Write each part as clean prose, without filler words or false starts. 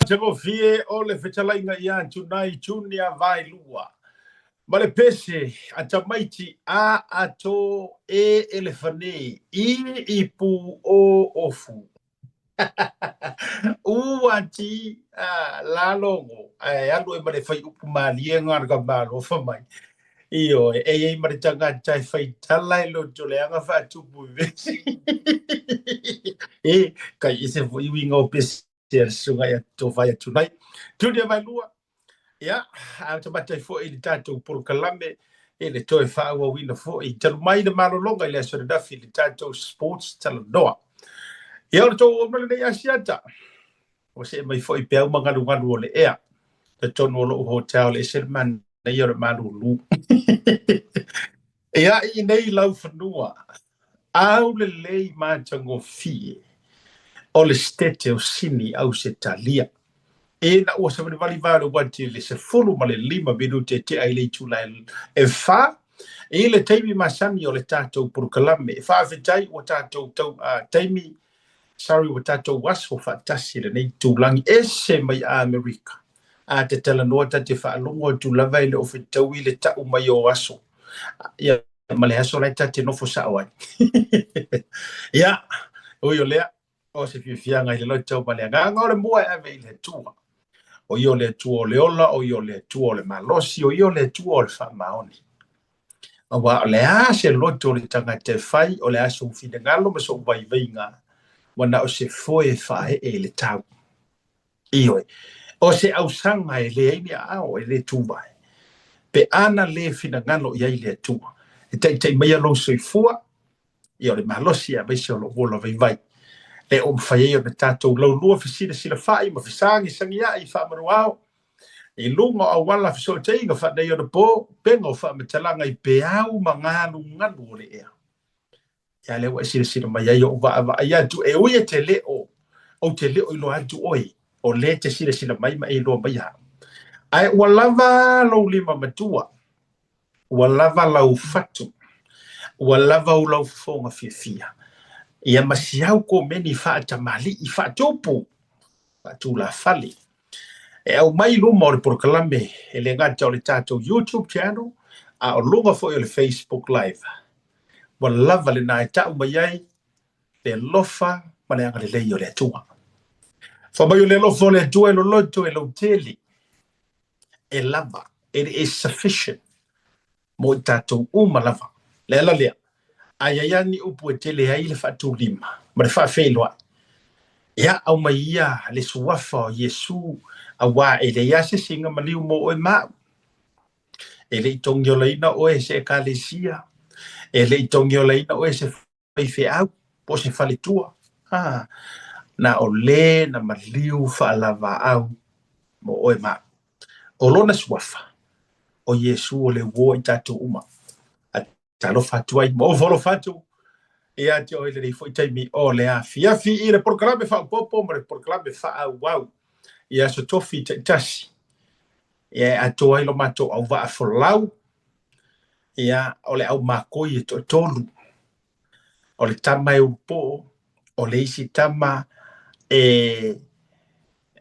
Matagofie o le fetalaiga ia Tunai Junior Vaelua ma le pese a tamaiti a ato e elefane i ipu o ofu. Ua ti a lalogo ae alu e ma le fai upu malie ngā ka malofa mai. Ioe, e i ai ma le tagata e faitala e loto leaga faatupu i vesi. E, kai ese foi uiga o pese a le susuga ia Tovai Atunai. Junior Vaelua, ia, a tamata ai foi i le tatou polokalame i le toe faaauauina foi talu mai le malologa i le aso ananafi i le tatou sports talanoa. Ia, o le tou auaunaga lenei Asiata, ua see mai foi peau ma galugalu o le ea. Totonu o lou hotel e ese le manaia o le malulu. Ia, i nei laufanua, aulelei matagofie o le Setete o Sini Ausetalia. Ina ua savalivali vae o le uati i le 15 minute e tea i le itula e 4 i le taimi masani o le tatou polokalame. Faafetai ua tatou tau, taimi, sorry, ua tatou aso faatasi i lenei itulagi ese mai Amerika. A te talanoa ta te faalogo atu lava e le o fetaui le ta'u mai o aso. Ia, ma le aso la e ta te nofo sa'o ai. Ia, ui o lea, o se fiafiaga i le loto ma le agaga o le mua e ave i le Atua. O ia o le Atua o le ola, o ia o le Atua o le malosi, o ia o le Atua o le faamaoni. Aua o le a se loto o le tagata e fai, o le a sou finagalo ma sou vaivaiga, ua na o se foe e faaee i le tau. Ioe, o se ausaga e leai ni aao e le tuvae, pe ana le finagalo i ai le Atua, e taitai maia lou soifua, ia o le malosi aemaise o lou ola vaivai, lea ua mafai ai ona tatou laulua fesilasilafai ma fesagisagiai i faamanuao i luga o auala fesootaiga faaneionapo, upega o faamatalaga i peau ma galugalu o le ea. Ia lea ua e silasila mai ai ou vaavaai atu, e ui e te le o, ou te le o iloa atu oe, o lea e te silasila mai ma e iloa mai au. Ae ua lava lou lima matua, ua lava lau fatu, ua lava u lau fofoga fiafia, ia ma si au komeni faatamalii, faatupu, faatulafale. E aumai i luma o le polokalame e le gata o le tatou YouTube channel, a o luga foi o le Facebook Live. Ua lava lena e ta'u mai ai le alofa ma le agalelei o le Atua. Fai mai o le alofa o le Atua e loloto e lautele, e lava, it is sufficient mo i tatou uma lava. Le ala lea, a i ai lava ni upu e tele ai le faatulima ma le faafeiloai, ia aumai ia le suafa o Iesu, auā e leai lava se isi e maliu mo oe ma a'u. E le i togiolaina oe e se ekalesia, e le i togiolaina oe e se faifeau po o se faletua. A, na o le na maliu faalavaau mo oe ma a'u. O lona suafa, o Iesu o le uo i tatou uma. A talofa atu ai ma ofo alofa atu ia te oe i lenei foi taimi o le afiafi i le polokalame faaopoopo ma le polokalame faaauau i aso tofi taitasi. Ia e atoa ai lo matou auvaa folau, ia o le au makoi e toatolu. O le tama e ulupoo, o le isi tama e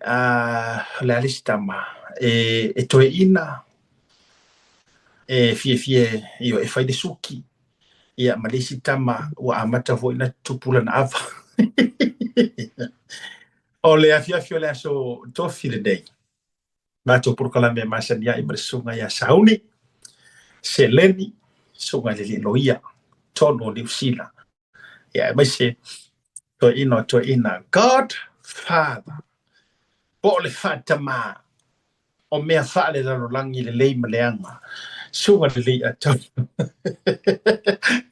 o le a le isi tama e toeaina e fiafia ioe e fai le suki. Ia ma le isi tama ua amata foi ona tupu lana ava. O le afiafi o le aso tofi lenei, matou polokalame e masani ai ma le susuga ia Sauni, Seleni, susuga i le alii loia, tonu o Niu Sila. Ia aemaise toeaina o toeaina, God Father, po o le faatamā o mea faalelalolagi lelei ma leaga, susuga lelei atonu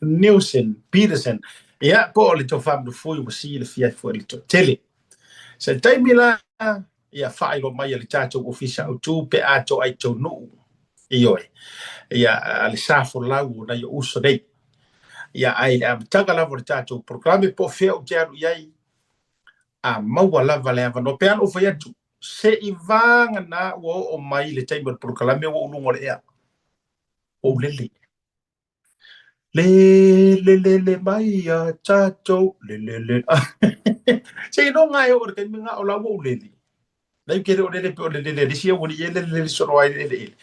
Neilson Peterson, ia po o le tofa Malufui ua silafia ai foi e le toatele. Se taimi la ia faailoa mai e le tatou ofisa autu pe a toai taunuu, ioe, ia a le sa folau o nai ou uso nei. Ia ae i le amataga lava o le tatou polokalame po o fea ou te alu i ai, a maua lava le avanoa. Pe ana ou fai atu, se i vagana ua oo mai le taimi o le polokalame ua ou luga o le ea, ua ou lele. Le le le le mai a tatou, le le le. Seiloga e oo i le taimi lena o la ua ou lele. Lai ke le o lele pe o le lele le sia ua ni ele lele solo ai le ele.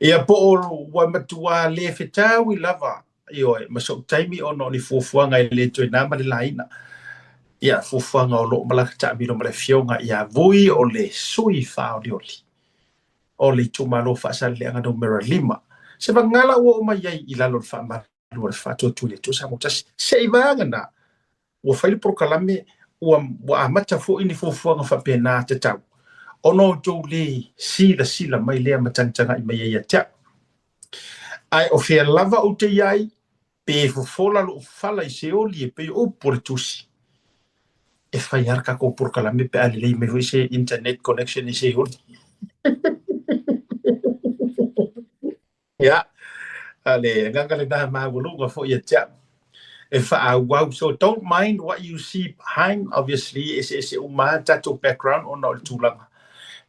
Ia po o ua matua le fetaui lava ioe ma so'u taimi ona o ni fuafuaga e lē toe na ma le laina. Ia fuafuaga o loo malaga taamilo ma le afioga ia Vui o le sui faaolioli o le itumalo Faasaleleaga numera 5. Se vagala ua oo mai ai i lalo o le faamalu o le Faatuatua i le Atua Samoa Tasi. Se i vagana ua fai le polokalame ua amata foi ni fuafuaga faapena tatau ona outou lē silasila mai lea ma tagatagai mai ai ia te au. Ae o fea lava ou te i ai, pe fofola lou fala i Seoli e pei o upu o le Tusi, e fai lava le tatou polokalame pe a lelei mai foi se internet connection i Seoli. Ia, a le agaga lenā maualuga foi ia te au e faaauau. So don't mind what you see behind, obviously eseese uma lava tatou background ona o le tulaga.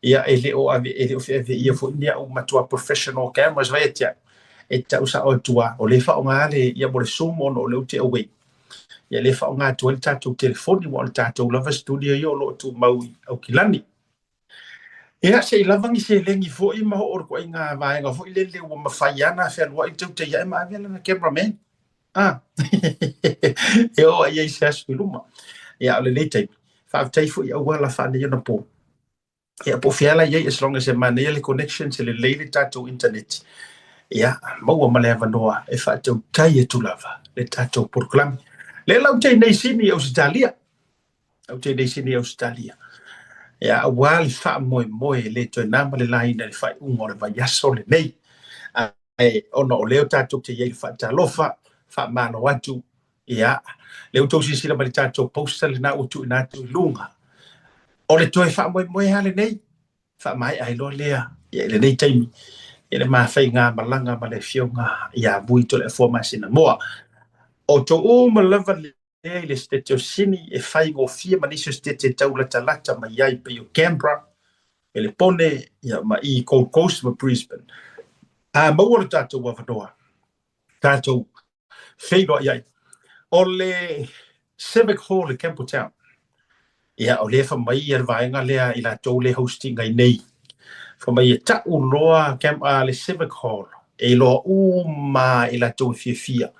Ia, e le o ave, e le o feaveaia foi ni au matua professional cameras vai ia te au. E tau sao atu lava, o lea e faaaoga le, ia mo le Zoom ona o lea ou te away. Ia lea e faaaoga atu ai le tatou telefoni, aua o le tatou lava studio ia o lo o tumau i Aukilani. Ia, se i lava ni seleni foi ma oo le ituaiga vaega foi lele ua mafai lava ona fealuai le tautai ae ma ave lana cameraman. Ah, e oo ai i se aso i luma. Ia, o lenei taimi, faafetai foi i auala faaneionapo. Ia, po o fea la i ai, as long as e manaia le connection, se lelei le tatou internet, ia, maua ma le avanoa e faatautai atu lava le tatou polokalame. Lea la ou te i nei i Sini, Ausetalia. Ou te nei Sini Ausetalia. Ia, aua le faamoemoe e le toe na ma le laina i le faaiuga o le vaiaso lenei. Ae ona o lea tatou te i ai i le faatalofa, faamalo atu, ia, lea ua outou silasila mai i le tatou poster lena ua tuuina atu i luga. O le toe faamoemoe lava lenei, faamaea ai loa lea ia i lenei taimi i le mafaiga malaga ma le afioga ia Vui Toleafoa Masinamoa. O outou uma lava lea i le Setete o Sini e faigofie ma nisi o Setete e taulatalata mai ai pei o Canberra, Melepone, ia, ma i Gold Coast ma Brisbane. A maua lo tatou avanoa, tatou feiloai ai. O le Civic Hall i Campbelltown, Ia, o lea e fai mai ia le vaega lea i latou le hosting ai nei. Fai mai e ta'u loa le Civic Hall e iloa uma i latou e fiafia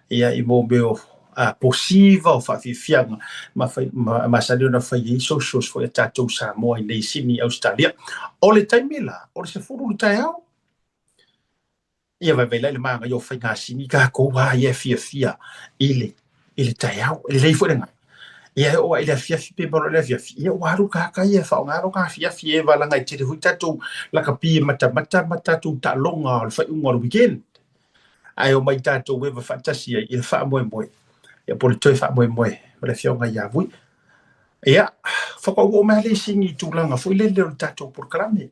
ia i mo mea o posiva o faafiafiaga ma fai, ma masani ona fai ai socials foi a tatou Samoa i nei Sini Ausetalia. O le taimi la, o le 10 i le taeao. Ia vaivai la i le manaia o faigasini tatou a ia e fiafia i le i le taeao. E lelei foi lena. Ia e oo i le afiafi pe malo i le afiafi, ia ua alu tagata ia e faaaoga lona afiafi e valaga e tele foi tatou lakapi e matamata ma tatou taaloga o le faaiuga o le weekend. Ae omai tatou eva faatasi ai i le faamoemoe, ia po o le toe faamoemoe ma le afioga ia Vui. Ia, faatoa ou oo mai lava le isi i tulaga foi lele o le tatou polokalame.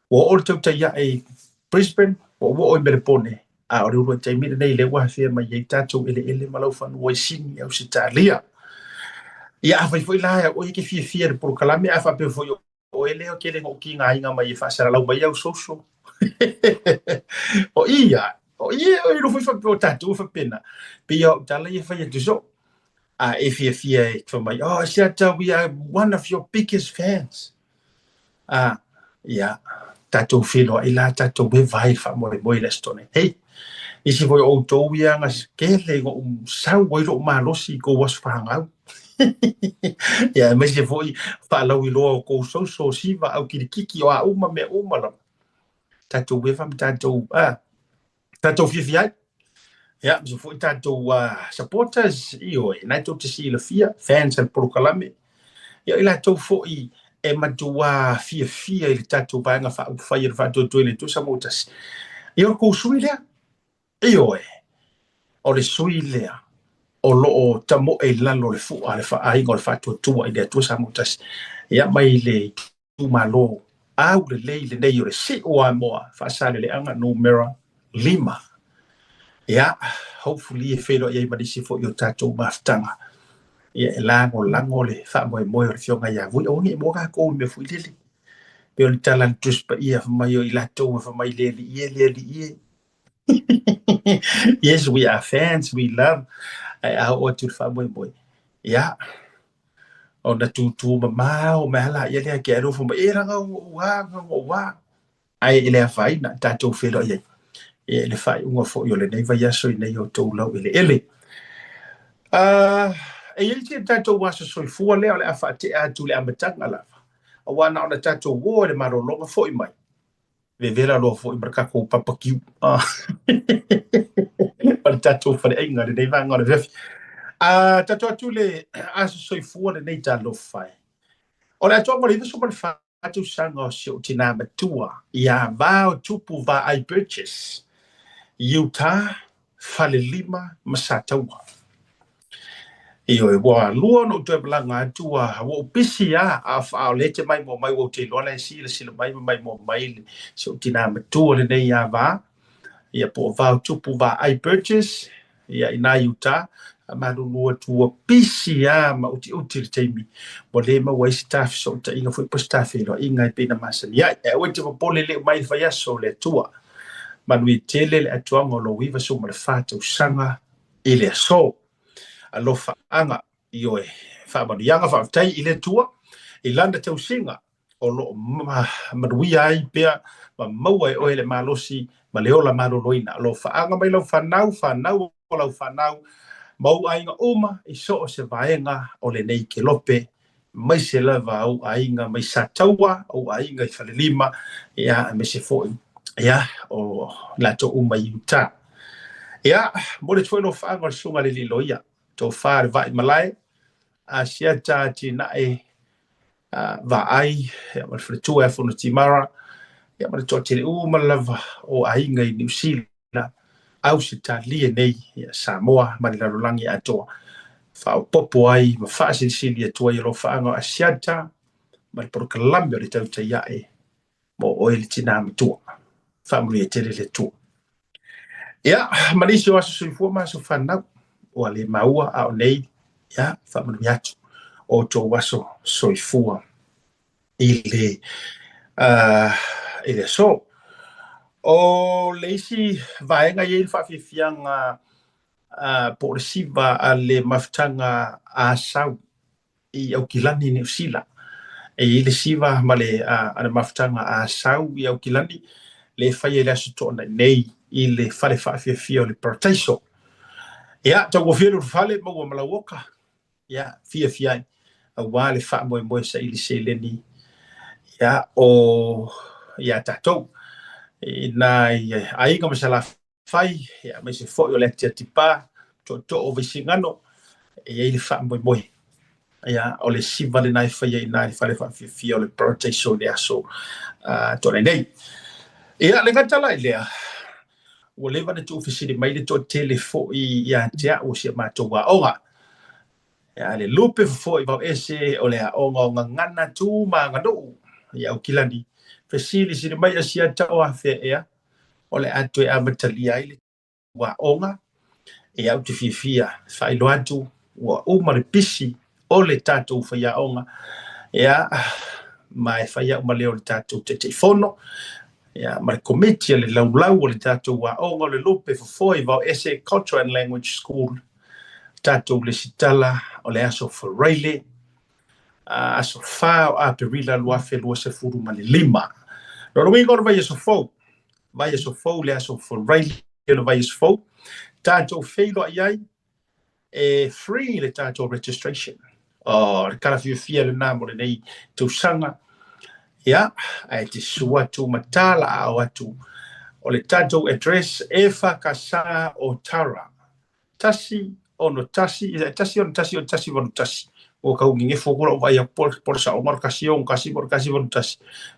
Ua oo le tautai ae i Brisbane, ua ou oo i Melepone, a o le uluai taimi lenei lea ua afea mai ai tatou eleele ma laufanua i Sini, Ausetalia. Ia afai foi la oe e te fiafia i le polokalame, a faapea foi o oe lea o tele na ou tigaina mai e faasalalau mai au social. O i ia, o i e iloa foi faapea o tatou e faapena. Pei o au tala ia e fai atu soo. A e fiafia e fai mai, oh, Siata, we are one of your biggest fans. A, ia, tatou feiloai la, tatou eva ai i le faamoemoe i le Aso Toonai. Hei, nisi foi o outou ia na kele na ou sau ai lou malosi i kou aso fanau. Ia, aemaise foi faalauiloa o kou social, siva, au kilikiki, o a uma mea uma lava. Tatou eva ma tatou, a, tatou fiafia ai. Ia, aemaise foi tatou supporters, ioe, na tou te silafia, fans a le polokalame. Ia, o i latou foi e matuā fiafia i le tatou Vaega Faaupufai o le Faatuatua i le Atua Samoa Tasi. Ia, o le kou sui lea. Ioe, o le sui lea o lo o tamoe i lalo o le fua a le Aiga o le Faatuatua i le Atua Samoa Tasi. Ia, mai le itumalo aulelei lenei o le Siuamoa Faasaleleaga numera 5. Ia, hopefully e feiloai ai ma nisi foi o tatou mafutaga. Ia, e lagolago le faamoemoe o le Afioga ia Vui. Aua ne i maua tatou i mea foi lele. Pei o le tala a le Tusi Paia fai mai o i latou e fai mai le Alii e, le Alii e. Yes, we are fans, we love. Ae a oo atu i le faamoemoe, ia, Ona tūtū mamao mai lava laia lea ke alofa mai, e laga ua ou a, laga ua ou a. Ae e le afaina, tatou feiloai ai i le faaiuga foi o lenei vaiaso i nei o outou laueleele. E i ai si tatou aso soifua lea o le a faatea atu i le amataga lava, aua na ona tatou o i le malologa foi mai, vevela loa foi ma le tatou papakiu ma le tatou faleaiga i lenei vaega o le afiafi. Tatou atu i le aso soifua lenei talofa e. O le atoaga o le 94 tausaga o si ou tinā matua ia Vao Tupu Vaai Burgess i Utah, Falelima ma Sataua. Ioe, ua lua ona ou toe malaga atu, ua ou pisi lava, a o lea e te maimoa mai, ua ou te iloa la e silasila mai ma maimoa mai si ou tinā matua lenei ia Va, ia po o Vao Tupu Vaai Burgess, ia i nā Utah, a malulu atu ua pisi lava ma utiuti le taimi, ua le maua ai se ta fesootaiga foi po o se ta feiloaiga e pei ona masani ai. Ae aua e te popole le mai le vaiaso o le Atua. Manuia tele le atoaga o lou 94 tausaga i le aso. Alofaaga, ioe, faamanuiaga faafetai i le Atua i lana tausiga o lo o manuia ai pea ma maua e oe le malosi ma le ola maloloina. Alofaaga mai lau fanau, fanau o lau fanau, ma ou aiga uma i so o se vaega o lenei kelope, aemaise lava ou aiga mai Sataua, ou aiga i Falelima, ia, aemaise foi, ia, o latou uma i Utah. Ia, momoli atu foi alofaaga o le Susuga i le Alii Loia, Tofa le Vaai Malae, Asiata Atinae Vaai, ia, ma le faletua ia Fonotimara, ia, ma le toatele uma lava o aiga i Niu Sila, Ausetalia nei, ia, Samoa ma le lalolagi atoa. Faaopoopo ai ma faasilisili atu ai alofaaga o Asiata ma le polokalame o le tautai ae mo oe le tinā matua. Faamanuia tele le Atua. Ia, ma nisi o aso soifua ma aso fanau, ua le maua a o nei, ia, faamanuia atu o outou aso soifua i le, i le aso. O le isi vaega e i ai le faafiafiaga po o le siva a le mafutaga a Asau i Aukilani, Niu Sila. E i ai le siva ma le, a le mafutaga a Asau i Aukilani, le e faia i le Aso Toonai nei i le fale faafiafia o le Parataiso. Ia, taugofie le ulufale, maua ma lauoka, ia, fiafia ai, aua le faamoemoe saili seleni, ia, o ia tatou. I nai aiga ma Salafai, ia, aemaise foi o le atiatipa, tootoo o Vaisigano, e i ai le faamoemoe. Ia, o le siva lena e faia i ina i le fale faafiafia o le Parataiso i le aso Toonai nei. Ia, le gata la i lea, ua leva ona tuufesili mai le toatele foi ia te au o si a matou aoga. Ia, le lupe fofoa i vaoese o le aoga o Gagana Tu ma Aganuu i Aukilani, fesilisili mai Asiata o afea ea o le a toe amatalia ai le aoga. Ia, ou te fiafia e faailoa atu ua uma le pisi o le tatou faiaoga, ia, ma e fai au ma leo o le tatou Taitaifono, ia, ma le komiti a le laulau o le tatou aoga o le Lupe Fofoa i Vaoese Culture and Language School, tatou lesitala o le aso Faraile, aso 4 o Aperila 2025. Lona uiga o le vaiaso fou, vaiaso fou le aso Faraile o le vaiaso fou, tatou feiloai ai, e free le tatou registration. O le tala fiafia lena mo lenei tausaga. Ia, ae te susu atu ma talaao atu o le tatou address EFKS Otara 1 6 1 6 1 1 8 1. Ua tau gegefu atu lau vaai atu po o le saoga o le 1 6 1 po o le 1 8 1.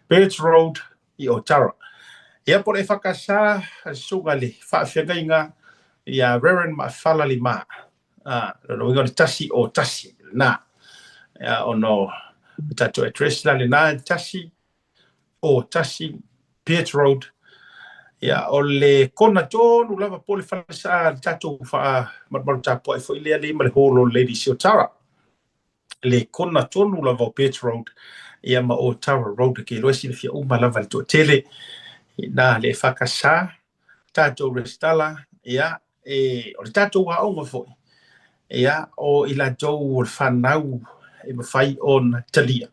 Birch Road i Otara. Ia po o le EFKS a le susuga i le faafeagaiga ia Reverend Maafala Lima. Lona uiga o le 1 o 1 lena. Ia, ona o le tatou address la lena, 1 o 1 Peart Road. Ia, o le kona tonu lava po o le falesaa le tatou faamalumalu tapuai foi lea lea ma le hall o Ladies i Otara. Le kona tonu lava o Peart Road, ia ma Otara Road, ke iloa e silafia uma lava le toatele i na le EFKS tatou resitala, ia, e, o le tatou aoga foi, ia, o i latou o le fanau e mafai ona talia,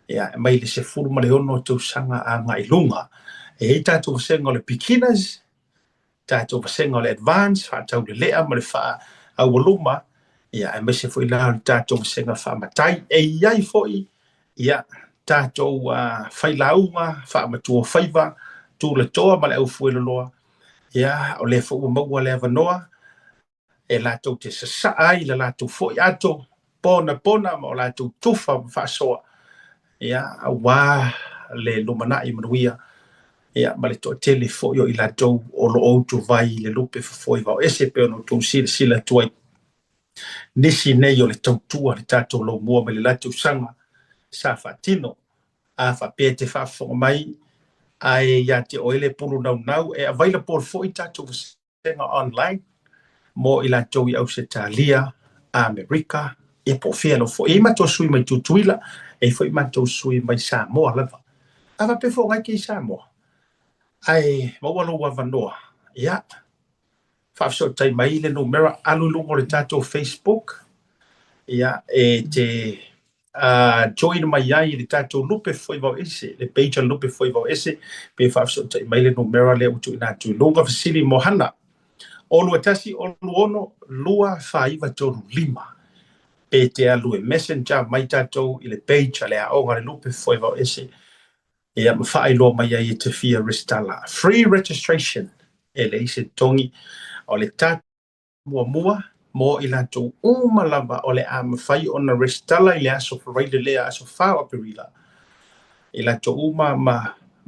ia, mai le 16 tausaga agai i luga. E i ai tatou vasega o le beginners, tatou vasega o le advance, faataulelea ma le faaaualuma, ia, aemaise foi la o le tatou vasega faamatai. E i ai foi, ia, tatou failauga, faamatua faiva, tulatoa ma le aufueloloa, ia, o lea foi ua maua le avanoa e latou te sasaa ai le latou foi ato ponapona ma o latou tufa ma faasoa, ia, aua le lumanai manuia, ia, ma le toatele foi o i latou o lo o utuvai i le lupe fofoe vaoese pei ona outou silasila atu ai. Nisi nei o le tautua le tatou laumua mai le la tausaga sa faatino. A faapea e te faafofoga mai ae ia te oe le pulu naunau, e available foi tatou vasega online mo i latou i Ausetalia, Amerika, ia po o fea lava foi. E i ai matou sui mai Tutuila, e i ai foi matou sui mai Samoa lava. A faapea foi o ngai ke i Samoa, ae maua lou avanoa, ia, faafesootai mai le numera, alu i luga o le tatou Facebook, ia, e te join mai ai i le tatou Lupe Foivao Ese, le page a le Lupe Foivao Ese, pe faafesootai mai le numera lea ua tuuina atu i luga. Fesili mo Hana, o 21 o 26 2935. Pe te alu e messenger mai tatou i le page a le aoga a le Lupe Foivao Ese, ia ma faailoa mai ai e te fia resitala. Free registration, e leai se totogi, o le tatou muamua mo i latou uma lava o le a mafai ona resitala i le aso Faraile lea, aso 4 o Aperila, i latou uma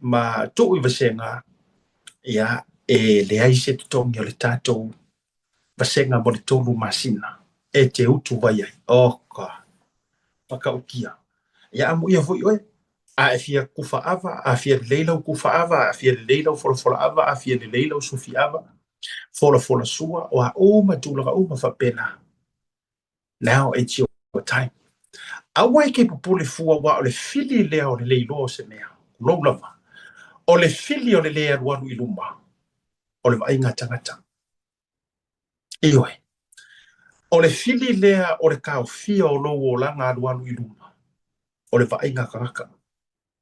ma tuu i vasega, ia, e leai se totogi o le tatou vasega mo le 3 masina e te utu vai ai. Oh God, matautia. Ia amuia foi oe, a e fia kufa ava, a fia lelei lau kufa ava, a fia lelei lau folafola ava, a fia lelei lau sufi ava, folafola sua, o a uma tulaga uma faapena. Now it's your time. Aua e ke popole fua aua o le fili lea o le le iloa o se mea, tulou lava. O le fili o le le alualu i luma, o le vaaiga a tagata. Ioe. O le fili lea o le taofia o lou olaga alualu i luma, o le vaaiga a tagata.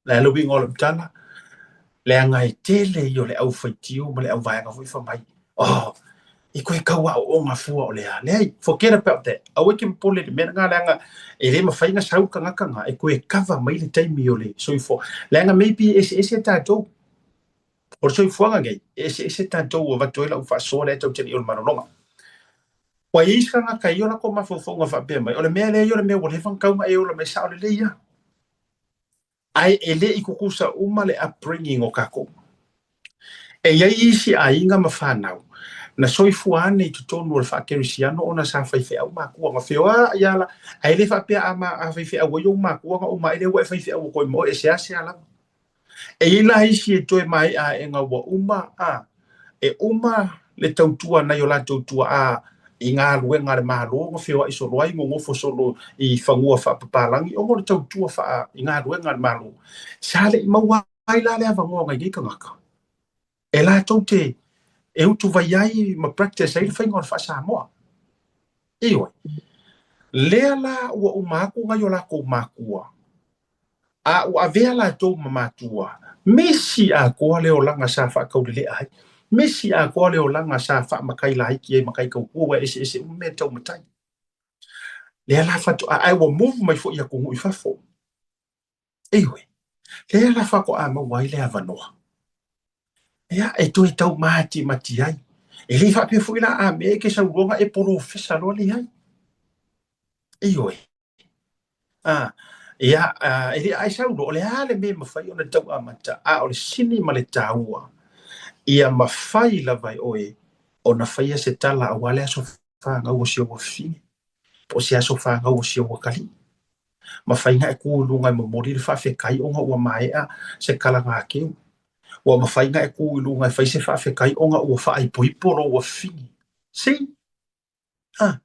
Le a le uiga o lau tala? Leaga e tele ia o le aufaitio ma le auvaega foi fai mai, oh, e koe tau aoaoga fua o le a. Leai, forget about that. Aua e te popole i le mea lena, leaga e le mafai ona sau le tagata na e toe cover mai le taimi o le soifua. Leaga maybe e eseese tatou. O le soifuaga nei, e eseese tatou ua avatu ai lau faasoa lea e tau te le i o le malologa. Ua i ai isi tagata e i ai o latou mafaufauga faapea mai, o le mea lea ia o le mea ua leva ona tatau ona e ola mai, sao lelei lava. Ae e le i tutusa uma le upbringing o tatou. E i ai isi aiga ma fanau na soifua ane i totonu o le faakerisiano ona sa faifeau matua na feoai lava la, ae le faapea a, ma, a faifeau ai ou matua ona uma ai lea ua e faifeau atu ai ma oe, e seasea lava. E i ai la isi e toe maea aega ua uma, a, e uma le tautua a nai o latou tuaa i galuega a le Malo na feoai solo ai, nonofo solo i fanua faapapalagi ona o le tautua faa i galuega a le Malo. Sa le i maua ai la le avanoa o nai nei tagata e latou te e utuvai ai ma practice ai le faiga o le faa-Samoa. Ioe. Lea la ua uma atu nai o latou matua, a ua avea latou ma matua, misi atoa le olaga sa faataulelea ai, misi atoa le olaga sa faamatai laiti ai matai tautua, ua eseese uma mea tau matai. Lea la faatoa, ae ua move mai foi i atunuu i fafo. Ioe, lea la faatoa maua ai le avanoa. Ia, e toe taumatimati ai. E le faapea foi la a mea e ke sauloga e polofesa loa leai. Ioe. A, ia, e le ai saulo, o le a le mea e mafai ona tau amata, a o le sini ma le taua, ia mafai lava e oe ona faia se tala aua le aso fanau o si ou afafine, po o se aso fanau o si ou atalii. Mafai ona e tu i luga e momoli le faafetai ona ua maea se kalagakeu. Ua mafai ona e tu i luga e fai se faafetai ona ua faaipoipo lou afafine. See? Ah,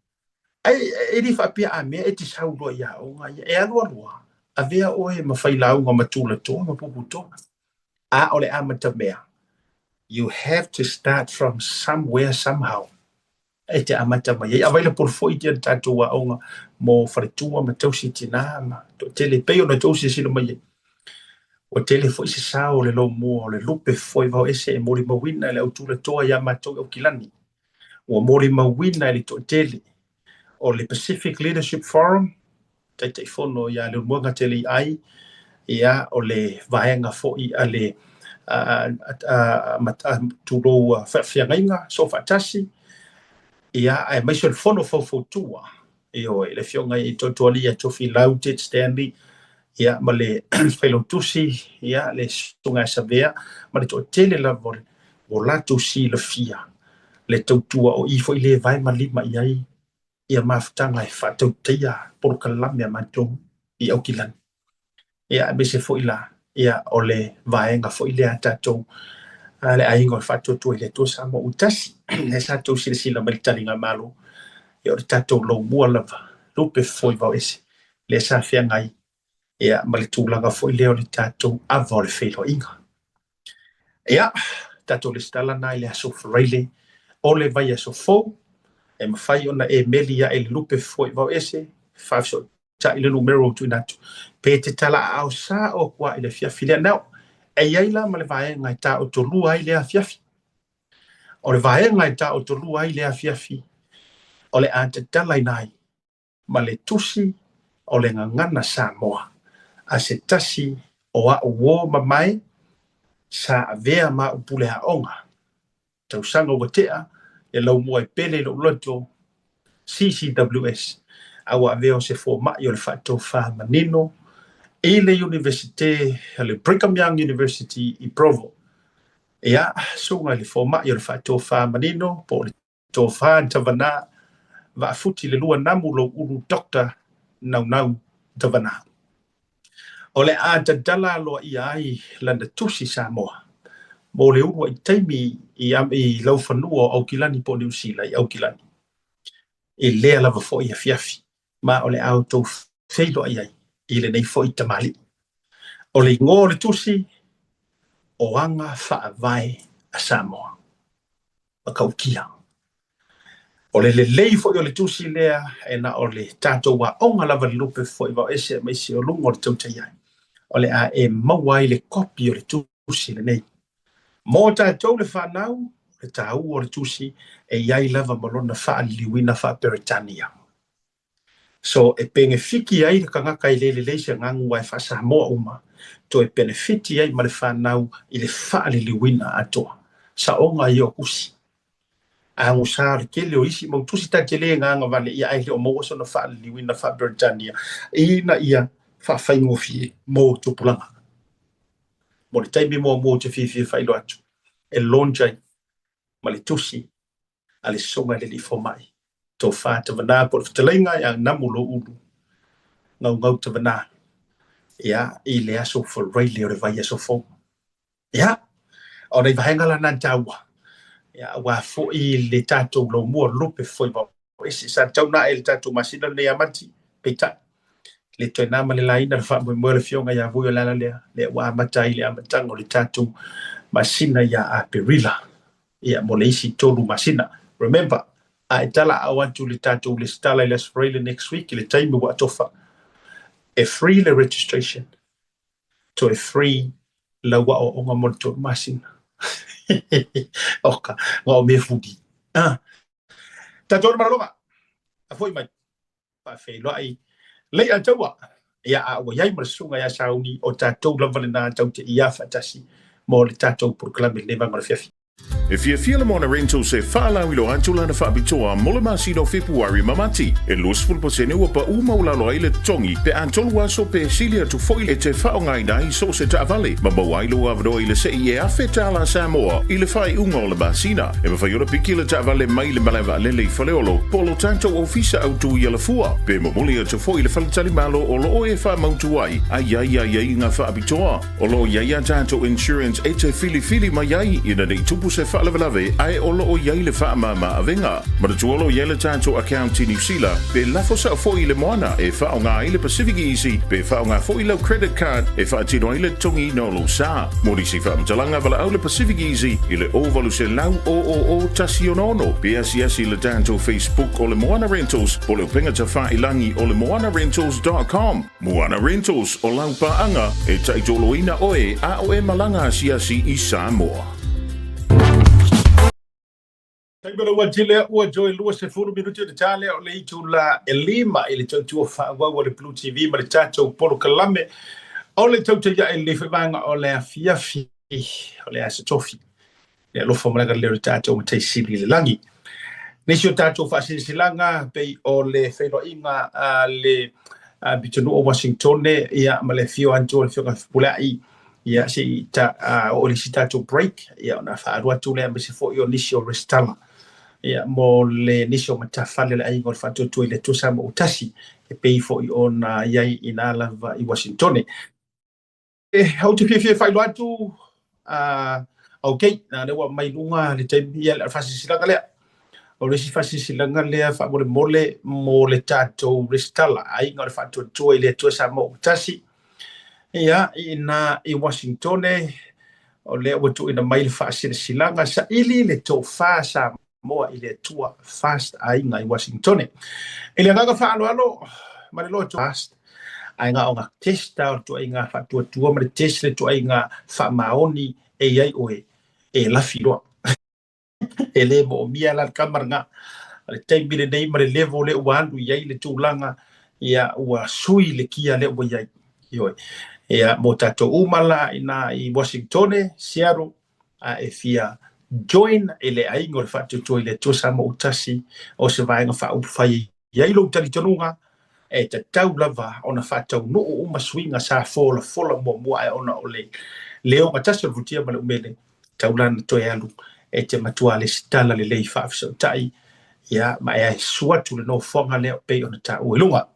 ai e le faapea a mea e te sau loa i aoga ia, e alualu lava, avea oe ma failauga ma tulatoa ma puputoa. A o le amatamea, you have to start from somewhere somehow. E te amata mai ai. Available foi ia le tatou aoga mo faletua ma tausi tina ma toatele e pei ona outou silasila mai ai. Ua tele foi se sao o le lomua o le lupe foi vao ese e molimauina e le au tulatoa ia matou i Aukilani. Ua molimauina e le toatele o le Pacific Leadership Forum, Taitaifono ia Leulumoega Teleiai, ia o le vaega foi a le tulou faafeagaiga Soofaatasi, ia aemaise o le Fono Faufautua, ioe, le Afioga i Toatualii ia Tofilau Ted Stanley, ia ma le Failautusi, ia le Susuga ia Savea ma le toatele lava o latou silafia le tautua o i foi le vae ma lima i ai ia mafutaga e faatautaia polokalame a matou i Aukilani. Ia, aemaise foi la, ia, o le vaega foi lea a tatou, a le Aiga o le Faatuatua i le Atua Samoa ua tasi, lea sa tou silasila mai i le taligamalo, ia o le tatou lomua lava, lupe foi vao ese, lea sa feagai, ia, ma le tulaga foi lea o le tatou ava o le feiloaiga. Ia, tatou lesitala na i le aso Faraile o le vaiaso fou, e mafai ona e meli ae i le lupe foi vao ese, faafesootai le numera ua tuuina atu, pe te talaaao sao atu lava i le afiafi lea. Now, e i ai la ma le vaega e taotolua ai lea afiafi. O le vaega e taotolua ai lea afiafi, o le a tatalaina ai ma le tusi o le Gagana Samoa a se tasi o a'u uo mamae sa avea ma a'u pule aoga tausaga ua tea le laumua e pele i lo'u loto, CCWS, a ua avea o se foma'i o le faatofa manino i le Iunivesite le Brigham Young University i Provo. Ia, susuga i le foma'i o le faatofa manino po o le Tofa Tavana Vaafuti le lua namu lou ulu Doctor Naunau Tavana. O le a tatala aloaia ai lana tusi Samoa mo le uluai taimi i i laufanua o Aukilani po o Niu Sila i Aukilani i lea lava foi afiafi ma o le a outou feiloai ai i lenei foi tamalii. O le igoa o le tusi, o Aga Faavae a Samoa. Matautia. O le lelei foi o le tusi lea e na o le tatou aoga lava le lupe foi vao ese aemaise o luga o le tautai ai. O le a e maua ai le kopi o le tusi lenei. Mo tatou le fanau, le taua o le tusi e i ai lava ma lona faaliliuina faa-Peretania. So e penefiti ai le tagata e le lelei se agaga aua e faa-Samoa uma, toe penefiti ai ma le fanau i le faaliliuina atoa. Saoga ia o tusi. Agosa le tele o isi mau tusi ta te le gagavale ia ae le o maua sona faaliliuina faa-Peretania ina ia faafaigofie mo tupulaga. Mo le taimi muamua ou te fiafia e faailoa atu, e launch ai ma le tusi a le Susuga i le Alii Fomai, Tofa Tavana po o le Fetalaiga ia Namu Louulu Gaugau Tavana, ia, i le aso Faraile o le vaiaso fou. Ia, o nai vaega la na taua, ia, aua foi le tatou laumua lupe foi vao ese. Sa tatau na e le tatou masina lenei ia Mati, peitai, le toe na ma le laina le faamoemoe o le Afioga ia Vui o le ala lea, lea ua amata ai le amataga o le tatou masina ia Aperila. Ia, mo le isi 3 masina. Remember, a e talaaao atu i le tatou lesitala i le Aso Faraile next week i le taimi ua atofa, e free le registration, toe free lau aoaoga mo le 3 masina. Oka, ua o mea fuli. Ah. Tatou le malologa, a foi mai. Faafeiloai lei a taua. Ia, a ua i ai ma le susuga ia Sauni, o tatou lava lena tou te iā faatasi mo le tatou polokalame i lenei vaega o le afiafi. E fiafia le Moana Rentals e faalauiloa atu lana faapitoa mo le masina o Fepuari ma Mati. E 20% ua paʻu maualalo ai le totogi pe a tolu aso pe sili atu foi e te faaaogaina ai so o se taavale ma maua ai lou avanoa i le sei e $1,000 Samoa i le faaiuga o le masina. E mafai ona piki le taavale mai le malae vaalele i Faleolo po o lo tatou ofisa autu i Alafua, pe momoli atu foi i le faletalimalo o lo o e faamautu ai a i ai aiaiga faapitoa. O lo o i ai a tatou insurance e te filifili mai ai ina ne i tupu se faalavelave ae o lo o i ai le faamama avega. Manatua o lo o i ai le tatou account i Niu Sila, pe lafo sao foi i le moana e faaaoga ai le Pacific Easy pe faaaoga foi lau credit card e faatino ai le totogiina o lou sa. Mo nisi faamatalaga, valaau le Pacific Easy i le 0800 000 166 pe asiasi i le tatou Facebook o le Moana Rentals po o le upega tafailangi o le moanarentals.com. Moana Rentals, o lau paaga e taitoloina oe a o e malaga asiasi i Samoa. Taimi o le ua tele ua joy 20 minuti o le ta lea o le itula e 5 i le tautua faaauau a le Blue TV ma le tatou polokalame o le tautai ae le vaega o le afiafi o le Aso Tofi. Le alofa ma le agalelei o le tatou Matai Sili i le lagi. Nisi o tatou faasilasilaga pei o le feiloaiga a le pitonuu o Washingtone ia ma le afio atu o le Afioga Fepuleai ia se i ta, oo i le isi tatou break ia ona faaalu atu lea aemaise foi o nisi o resitala ia mo le nisi o matafale o le Aiga o le Faatuatua i le Atua Samoa ua Tasi e pei foi ona i ai i ina lava i Washingtone. Ou te fiafia e faailoa atu, ok, na lea ua mai luga le taimi, ia le faasilasilaga lea. O le isi faasilasilaga lea faamolemole mo le tatou resitala, Aiga o le Faatuatua i le Atua Samoa ua Tasi. Ia, i ina i Washingtone, o lea ua tuuina mai le faasilasilaga, saili le tofa Samoa i le Atua Fast Aiga i Washingtone. I le agaga faaaloalo ma le loto Fast Aiga o ngā testa o le tuaiga faatuatua ma le test le tuaiga faamaoni e i ai oe e lafi loa. E le moomia la le kama lena. O le taimi lenei ma le level lea ua alu i ai le tulaga, ia ua sui le kia lea ua i ai. Ioe. Ia, mo tatou uma la ina i Washingtone, Seattle, a e fia join i le Aiga o le Faatuatua i le Atua Samoa ua Tasi, o se vaega faaupufai e i ai lou talitonuga, e tatau lava ona faataunuu uma suiga sa folafola muamua ae ona o le le ogatasi o le futia ma le umele, tatau la ona toe alu e te matua lesitala lelei faafesootai, ia, ma e aesu atu le nofoaga lea e pei ona taua i luga.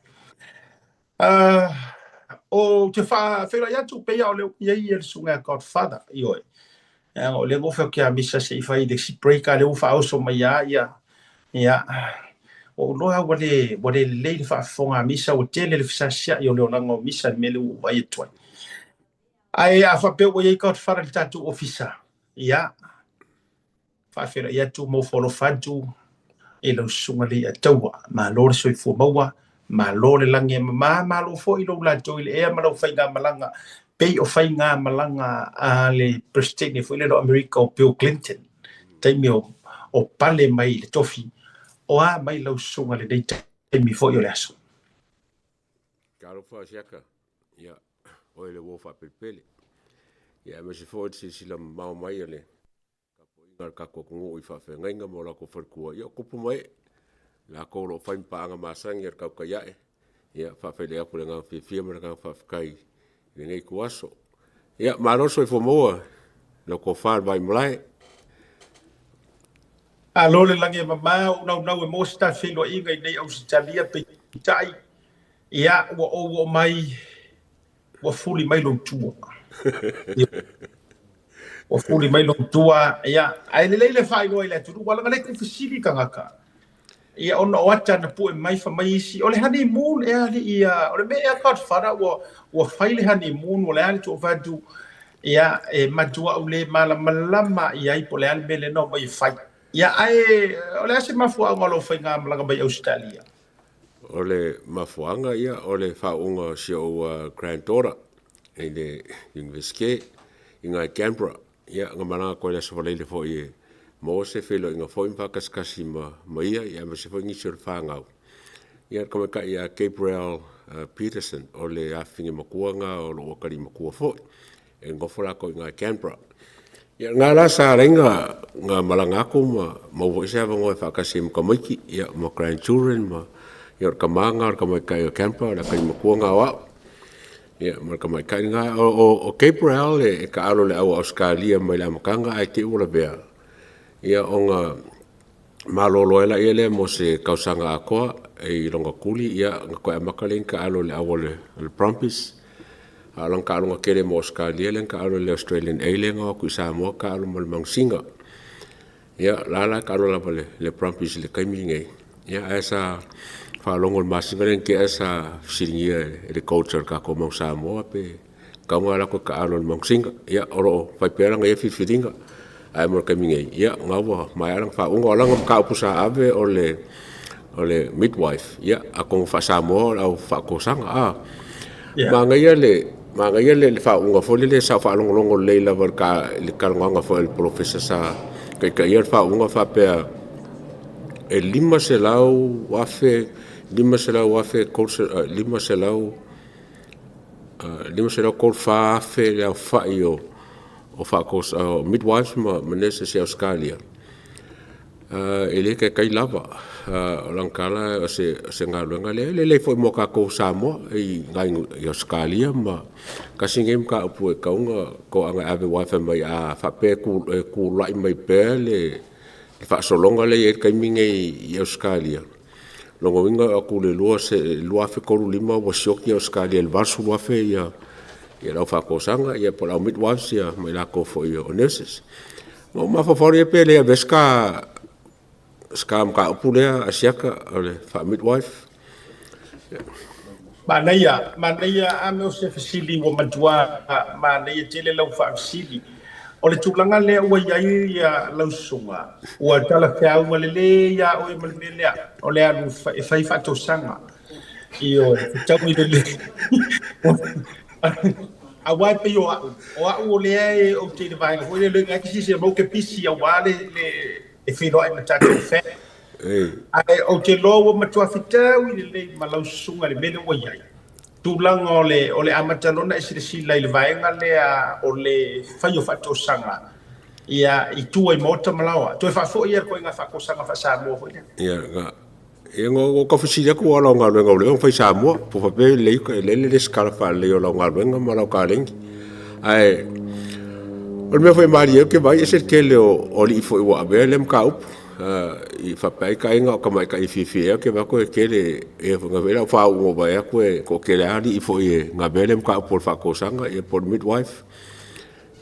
Ou te faafeiloai atu pei o lea ua i ai le susuga ia Godfather, ioe. Leaga o lea na ou fai atu ia Misa se i fai le isi break, a o lea ua faaoso mai lava ia, ia, ua ou iloa ua le, ua le lelei le faafofoga a Misa, ua tele le fesaasiai o le olaga o Misa i le mea lea ua ou vaai atu ai. Ae a faapea ua i ai Godfather i le tatou ofisa, ia, Faafeiloai atu ma ofo alofa atu i lau susuga Leiataua. Malo le soifua maua, malo le lagi e mama, malo foi lou latou i le ea ma lau faigamalaga pei o faigamalaga a le Peresetene foi lele o Amerika o Bill Clinton, taimi o pale mai i le tofi. O a mai lau susuga i lenei taimi foi o le aso? Talofa Siaka, ia oe le uo faapelepele, ia aemaise foi le silasila mamao mai a le Tapuaiga a le tatou atunuu i faafeagaiga ma o latou faletua, ia o tupu ma ee, latou o lo o fai ma paaga masani a le tautai ae, ia faafeiloai atu le agaga fiafia ma le agaga faafetai i lenei ituaso. Ia, malo le soifua maua i lau tofa le Vaimalae. Alo le lagi e mama, o naunau e maua se ta feiloaiga i nei Ausetalia, peitai, ia, ua ou oo mai ua fuli mai lou tua. Ua fuli mai lou tua, ia, ae lelei le faailoa i le atunuu, aua leaga o lea e tau fesili tagata. Ia, ona o ata na pue mai fai mai isi, o le honeymoon ea alii ia, o le mea ea Godfather ua, ua fai le honeymoon, o le a le tuu fai atu, ia, e matuai le malamalama i ai po o le a le mea lea na omai e fai. Ia, ae o le a se mafuaaga o lou faigamalaga mai Ausetalia? O le mafuaaga ia o le faauuga o si ou granddaughter i le Universite i ina i Canberra. Ia, na malaga atu ai i le Aso Faraile foi e maua se feiloaiga foi ma faakasikasi ma, ma ia, ia aemaise foi nisi o le fanau. Ia, le tamaitai ia Gabriel Peterson, o le afafine matua lena o lou atalii matua foi. E nofo latou i ina i Canberra. Ia, na la sa ala ai na, na malaga atu ma maua foi se avanoa e faatasi ai ma tamaiti, ia, ma grandchildren ma, ia, o le tama lena o le tamaitai o Canberra, o le atalii matua lena o au. Ia, ma le tamaitai lena. O, o, o Gabriel e, e taalo i le au Ausetalia mai le amataga ae te i ua lavea, ia, ona malolo ai laia lea mo se tausaga atoa i lona tuli, ia, na toe amata lea ona taalo i le au a le, le Brumbies. A o lana taaloga tele mo Ausetalia lea na taalo i le Australian A lea na o atu i Samoa taalo ma le Manusina. Ia, la la e taalo lava le, le Brumbies i le taimi lenei. Ia, ae sa faalogo i le masina lea na tea sa fesiligia e le coach a le tatou Mount Samoa pe tatau ona alu atu e taalo i le Mount Siga. Ia, o lo o fai pea lana ia filifiliga. Ae mo le taimi nei, ia, o lena ua maea lana faauuga. O lana mataupu sa ave o le, o le midwife, ia, atonu faa-Samoa o le au faatosaga. A, manaia le, manaia le faauuga foi lele sa ou faalogologo lelei lava i le talanoaga foi a le polofesa sa taitaia le faauuga faapea e 500,000, 500,000, 500, 534,000 le aofai o o midwives ma nurses i Ausetalia, e le taitai lava. O lana tala o se galuega lea, e lelei foi mo tatou Samoa i Ausetalia ma tasi lenei mataupu e tatau ona toaga e ave aua fai mai a faapea e tulai mai pea le faasologa lea e i ai le taimi lenei i Ausetalia, lona uiga e oo atu i le 2035 ua sioki Ausetalia i le 80,000 le au faatosaga po o le au midwives ma i latou foi o nurses. Ona ou mafaufau lea pe le avea se ta mataupu lea Asiata o le faa-midwife. Manaia, manaia a mea o se fesili ua matua manaia tele lau faafesili. O le tulaga lea ua i ai lau susuga, ua talafeauga lelei ia oe ma le mea lea, o le alu e fai faatosaga. Ioe, fetaui lelei. Aua e pei o au, o au o lea e ou te i le vaega foi lea, e te silasila mai ou te pisi aua le e feiloai ma tatou family. Ae ou te iloa ua matua fetaui lelei ma lau susuga i le mea lea ua i ai. Tulaga o le, o le amata loa ona e silasila i le vaega lea o le fai o faatosaga ia, i tua i maota ma laoa. Toe faafoi ia le ituaiga faatosaga faa-Samoa foi lea. Ia, na, ia, na ou tau fesili atu aua o lau galuega ua leva ona fai i Samoa, po o faapea e lelei, e lelei le resitala faalelei o lau galuega ma lau kaleni. Ae o le mea foi e malie ai ou te vaai e ese le tele o alii foi ua avea lea mataupu. I faapea ai aiga o tamaitai e fiafia i ai, ou te vaai atu e tele, e pei o lau faauuga vaai atu e toatele lava alii foi e avea lea mataupu o le faatosaga po o le midwife.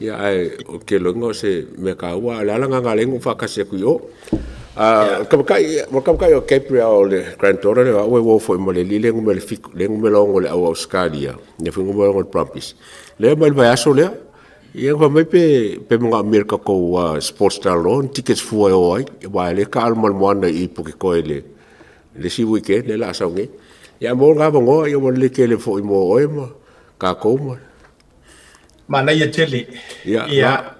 Ia ae ou te iloaina o se mea taua, a o le ala lena na ala ai ona ou faatasi atu i o. O le tamaitai o Gabriel o le granddaughter lea o au e uo foi ma le alii lea e numera 7, lea e numera 6 o le au Ausetalia, lea foi e numera 6 o le Brumbies. Lea e aumai i le vaiaso lea, ia fai mai pe manaomia e le tatou sports talanoa ni tickets fua e o ai, aua o lea e taalo ma le moana i Puketoe i le isi weekend lea o le a sau nei. Ia a maua lena avanoa, ia ua lelei tele foi mo oe ma tatou ma... Manaia tele. Ia, ia.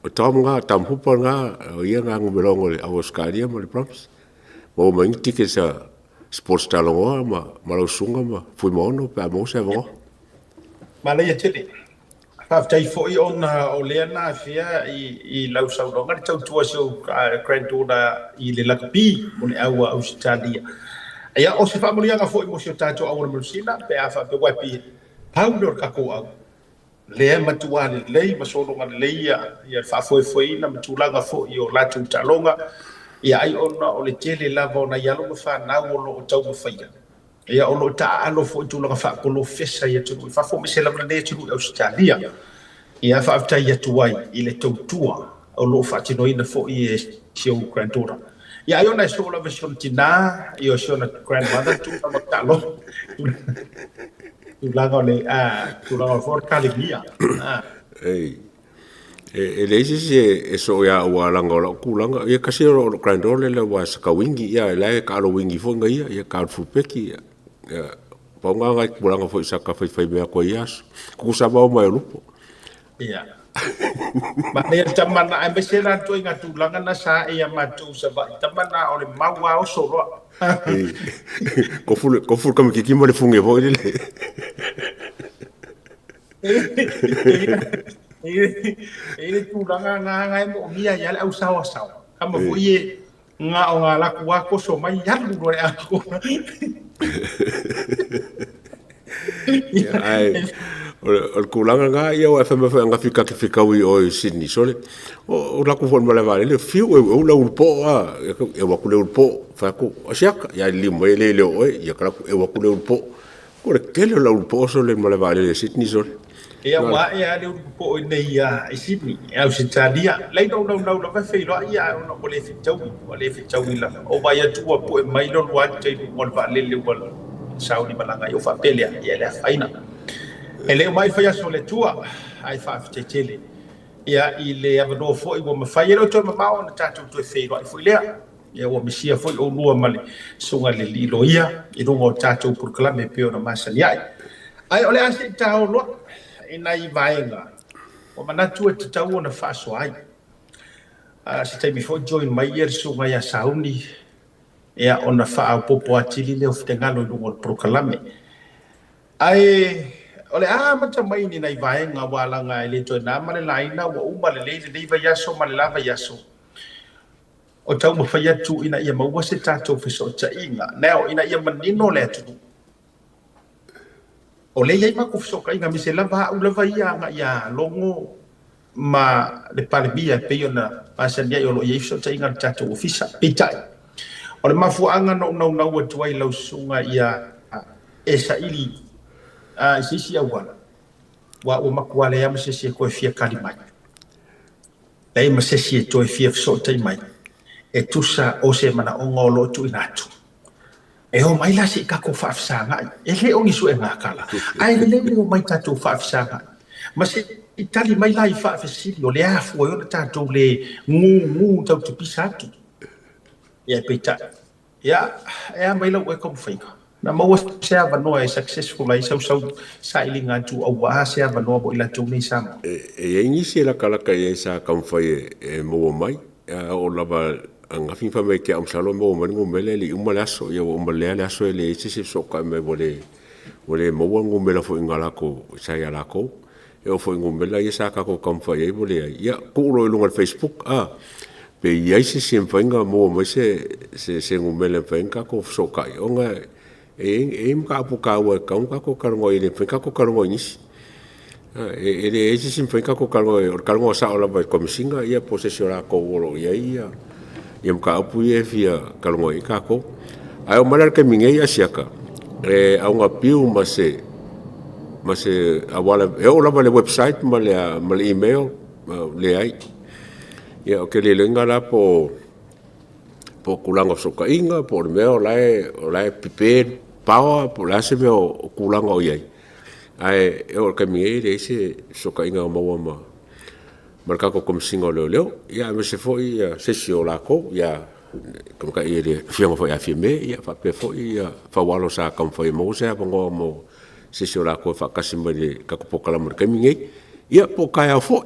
O Tom lena, Tom Hooper lena, o ia lena numera 6 o le au Ausetalia ma le Brumbies. Maua mai ni tickets a sports talanoa ma, ma lau susuga ma Fuimaono pe a maua se avanoa. Manaia tele. Faafetai foi ona o lea na afea i lau saunoaga le tautua a si ou granddaughter i le lakapi mo le au a Ausetalia. Ia, o se faamanuiaga foi mo si o tatou auala manusina pe a faapea ua e pau lea o le tatou au lea e matua lelei ma sologa lelei ia le faafoefoeina ma tulaga foi o latou taaloga, ia ai ona o le tele lava o nai alo ma fanau o lo o taumafaia. Ia, o lo o taaalo foi i tulaga faapolofesa i atunuu i fafo, aemaise lava lenei atunuu i Ausetalia. Ia, faafetai atu ai i le tautua o lo o faatinoina foi e si ou granddaughter. Ia, ai ona e soo lava i si ona tinā, ia o si ona grandmother, tulaga o taaloga, tulaga o le, tulaga o le kalemia. Ei, e leai se isi e soo ia au aua leaga o lau tulaga, ia tasi o lou granddaughter lea aua sa tau uini, ia la e taalo uini foi na ia, ia taalo fulupeti, ia, ia pau na o nai tulaga foi sa ta faifai mea atu ai i ia aso. Tutusa lava oma e Ulupo. Ia. Manaia le tama na, aemaise la le ituaiga tulaga na sa ae ia matou i Savaii, tama na o le mau lava oso loa. Kofu le kofu le kamakiki ma le funge foi lele. E i le tulaga na na e moomia ai le au saoasaoa. Kama foi e ngā o ngā laku a koso mai alu loa le au. Ia, ae o le tulaga lena, ia aua e fai mai foi ananafi ta te fetaui i o i Sydney, sole, o alu atu foi i le malae vaalele, fiu e ulu le ulu poo a, e ulu atu le ulu poo, fai atu, Asiata, ia liliu mai e le iloa o oe, ia tala atu, e ulu atu le ulu poo. O le tele o le ulu po'o sole i le malae vaalele i Sydney sole. Ia ua ae lava le ulu popo'o i inei i Sydney, i Ausetalia. Leai na ou naunau lava e feiloai ia ae ona ua le fetaui, ua le fetaui lava. Ou vaai atu ua pue mai le ulu ata i luga o le vaalele ua sauni malaga ai. Ou faapea lea, ia e le afaina. E le uma ai faiaso o le Atua, ae faafetai tele ia i le avanoa foi ua mafai. E le o toe mamao ona tatou toe feiloai foi lea. Ia ua misia foi oulua ma le Susuga i le Alii Loia i luga o tatou polokalame e pei ona masani ai. Ae o le a se i taolo i nai vaega ua manatu e tatau ona faasoa ai. Se taimi foi join mai ia le Susuga ia Sauni ia ona faaopoopo atili lea o finagalo i luga o le polokalame. Ae o le a amata mai ni nai vaega aua leaga e le toe na ma le laina ua uma lelei lenei vaiaso ma le la vaiaso. O taumafai atu ina ia maua se tatou fesootaiga. Now, ina ia manino le atunuu, o lea e i ai matou fesootaiga aemaise lava au lava ia agai ia Logo ma le Palemia e pei ona masani ai o lo o i ai fesootaiga a le tatou ofisa. Peitai, o le mafuaaga na ou naunau atu ai i lau susuga ia e saili i se isi auala, aua ua matua leai lava ma se isi e toe fia tali mai. Leai ma se isi e toe fia fesootai mai e tusa o se manaoga o lo o tuuina atu. E o mai la se i tatou faafesagai. E le o ni suega tala, ae lelei le o mai tatou faafesagai. Ma se i tali mai la i faafesili o le a afua ai ona tatou le gugu tau te pisa atu. Ia peitai, Ia, e a mai lau oe taumafaiga? Na maua se avanoa e successful ai sau sau sailiga atu auā se avanoa mo i latou nei i Samoa? E i ai nisi e lakalaka i ai sa taumafai e maua mai, a oo lava ananafi na fai mai ia te au masalo e maua mai le numera e le i uma le aso, ia ua uma lea le aso e leai se isi e fesootai mai ua le ua le maua le numera foi na latou sa ia latou. E oo foi i numera ia sa tatou taumafai ai ua leai, ia tuu loa i luga o le Facebook a, pe i ai se isi e mafai ona maua mai se numera e mafai ai ona tatou fesootai ona e i ai mataupu taua e tatau ona tatou talanoa i ai, e le mafai ona tatou talanoa i nisi. E leai se isi e mafai ona tatou talanoa i ai, o le talanoa sao lava i le Komesina ia po o se isi o latou o lo o i ai ia mataupu ia e fia talanoa i ai tatou. Ae oo mai la i le taimi nei Asiata, e augapiu ma se ma se auala e oo lava i le website ma le ma le email, leai. Ia ou te le iloaina la po o tulaga o fesootaiga po o le mea o la e prepared power po o le a se mea o tulaga o i ai, ae oo i le taimi nei e leai se fesootaiga o maua ma ma le tatou Komesina o Leoleo, ia aemaise foi se isi o latou, ia tamaitai i le Afioga foi ia Fiame, ia faapea foi Faualo sa taumafai e maua se avanoa mo se isi o latou e faatasi mai i le tatou polokalame i le taimi lenei. Ia po o taeao foi,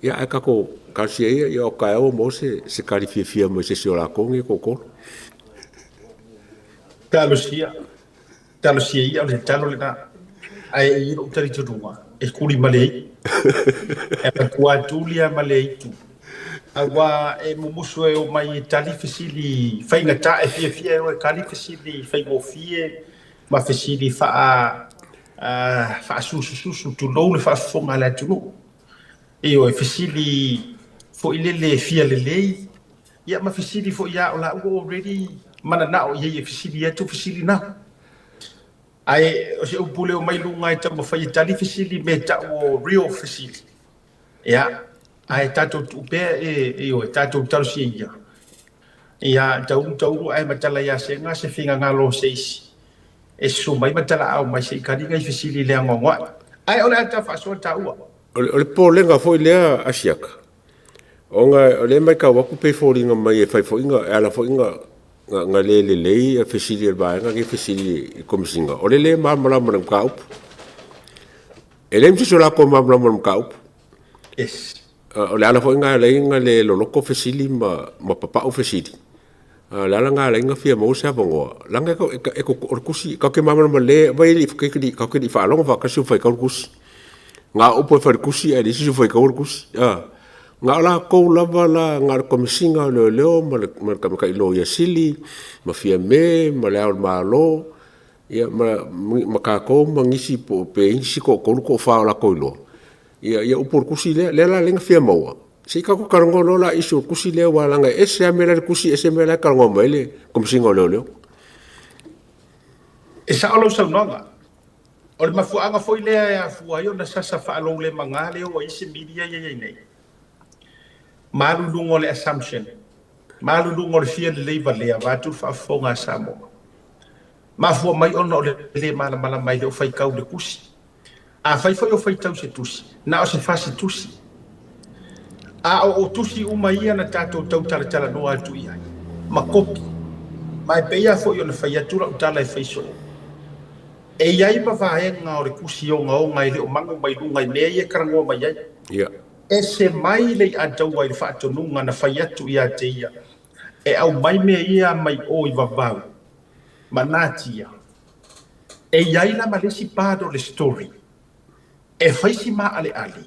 ia ae tatou talosia ia, ia o taeao ua maua se tali fiafia mai se isi o latou nei e toatolu. Talosia, Talosia ia, o le tatalo lena. Ae e i ai lou talitonuga, e tuli ma le iu. E matua tuli lava ma le itu. Aua e mumusu e omai e tali fesili faigata, e fiafia e o e tali fesili faigofie ma fesili faa, faasusususu, tulou le faafofoga a le atunuu. Ioe, fesili foi lele fia lelei, Ia ma fesili foi ia o la ua already mananao i ai e fesili atu fesili na. Ae o se upu leo mai luga e taumafai e tali fesili me tau o real fesili. Ia, ae tatou tuu pea e, ioe, tatou talosia ia. Ia, taulu taulu ae matala ia Sega se finagalo o se isi. E susu mai ma talaau mai se i tali nai fesili le anoanoai. Ae o le a ta faasoa taua. O le popolega foi lea Asiata, Ona o lea e matau atu pei e foliga mai e fai foi e ala foi na le lelei fesili a le vaega lenei fesili i le Komesina, o le le malamalama i le mataupu. E leai ma se isi o latou e malamalama i le mataupu. Yes. O le ala foi lena e ala ai ona le loloto fesili ma papau fesili. O le ala lena e ala ai ona fia maua se avanoa, leaga o le tusi, tatou te malamalama lelei, vaai tatou te le i faalogo faatasi o faitau le tusi. Na o upu e fai i le tusi ae leai se isi o faitaua le tusi. Na o latou lava la, na o le Komesina o Leoleo ma le Tamaitai Loia Sili ma Fiame ma Le Ao o le Malo, ia ma tatou ma nisi pe i ai nisi toatolu toafa o latou iloa, ia upu o le tusi lea. Lea la na fia maua, se i tatou talanoa loa la i issue o le tusi lea aua leaga e ese lava mea la e i le tusi ese mea la e talanoa mai ai le Komesina o Leoleo. E sao lau saunoaga. O le mafuaaga foi lea e afua ai ona sasa faaloulemaga lea ua i isi media ia i ai nei. Ma alu i luga o le assumption, ma alu i luga o le fia lelei valea vaeatu le faafofoga a Samoa. Mafua mai ona o le le malamalama e le o faitau le tusi. Afai foi o faitau se tusi, na o se fasi tusi. A o o tusi uma ia na tatou tau talatalanoa atu i ai, ma kopi. Ma e pei lava foi ona fai atu lau tala e fai soo. E i ai ma vaega o le tusi ogaoga e le o magu mai luga i mea ia e talanoa mai ai. Ia. Ese mai le iataua i le faatonuga na fai atu ia te ia e aumai mea ia mai o i vavau ma natia. E i ai la ma le isi part o le story e fai si maaleale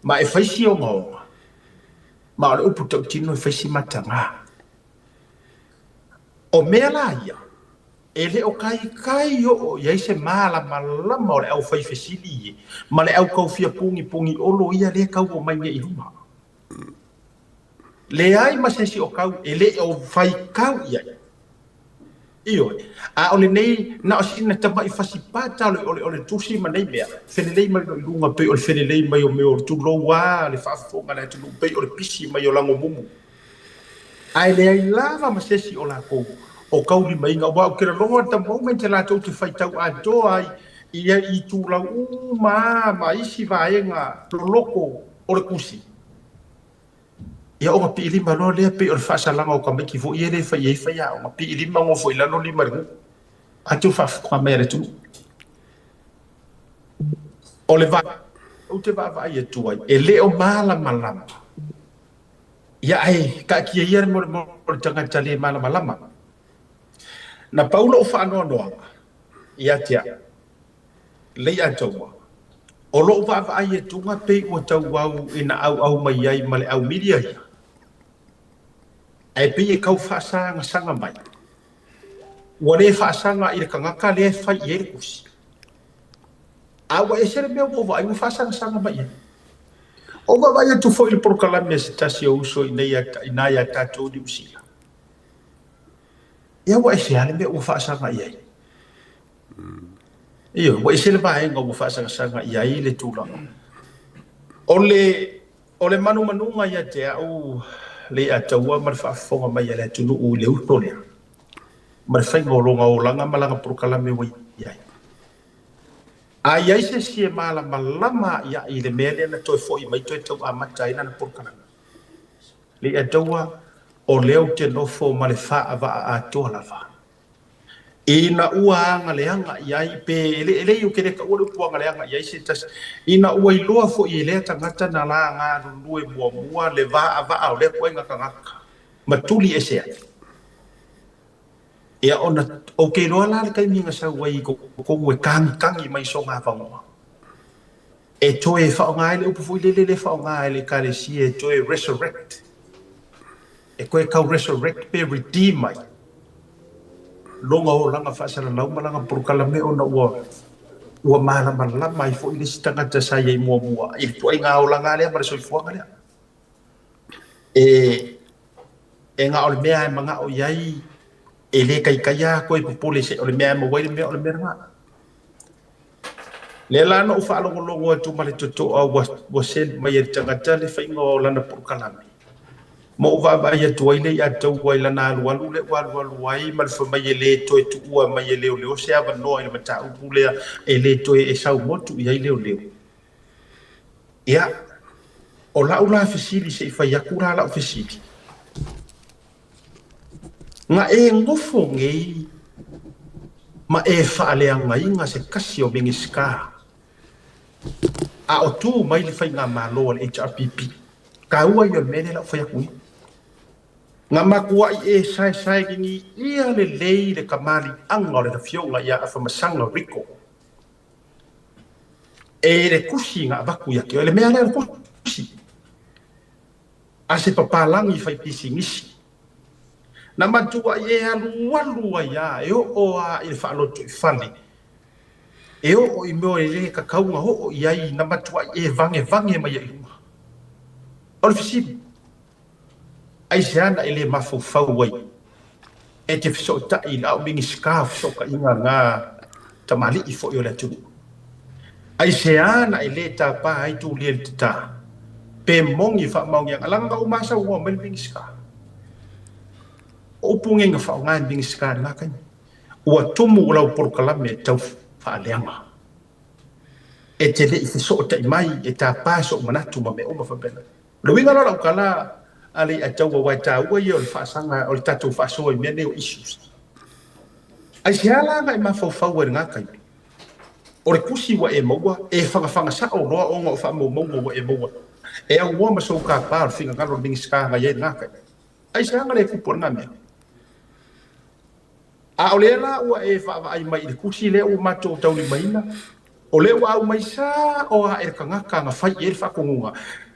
ma e fai si ogaoga ma o le upu tautino e fai si mataga. O mea la ia, e le o kaikai oo i ai se malamalama o le au fai fesili ma le au kau fia pugipugi olo ia lea kau o mai nei i luma. Leai ma se isi o kau e le o faitau i ai. Ioe. A o lenei, na o sina tamaʻi fasi pata o le, o le tusi ma nei mea, felelei mai loa i luga pei o le felelei mai o mea o le tulou a le faafofoga a le atunuu pei o le pisi mai o lagomumu. Ae leai lava ma se isi o lakou o kaulimaina, aua ou te lalogo at the moment latou te faitau atoa ai i itulau uma ma isi vaega loloko o le tusi. Ia ona piilima loa lea pei o le faasalaga o tamaiti foi ia lea e fai i ai faiaoga, piilima nofo i lalo lima i le nuu. Atu faafofoga mai a le atunuu. O le va ou te vaavaai atu ai, e le o malamalama. Ia ae taatia ia le mea o le tagata le malamalama. Na pau lou faanoanoaga ia te au, Leiataua, O lou vaavaai atuga pei ua tauau ina auau mai ai ma le au media ia, ae pei e tau faasaga mai. Ua le faasaga i le tagata lea e fai i ai le tusi. A ua ese le mea ua ou vaai ua faasagasaga mai i ai. Ou vaavaai atu foi i le polokalame a se tasi o uso i ina ia tatou i Niu Sila. Ia ua ese lava le mea ua faasaga i ai. Ioe, ua ese le vaega ua faasagasaga i ai le tulaga. O le, o le manumanuga ia te au Leiataua ma le faafofoga mai a le atunuu i le uso lea, ma le faiga o lona olaga ma lana polokalame ua i ai. A i ai se isi e malamalama aʻiaʻi i le mea lea na toe foi mai toe tau amata ai lana polokalame, Leiataua, o lea ou te nofo ma le faaavaa atoa lava. Ina ua agaleaga i ai, pe e le, e leai ou te le taua le upu agaleaga i ai se tasi, ina ua iloa foi e lea tagata na la galulue muamua le vaavaa o lea ituaiga tagata ma tuli ese ai. Ia ona, ou te iloa la le taimi na sau ai i totonu e tagitagi mai sona avanoa. E toe faaaoga ai le upu foi lele lea e faaaoga e le Ekalesia e toe resurrect, e toe tau resurrect pe redeem ai lona olaga faasalalau ma lana polokalame ona ua ua malamalama ai foi le isi tagata sa i ai muamua i le ituaiga olaga lea ma le soifuaga lea. E e na o le mea e manao i ai e le taitai lava toe popole se o le mea e maua ai le mea o le mea lena. Lea la na ou faalogologo atu ma le totoa ua, ua send mai e le tagata le faiga o lana polokalame. Ma ou vaavaai atu ai lea ia taua i lana alualu lea ua alualu ai ma le fai mai e le toe tuua mai e leoleo se avanoa i le mataupu lea e le toe e sau motu i ai leoleo. Ia, o lau la fesili se i fai atu la lau fesili. Na e nofo nei ma e faaleagaina se tasi o Minisita a o tu mai le faigamalo a le HRPP. Taua ia o le mea lea la ou fai atu nei. Na matuai e saesaeliniia lelei le kamaliaga o le Afioga ia Afamasaga Rico e le tusi na avatu ia te oe. Le mea lea o le tusi. A se papalagi fai pisinisi. Na matuai e alualu ai a e oo a i le faalotoifale, e oo i mea e le tatau ona oo i ai, na matuai e vagevage mai ai i luga. O le fesili, aisea na e le mafaufau ai e te fesootai i le, a o Minisita o Fesootaiga na tamalii foi o le atunuu? Aisea na e lē tapa ai Tulia i le tatā? Pe moni faamaoniaga leaga na ou masaunoa mai le Minisita. O upu nei na faaaoga e le Minisita i lena taimi. Ua tumu lau polokalame tau faaleaga. E te le i fesootai mai e tapa sou manatu ma mea uma faapena. O le uiga la o lau tala a Leiataua aua e taua ia o le faasaga o le tatou faasoa i mea nei o issues. Aisea la na e mafaufau ai i lena taimi? O le tusi ua e maua, e fagafaga sao loa ona o faamaumauga ua e maua. E aunoa ma sou tapa o le finagalo o le Minisita na i ai i lena taimi. Aisea na le tupu ai lena mea? A o lea la ua e vaavaai mai i le tusi lea ua matou taulimaina, o lea ua aumai sao lava e le tagata na fai i ai le faatonuga,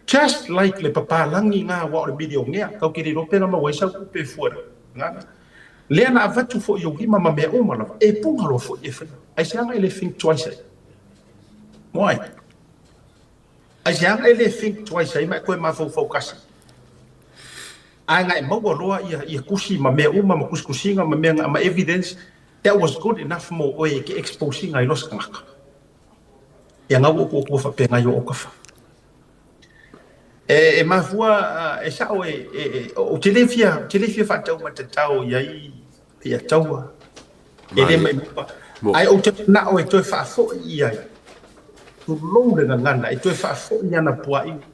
just like le papalagi na aua o le milionea, tatou te le iloa pe na maua ai sau tupe e fua i lena mea. Lea na avatu foi i ou lima ma mea uma lava, e puna loa foi e faia. Aisea na e le think twice ai? Why? Aisea na e le think twice ai ma e toe mafaufau kasi? Ae na e maua loa ia, ia tusi ma mea uma ma tusitusiga ma mea ma evidence, that was good enough mo oe e ke expose ina ai loa se tagata. Ia na ua ou tua faapena i o autafa. E, e mafua, e sao e, e, e, ou te le fia, ou te le fia faataumatatao i ai ia taua. E le maimoa. Ae ou te manao e toe faafoi i ai, tulou le gagana, e toe faafoi ana puaaiga.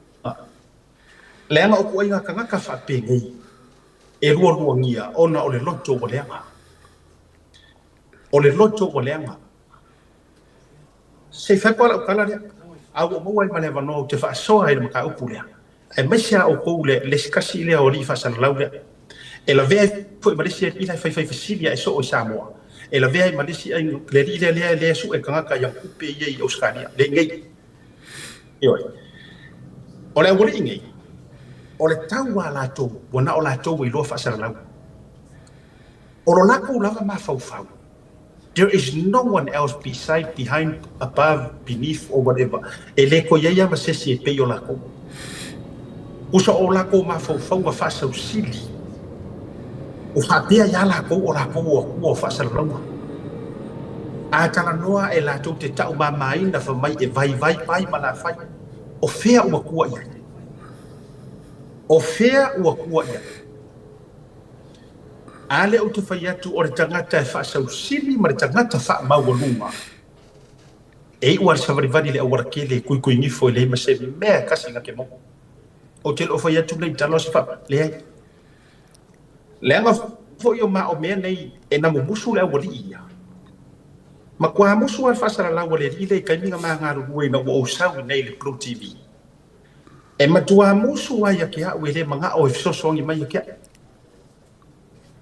Leaga o ituaiga tagata faapenei, e lualuagia ona o le loto ua leaga. O le loto ua leaga. Se i fai atu lava lau tala lea, a ua ou maua ai ma le avanoa ou te faasoa ai i le mataupu lea, aemaise lava outou le le isi tasi lea o alii faasalalau lea, e lavea ai foi ma le isi alii la e faifai fesili ae soo i Samoa, e lavea ai ma le isi le alii lea lea lea e sue tagata i ana tupe ia i Ausetalia, le nei. Ioe. O le aualii nei, o le tau a latou, ua na o latou e iloa faasalalau. O lo latou lava mafaufau, There is no one else beside, behind, above, beneath or whatever. E le toe i ai lava se isi e pei o latou. Usa o latou mafaufauga faasausili, o faapea iā latou o latou o Atua o faasalalauga. A talanoa ae latou te taumamaina fa mai e vaivai pai ma lafai, o fea ua tua i ai? O fea ua tua i ai? A lea ou te fai atu o le tagata e faasausili ma le tagata faamaualuga, e iu lava i le savalivali i le aualatele e kuikuigifo e leai ma se mea e tasi na te maua. Ou te le o fai atu nei tala o se faa, leai. Leaga foi o maomea nei e na mumusu le aualii ia. Matua musu lava le faasalalau a le alii lea i taimi na ma galulue ina ua ou sau i nei i le Blue TV. E matua musu lava ia te au e le manao e fesoasoani mai ia te au.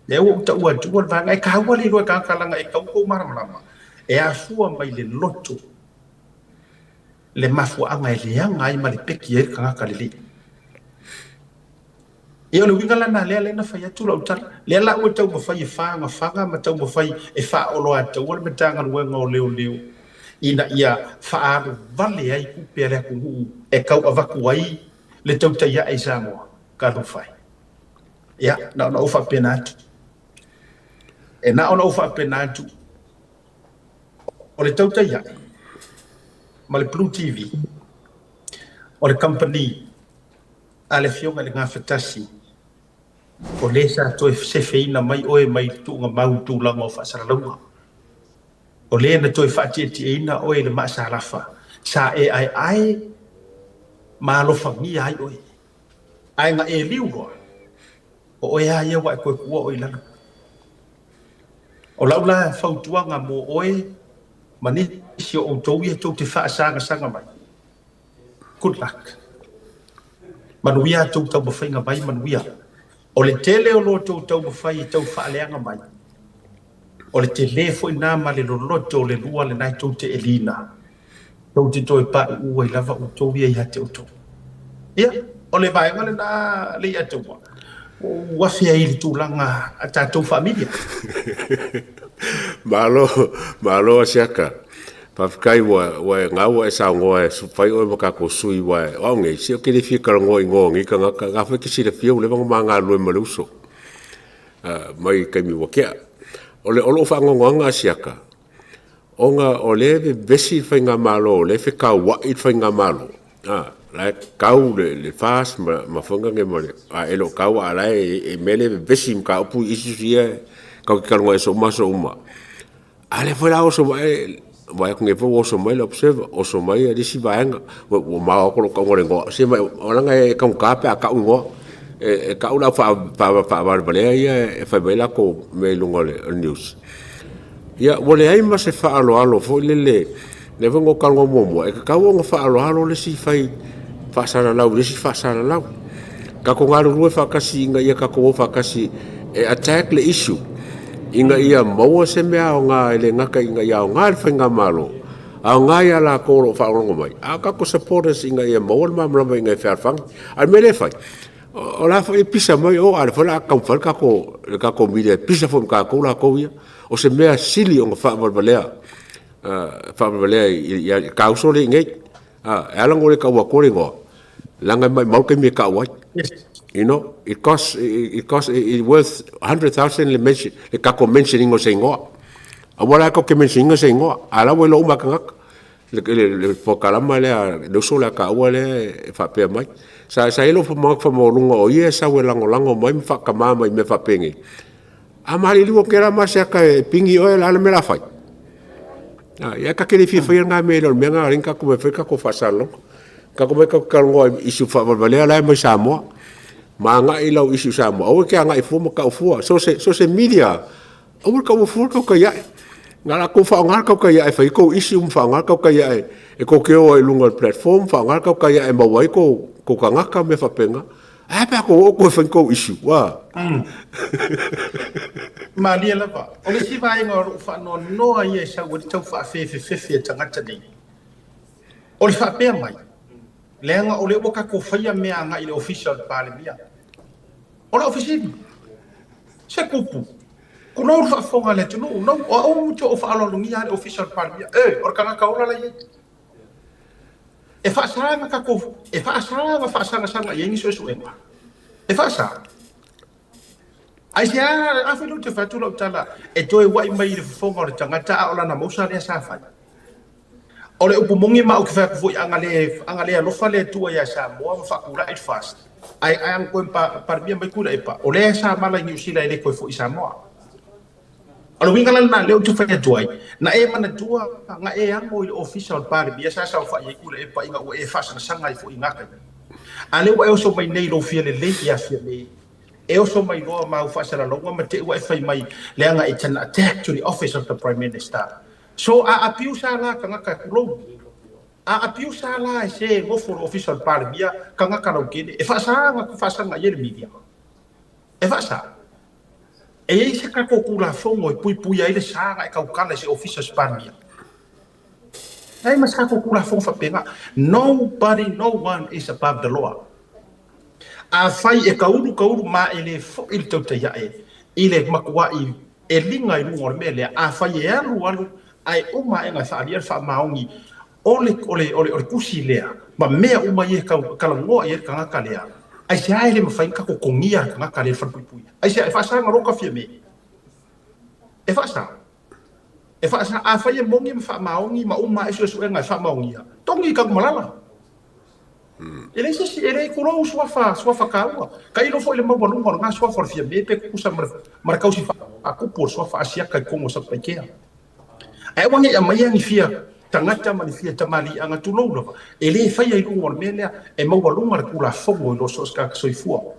Lea ua ou taua atua le vaega, e taua le iloa e tagata leaga e tatau ona outou malamalama, e afua mai le loto le mafuaaga e leaga ai ma le peki ai le tagata lelei. Ia o le uiga la lena lea lea na fai atu lau tala, lea la ua taumafai e fagafaga ma taumafai e faaoloataua le Matagaluega o Leoleo ina ia faaalu vale ai tupe a le atunuu e tau avatu ai le tautai ae i Samoa. Talofa e. Ia, na ona ou faapena atu. E na ona ou faapena atu, o le tautai ae ma le Blue TV, o le kamupani a le Afioga i le Gafatasi, o le sa toe sefeina mai oe mai le tuugamau i tulaga o faasalalauga. O le na toe faatietieina oe i le maasalafa, sa e aeae ma alofagia ai oe. Ae na e liu loa, o oe lava ia ua e toe tuua oe i lalo. O lau la fautuaga mo oe ma nisi o outou ia tou te faasagasaga mai, good luck. Manuia a tou taumafaiga mai, manuia. O le tele o lo tou taumafai e tau faaleaga mai, o le tele foi lena ma le loloto o le lua lena e tou te eliina. Tou te toe paʻiʻu ai lava outou ia ia te outou. Ia, o le vaega lena Leiataua, ua ou afe ai i le tulaga a tatou familia. Malo, malo Asiata. Faafetai ua, ua e gau ua e saunoa e fai oe ma tatou sui ua e, o au nei, se ou te le fia talanoa i igoa o nei tagata, na foi e te silafia ua leva ona ma galulue ma le uso, mai taimi ua tea. O le, o lou faanoanoaga Asiata, Ona o lea e vevesi le faigamalo, o lea e fekauai le faigamalo, a, la e kau le FAST ma faiga nei ma le, a e le o kau a o la e mea lea e vevesi i mataupu issues ia tatou te talanoa i aso uma aso uma. A lea foi la oso mai, vaai atu nei foi ua oso mai le Observer, oso mai le isi vaega, ua mao atu lou tauga o le igoa, se leaga e taugata pe a tau igoa. E tau le au faavalevalea ia e fai mai latou mea i luga o le news. Ia, ua leai ma se faaaloalo foi lele, lea foi na ou talanoa muamua, e tatau ona faaaloalo le isi fai faasalalau i le isi faasalalau. Tatou galulue faatasi ina ia tatou o faatasi e attack le issue ina ia maua se mea aoga e le gata ina ia aoga i le faigamalo, aoga ia latou o lo o faalogologo mai, a o tatou supporters ina ia maua le malamalama ina ia fealofani. A o le mea lea e fai, o la foi e pisa mai o, a o lea foi o le a taumafai le tatou media e pisa foi ma tatou latou ia. O se mea sili ona faavalevalea, faavalevalea i ta uso lea e i inei. E ala ona ou le taua atua le igoa, leaga e maumau le taimi e tau ai. You know, it costs, it costs, it worth 100,000 le mention, le tatou mention ina o se igoa. Aua la tatou te mention ina se igoa, a la ua iloa uma e tagata. Le polokalama lea, le uso lea a taua lea e faapea mai. Sa i ai lou manatu faamaualuga o ia e sau e lagolago mai ma faatama mai i mea faapenei. A maliliu atu la ma se ata e pigi oe, o le a le mea o le a fai? Ia ta te le fia faia lena mea, e le o le mea lena o lea na tatou omai e fai le tatou faasalalauga. Tatou omai tatou talanoa i issue faavalevalea la e mai Samoa. Ma agai i lau issue Samoa, aua e te agai fua ma tau fua. So se media, aua le taua fua le tautai ae. Na o le a tou faaaoga le tautai ae e fai ai tou issue ma faaaoga le tautai ae e tou te o ai i luga o le platform, faaaoga le tautai ae e maua ai tou tagata ma mea faapena. Ae a pe a tou oo tou e fai ni tou issue, ua. Malie lava. O le isi vaega o lou faanoanoa ia e sau ai le tau faafefefefe a tagata nei, o le faapea mai, leaga o lea ua tatou faia mea agai i le Ofisa o le Palemia. O lau fesili, se kupu, tulou le faafofoga a le atunuu, no, o au ou te oo faaaloalogia lava le Ofisa o le Palemia, e, o le tagata ola la e i ai. E faasa na tatou, e faasa na faasagasagai ai ni suesuega. E faasa. Aisea, afai lea ou te fai atu lau tala e toe ua'i mai i le fofoga o le tagata a o lana mausa lea sa fai. O le upu moni ma ou te fai atu foi a na le, a na le alofa le Atua ia Samoa ma faatulai le FAST, ae ae a na toe Palemia mai Tuilaepa, o lea sa mala i Niu Sila e le toe foi i Samoa. O le uiga la lena lea ou te fai atu ai, na e manatua na e amo i le ofisa o le Palemia sa saofai ai Tuilaepa ina ua e faasagasaga ai foi i na taimi. A lea ua e oso mai nei i lou fia lelei ia Fiame, e oso mai loa ma au faasalalauga ma te i ua e fai mai leaga it's an attack to the office of the Prime Minister. So a abuse a la tagata tulou. A abuse a la e se e nofo i le ofisa o le Palemia tagata lautele. E faasa ona faasaga i ai le media. E faasa. E i ai se tatou Tulafono e puipuia ai le sa na e tautala i se Ofisa o se Palemia? Leai ma se tatou Tulafono faapena. Nobody, no one is above the law. Afai e kaulu, kaulu ma e le foi le tautai ae i le matuai e liga i luga o le mea lea, afai e alu, alu, ae uma ae na e faaalia le faamaoni o le, o le, o le, o le tusi lea ma mea uma ia e tau talanoa i ai le tagata lea, aisea e le mafai ona tatou togia le tagata lea i le falepuipui? Aisea e faasaga loa Fiame? E faasa. E faasa. Afai e moni ma faamaoni ma uma ae suesuega e faamaonia, togi i Tanumalala. E leai se isi, e leai, tulou suafa, suafa taua. Tailo foi le maualuga o lena suafa o le Fiame pe tutusa ma le, ma le tausi faatupu o le suafa Asiata i totonu o Satupaitea. Ae aua ne i aumaia ni fia tagata ma ni fia tamaliiaga, tulou lava, e le faia i luga o le mea lea, e maualuga le Tulafono i lo so o se tagata soifua.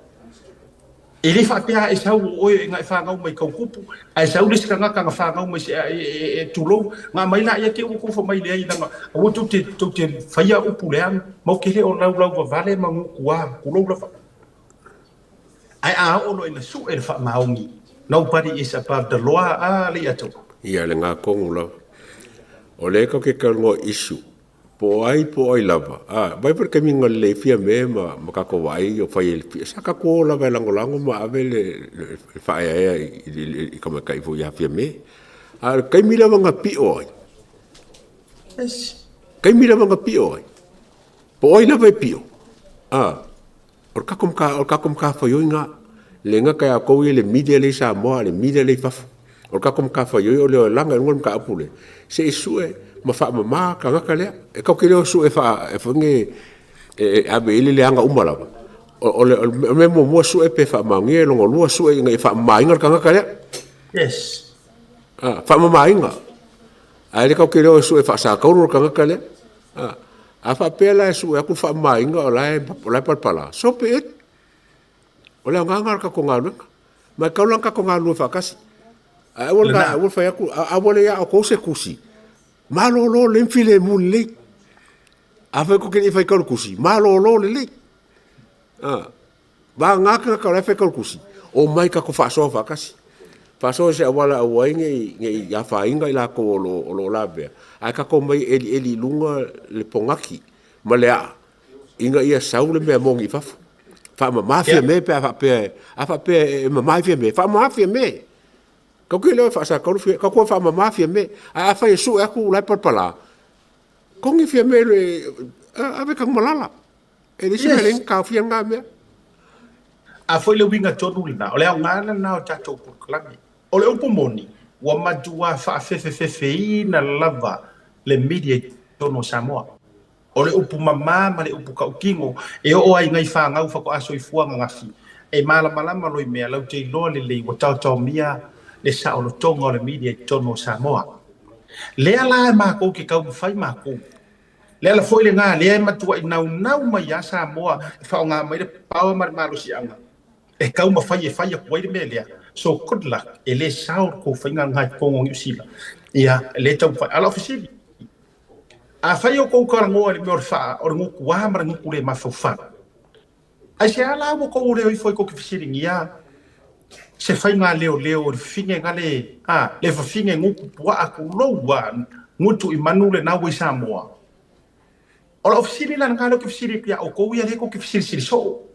E le faapea a e sau o oe na e fanau mai Kaukupu, ae sau le isi tagata na fanau mai se, e, tulou, na aumai laia te ua tofa mai leai leaga aua tou te, tou te faia upu leaga, ma ou te le o laulau vavale ma gutua, tulou lava. Ae a oo loa ina sue le faamaoni, nobody is above the law, a lei atu. Ia le gatonu lava. O lea tou te talanoa i issue, po o ai po o ai lava, a, vaai foi le taimi na lelei ai Fiame ma, ma tatou vaai o fai ai le pia, sa tatou o lava e lagolago ma ave le, le, le faaeaea i, i, i, i tamaitai foi ia Fiame. A o le taimi lava na pio ai, Yes. taimi lava na pio ai, po o ai lava e pio, a, O le tatou matafaioi lena, le gata ia outou ia le media lea i Samoa, a o le media lea i fafo. O le tatou matafaioi o le o e laga i luga le mataupu lea, se i sue ma faamama tagata lea. E tatou te le o sue foi nei e ave i ai le leaga uma lava. O le mea muamua sue pe faamaonia, lona lua sue ina ia faamamaina le tagata lea. Yes. Faamamaina. Ae le tatou te le o e sue faasatauro le tagata lea. A faapea la e sue atu le faamamaina o la e palapala, so be it. O le agaga o le tatou galuega. Ma e tatau la ona tatou galulue faatasi. Ae aua le aua le fai atu, a ua le ia outou se tusi, malolo lelei ma filemu lelei. Afai tou te le i faitau i le tusi, malolo lelei. Vagana tagata o la e faitau i le tusi, omai tatou faasoa faatasi. Faasoa i se auala aua ai ne i afaina i latou o lo o lavea, ae tatou omai e elieli i luga le pogati ma le aa ina ia sau le mea moni i fafo. Faamama Fiame pe a faapea, a faapea e mama ai Fiame, faamama Fiame. Tatou te le o e faasataulu Fiame, tatou o e faamama Fiame. Ae afai e sue atu la e palapala, togi Fiame le ave Tanumalala. E leai se mea e leai ona taofia lena mea. A foi le uiga tonu lena, o le aoga lena o tatou polokalame. O le upu moni, ua matua faafefefefeina lava le media i totonu o Samoa. O le upu mama ma le upu tautino e oo ai i nai fanau faatoa soifua ananafi, e malamalama loa i mea latou te iloa lelei ua taotaomia le saolotoga o le media i totonu o Samoa. Lea la e matou te taumafai matou. Le ala foi lena lea e matuai naunau mai lava Samoa e faaaoga mai le power ma le malosiaga e taumafai e fai atu ai le mea lea. So good luck, e le sao le tou faiga lena i totonu o Niu Sila. Ia, lea e taumafai. A o lau fesili, Afai o kou talanoa i le mea o le faa, o le gutu ma le gutu le mafaufau, aisea la ua tou leo ifo ai tou te fesiligia se faiga leoleo i le fafine na le, a, le fafine gutu puaa tulou a, gutu i manu lena ua i Samoa? O lau fesili la lena lea ou te fesili atu ia outou ia lea tou te fesilisili soo.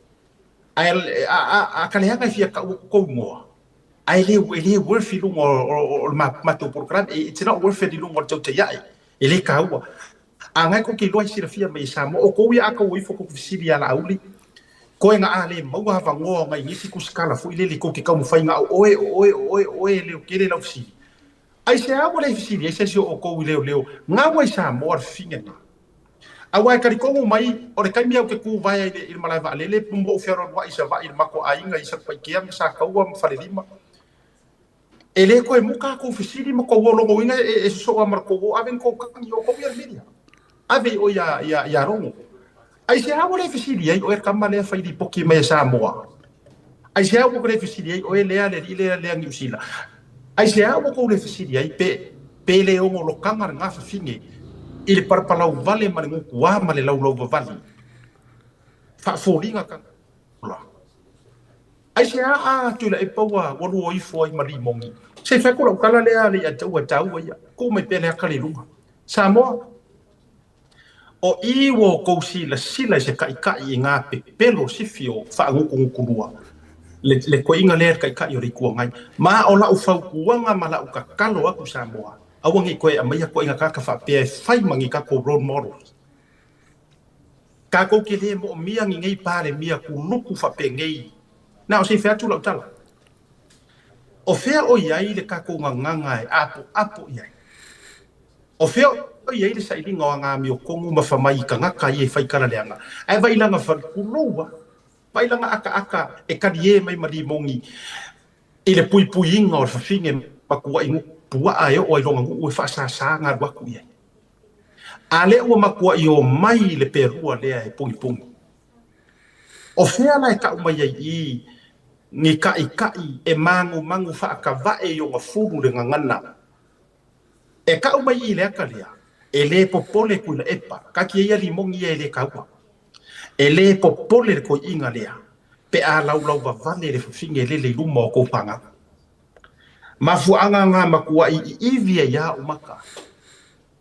Ae a, a, a ka leaga e fia tau atu kou igoa, ae le, e le worth i luga o le matou polokalame. It's not worth it i luga o le tautaiae. E le taua. A ngai kou te iloa i silafia mai e Samoa, o kou ia a kou o ifo kou te fesili ia Laauli, koe na a le maua avanoa o ngai nisi kusikala foi lele kou te taumafai na o oe, o oe, o oe, o oe e leo tele lau fesili. Aisea ua le fesili ai se isi o outou i leoleo gaua i Samoa le fafine lena? Aua e talitonu mai, o le taimi au te kū vae ai i le malae vaalele, ma ou fealualuai i Savaii i le matou aiga i Satupaitea ma Sataua ma Falelima, e le toe muka a tou fesili ma tou logoina e sosoo lava ma le tou o ave ni tou tagi, o tou ia le media. Ave i o ia Logo. Aisea ua le fesili ai oe le tama lea fai lipoti mai e Samoa? Aisea ua le fesili ai oe lea le alii lea lea Niu Sila? Aisea ua tou le fesili ai pe le ono lokaga lena fafine i le palapalau vale ma le gutuā ma le laulau vavali faafoliga la? Aisea a Tuilaepa ua lua ifo ai ma Limogi? Se i fai atu lau tala lea le ia te ua taua ia. Tuu mai pea le aka le i luga. Samoa, O i ua outou silasila i se taitai i ngā pepelo sifi o faagutugutu le, le koiga lea le taitai o le Itu Agai. Ma o lau fautuaga ma lau tatalo atu Samoa, aua ne i toe aumaia koiga tagata faapea e fai ma ni tatou role models. Tatou te le moomia ni nei Palemia kuluku faapenei. Na o se i fai atu lau tala. O fea o i ai le tatou gagaga e apoapo i ai? O fea o i ai le sailiga o aga amiotonu ma famai i tagata ia e fai tala leaga, ae vaai lana fale, tulou a, vaai lana akaaka e talie mai ma limogi i le puipuiga o le fafine matuai puaa e oo ai lona nuu e faasasa galu atu i ai. A lea ua matuai omai le pelua lea e pugipuni. O fea la e tau mai ai i ni taʻitaʻi e magumagu faakavae i ona fulu le gagana? E kau mai i le aka lea, e le popole Tuilaepa, kaki ia limogi ia e le taua. E le popole le toeaina lea, pe a laulau vavale le fafine e lele i luma o kou fanau. Mafuaaga ngā matuai iivi ai a ou maka,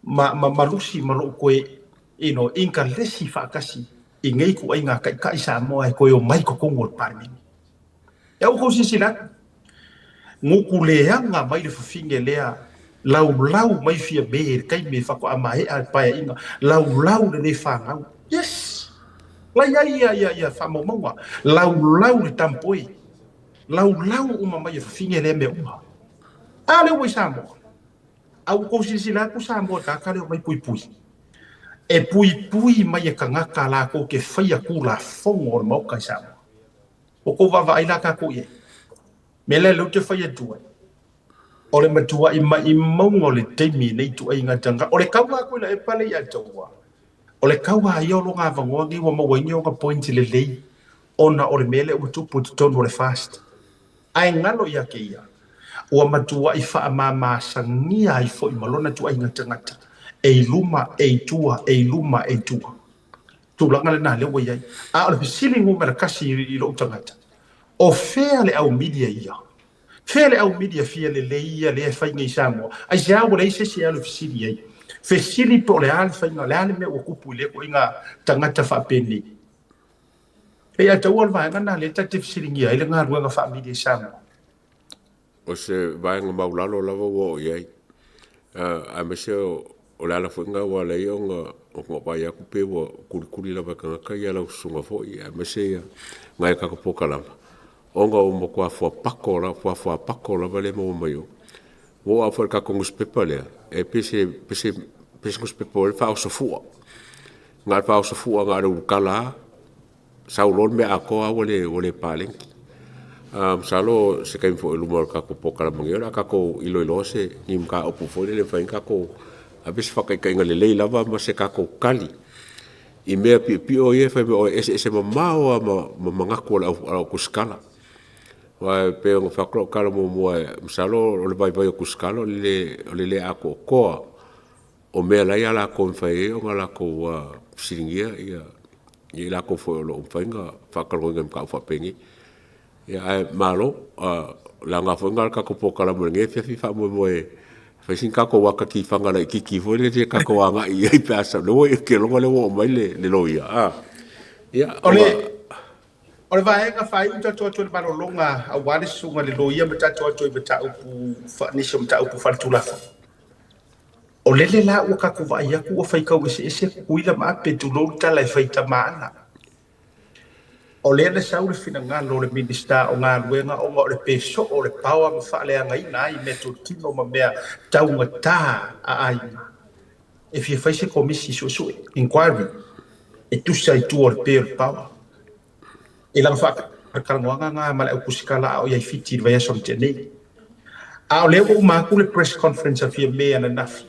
ma, ma, ma lusi ma lou toe, you know, inkalesi faatasi i nei ituaiga taitai Samoa e toe omai i totonu o le Palemene. E au kou silasila atu, gutu leaga mai le fafine lea, laulau mai Fiame i le taimi e faatoa maea le paeaiga, laulau le le fanau. Yes! La i ai ia, ia, ia faamaumauga, laulau le tampoe, laulau uma mai e fafine lea mea uma. A lea ua i Samoa. A ua tou silasila atu Samoa i tagata lea omai puipui. E puipui mai e tagata latou te faia Tulafono o le Maota i Samoa. Ua tou vaavaai la tatou i ai. Mea lea lea ou te fai atu ai, o le matuai maimauga o le taimi i nei ituaiga tagata. O le tau atu i Tuilaepa lea ia Taua, o le tau lava ia o lona avanoa nei ua maua ai ni ona points lelei ona o le mea lea ua tupu i totonu o le FAST. Ae galo ia te ia, ua matuai faamamasagia ai foi ma lona ituaiga tagata, e i luma, e i tua, e i luma, e i tua. Tulaga lena lea ua i ai. A o le fesili numera tasi i lou tagata, o fea le au media ia? Fea le au media fia lelei ia lea e fai nei i Samoa? Aisea ua leai se isi e alu e fesili i ai? Fesili po o le a le faiga, o le a le mea ua tupu i lea ituaiga tagata faapenei? E ia te au o le vaega lena lea ta te fesiligia ai le galuega faa-media i Samoa. O se vaega maulalo lava ua oo i ai, aemaise o le ala foi lena ua ala ai ona vaai atu pei ua kulikuli lava e tagata lau susuga foi aemaise nai a tatou polokalama, ona ua matua fuapako lava, fuafuapako lava lea e maua mai o. Ua oo lava foi i le tatou nusipepa lea, e pei se nusipepa foi lea e faaoso fua. Na o le faaoso fua na o le ulutala lava, sau loa le mea atoa lava ua le paleni. Masalo o se taimi foi i luma o le tatou polokalame nei o le a tatou iloiloa se ni mataupu foi lele e mafai ai ona tatou ave se faataitaiga lelei lava ma se tatou tali i mea piopio ia e fai mai e eseese mamao lava ma manatu o le au tusitala. Aua e pei ona fai atu lau tala muamua, masalo o le vaivai o tusitala o le le atoatoa o mea la e ia latou e mafai ai ona latou fesiligia i latou foi o lo o mafai ona faatalanoaina i mataupu faapenei. Ae malo, o le aoga foi lena o le tatou polokalame i lenei afiafi, faamoemoe e fai sina tatou ata tifaga laitiiti foi lele tatou agai i ai pe a sau. Ou te iloa o lea ua oo mai le loia. Ia, O le vaega faaiu tatou atu i le malologa aua le susuga i le loia ma tatou atu i mataupu, nisi o mataupu faaletulafono. O lele la ua tatou vaai atu ua faitau eseese Tutuila ma Ape, tulou le tala e fai tama ana. O lea na sau le finagalo o le Minisita o Galuega ona o le pe soo o le paoa ma faaleagaina ai meatotino ma mea taugata a aiga. E fia fai se komisi suesue, inquiry, e tusa i tua o le pe o le paoa. I lana faatalatalanoaga na ma le au tusitala a o i ai Fiti i le vaiaso na tea nei. A o lea ua uma atu le press conference a Fiame ananafi,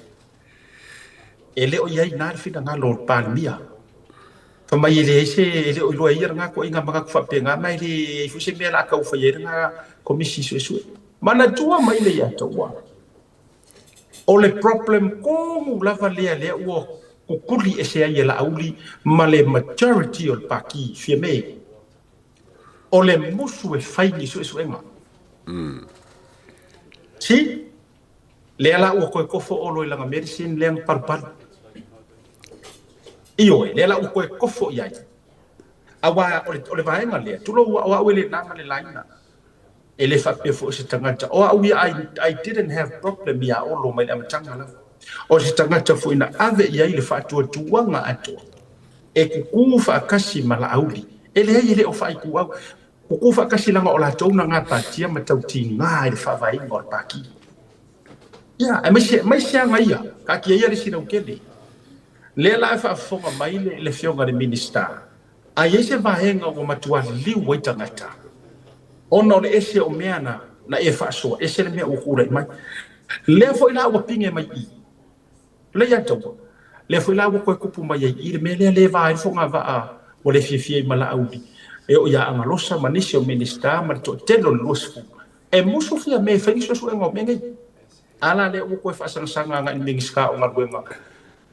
e le o i ai i ina le finagalo o le Palemia. Fai mai e leai se, e le o iloa e ia lena ituaiga manatu faapena ma e leai foi se mea o le a tau fai ai lena komisi suesue. Manatua mai le ia taua. O le problem tonu lava lea lea ua kukuli ese ai e Laauli ma le majority o le Pati Fiame, o le musu e fai ni suesuega. See? Lea la ua toe kofo Olo i lana medicine lea na palupalu. Ioe, lea la ua toe kofo i ai. Aua o le vaega lea, tulou, o au e le na ma le laina. E le faapea foi o se tagata. O au ia, I didn't have problem iā Olo mai le amataga lava. O se tagata foi na ave i ai le faatuatuaga atoa e kukū faatasi ma Laauli. E leai e le o faaituau. Kukū faatasi leaga o latou na gapatia ma tautiga i le faavaeina o le Pati. Ia, aemaise, aemaise aga ia, taatia ia le isi lautele. Lea la e faafofoga mai le Afioga i le Minisita, A i ai se vaega ua matua liu ai tagata, ona o le ese o mea na na e faasoa, ese le mea ua tulai mai. Lea foi la ua pine mai i i. Lea ia taua. Lea foi la ua toe tupu mai ai i i le mea lea le va ai le fogavaa ua le fiafia ai ma Laauli e oo ia Agalosa ma nisi o Minisita ma le toatele o le 20 e musu Fiame e fai ni suesuega o mea nei. A la lea ua toe faasagasaga agai i le Minisita o Galuega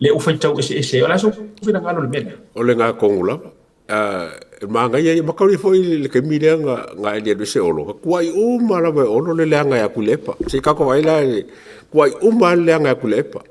lea ua faitau eseese ai. O le a sou finagalo i le mea lea? O lena tonu lava. E manaia ia, matalia foi le taimi lea na aliali ai se Olo, na tuuai uma lava e Olo le leaga ia Tuilaepa. Se i tatou vaai la i le tuuai uma lava le leaga ia Tuilaepa.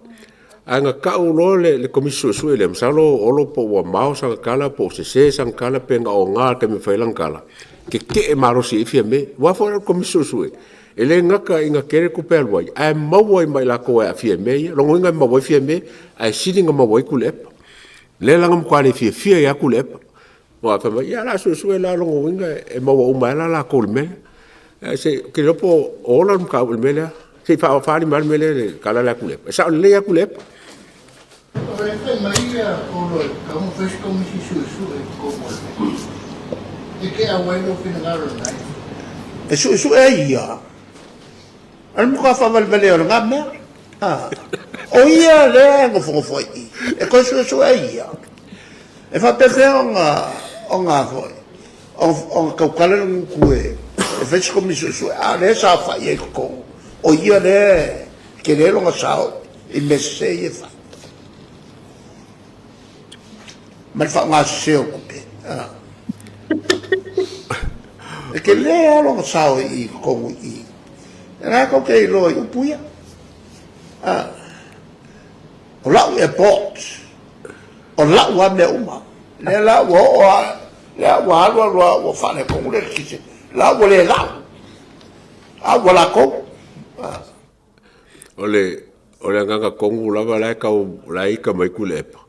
Ae na tau loa le Komisi Suesue lea, masalo Olo po ua mao sana tala po o sese sana tala pe na oga i le taimi na fai ai lana tala, tetee malosi ai Fiame. Aua foi o le Komisi Suesue, E le gata ina tele tupe alu ai, ae maua ai ma i latou e aafia i mea ia. Lona uiga e maua ai Fiame, ae sili ona maua ai Tuilaepa. Lea la na matua le fiafia ai lava Tuilaepa. Aua fai mai, ia o le a suesue la, lona uiga e maua uma ai lava latou i le mea lea. Ae se, ou te le iloa po o ola le mataupu i le mea lea. Se i faafaali mai le mea lea le tala lea a Tuilaepa. E sao lelei lava Tuilaepa. E suesue ai ia. O le matua faavalevalea o lena mea. O ia lea e nofonofo ai i i, e toe suesue ai ia. E faapefea ona ona foi ona tautala le gutu e fai se komisi suesue, a o lea e saofai ai i totonu, o ia lea e tele lona sao i mea sese ia e fai ma le faaaoga sese o tupe. E tele lava lona sao i totonu i i. O la tou te iloa i upu ia. O la'u airport, o la'u lava mea uma. Lea la ua oo lava, lea ua alu alu lava ua faaletonu le eletise, la ua le la'u, a ua latou. O le o le agaga tonu lava la e tau la e ita mai Tuilaepa,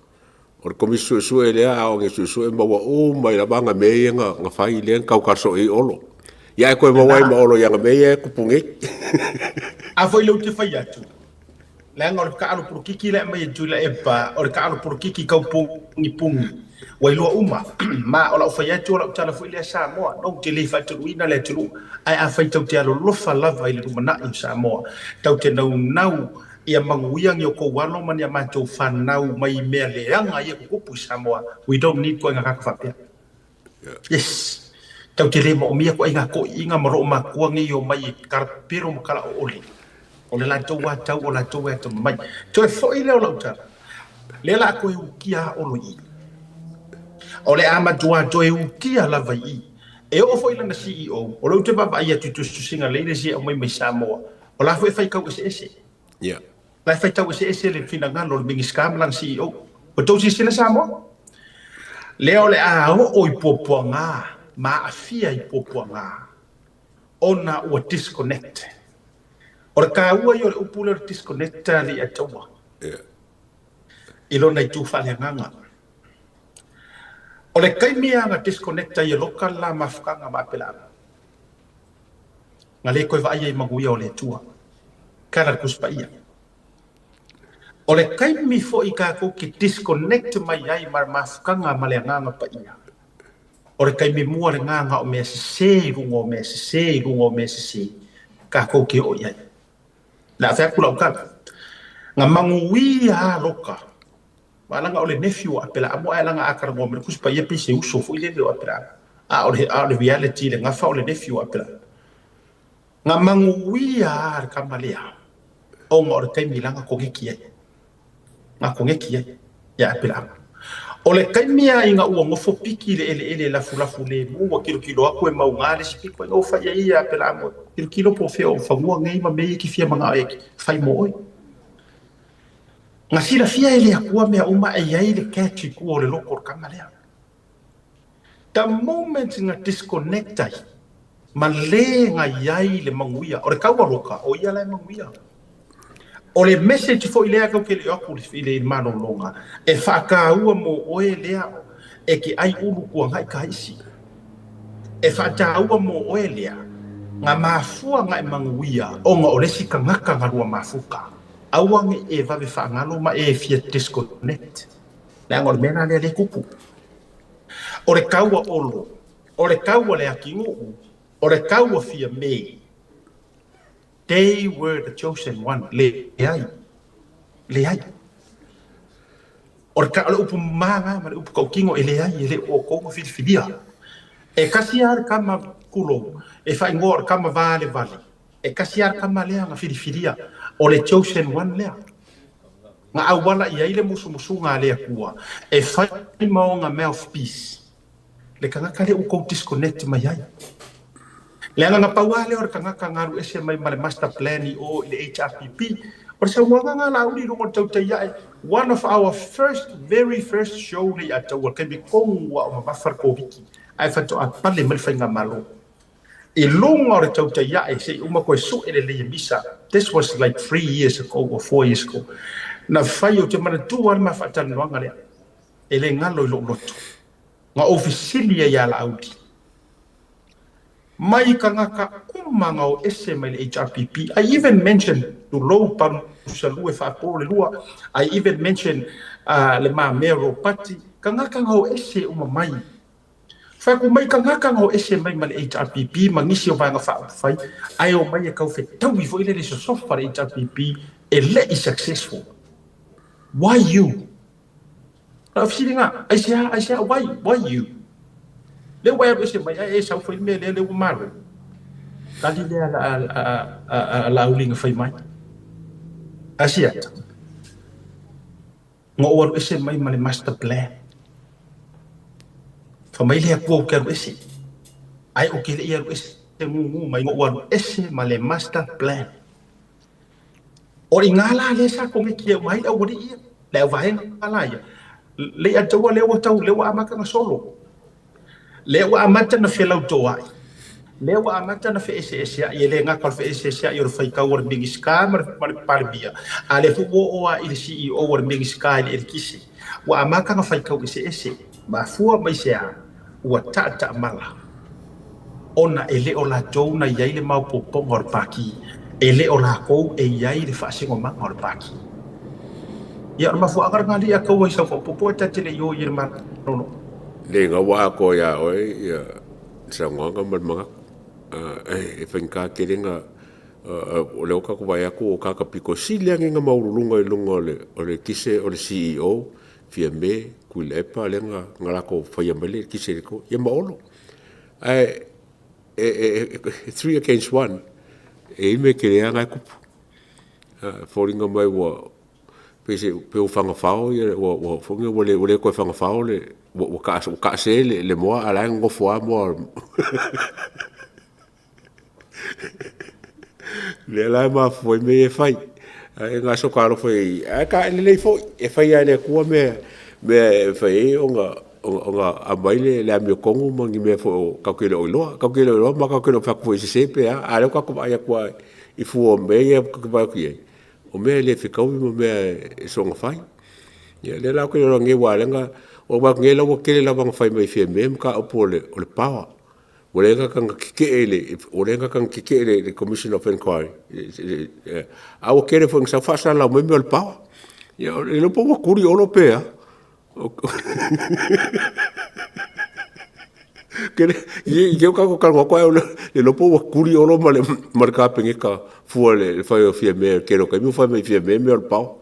o le Komisi Suesue lea a oo ina suesue maua uma ai lava ana mea ia na fai lea na tautala soo i ai Olo. Ia ae toe maua ai ma Olo i ana mea ia e tupu nei. A foi lea ou te fai atu, leaga o le taalo polokiki lea e aumai e Tuilaepa, o le taalo polokiki tau pugipugi, ua iloa uma. Ma o lau fai atu, o lau tala foi lea Samoa, no, ou te le faatunuina le atunuu, ae afai tou te alolofa lava i le lumanai o Samoa, tou te naunau ia manuia ni outou alo ma ni a matou fanau mai mea leaga ia tutupu i Samoa, we don't need koe gagata faapea. Yes. Tau te le moomia koe ngā toʻiiga ma loo makua nei o mai e kalapelo ma kalaoʻole. O le latou atau o latou e atamamai. Toe foi lea o lau tala, lea la a toe utia a Olo i i. O le a matua toe utia lava i i. E oo foi i lana CEO, o lea ou te vaavaai atu i tusitusiga leaders ia e aumai mai Samoa, o la foi e faitau eseese. Yeah. La e faitau eseese le finagalo o le Minisita ma lana CEO. Ua tou silasila Samoa? Lea o le a oo i puapuaga ma aafia i puapuaga ona ua disconnect. O le taua ia o le upu lea o le disconnect alii Ataua Yeah. i lona itu faaleagaga. O le taimi lava na disconnect ai e Loka le la mafutaga ma Apelaamu, na le toe vaaia i manuia o le Atua. Tala le Tusi Paia. O le taimi foi tatou te disconnect mai ai ma le mafutaga ma le Agaga Paia, o le taimi mua lena na o mea sese i luga o mea sese i luga o mea sese tatou te oo i ai. Le a fai atu lau tala, na manuia lava Loka, ma leaga o le nephew o Apelaamu ae leaga a talanoa mai le Tusi Paia pei se uso foi lele o Apelaamu. A o le, a o le reality i le gafa o le nephew o Apelaamu. Na manuia lava le tama lea ona o le taimi la na koneki ai. Na koneki ai ia Apelaamu. O le taimi lava ina ua nofo piki i le eleele lafulafu lemu ua kilokilo atu e mauga le isi pito ina ua fai ai ia Apelaamu, kilokilo po o fea o fanua nei ma mea ia e te fia manao e fai mo oe. Na silafia e le Atua mea uma e i ai le catch i tua o le loto o le tama lea. The moment na disconnect ai ma le na i ai le manuia, o le tau aloka, o ia la e manuia. O le message foi lea tou te le o atu i le malologa, e faataua mo oe lea e te ai ulu tuanai ka isi. E faataua mo oe lea na mafua na e manuia ona o le isi tagata na lua mafuta. Aua ne i e vave faagalo ma e fia disconnect. Leaga o le mea la lea lea e tupu. O le tau a Olo, o le tau a Leatinuu, o le tau a Fiame, they were the chosen one. Leai. Leai. O le, o le upu māgā ma le upu tautino e leai, e le o outou na filifilia. E kasi lava le tama tulou, e faaigoa o le tama valevale. E kasi lava le tama lea na filifilia, o le chosen one lea. Na auala i ai le musumusuga a le Atua e fai ma ona mouthpiece, le tagata lea ua tou disconnect mai ai. Leaga na pau lava lea o le tagata na alu ese mai ma le master plan i o i le HRPP, o le saunoaga na Laauli i luga o le tautai ae, one of our first, very first show lea i Ataua, le taimi tonu a o mamafa le Koviti, ae faatoa pale mai le faigamalo. I luga o le tautai ae se i uma toe sue lelei e misa, this was like 3 years ago or 4 years ago, na fai, ou te manatua lava le ma faatalanoaga lea, e le galo i lou loto. Na ou fesili ai ia Laauli, Mai tagata uma na o ese mai le HRPP. I even mentioned tulou Palusalue faapo le lua. I even mentioned le mamea Ropati. Tagata na o ese uma mai. Fai atu mai tagata na o ese mai ma le HRPP ma nisi o vaega faaupufai ae o mai e tau fetaui foi lele sosofa le HRPP e le i successful. Why you? O lau fesiliga, aisea, aisea, why, why you? Lea ua e alu ese mai ae e sau fai le mea lea, lea ua malo. Tali lea a, a, a, a, a Laauli na fai mai. Asiata. Na ou alu ese mai ma le master plan. Fai mai le Atua ou te alu ese. Ae ou te le i alu ese mumu mai, na ou alu ese ma le master plan. O i ina la lea sa konekia uma ai le aualii ia, le auvaega la ia. Le i ataua lea ua tau, lea ua amata na solo. Lea ua amata na felautoai. Lea ua amata na feeseeseai, e le gata o le feeseeseai o le faitau o le Minisita ma le, ma le Palemia, a lea foi ua oo lava i le CEO o le Minisita i le eletise. Ua amata na faitau eseese. Mafua mai se a? Ua taataamala. Ona e le o latou na i ai le maopoopoga o le Pāti, e le o lakou e i ai le faasinomaga o le Pāti. Ia, o le mafuaaga lena alii a kaua i sau faaopoopo e ta te le i o i le malolo. Le gaua atoa iā oe ia saunoaga ma le manatu. E faigata tele na o lea ua tatou vaai atu o tagata pito sili ane na maualuluga i luga o le eletise o le CEO Fiame, Tuilaepa lea na latou faia mai le eletise i le ia ma Olo. Ae e 3 against 1, e i ai mea tele lava na e tupu. E foliga mai ua pei se pei ua fagafao ia ua ua foi ua le ua le toe fagafao le ua ua taase le moa a o la e nonofo lava moa. Lea la e mafua ai mea ia e fai. Ae na soka alofa i ae ka lelei foi e fai lava e le Atua mea mea e fai ai ona ona aumai le le amiotonu ma ni mea foi o tatou te le o iloa. Tatou te le o iloa ma tatou te le o fai atu foi e sese pe a, a o lea ua tatou vaai atu lava i fua o mea ia tatou te vaai atu i ai, o mea e le fetaui ma mea e soona fai. Ia lea la ou te iloa nei aua o lea na ou vaai atu nei la ua tele lava ina fai mai e Fiame mataupu o le power. Ua le gata na tetee i le, ua le gata na tetee i le Commission of Inquiry, a ua tele foi ina sau faasalalau mai mea o le power. Ia, e le iloa po ua tuli Olo pe a. I te tatou talanoa atu ai, le iloa po ua tuli Olo ma le, ma le Kapeneta fua i le fai o Fiame, le tele o taimi ua fai mai e Fiame mea o le power.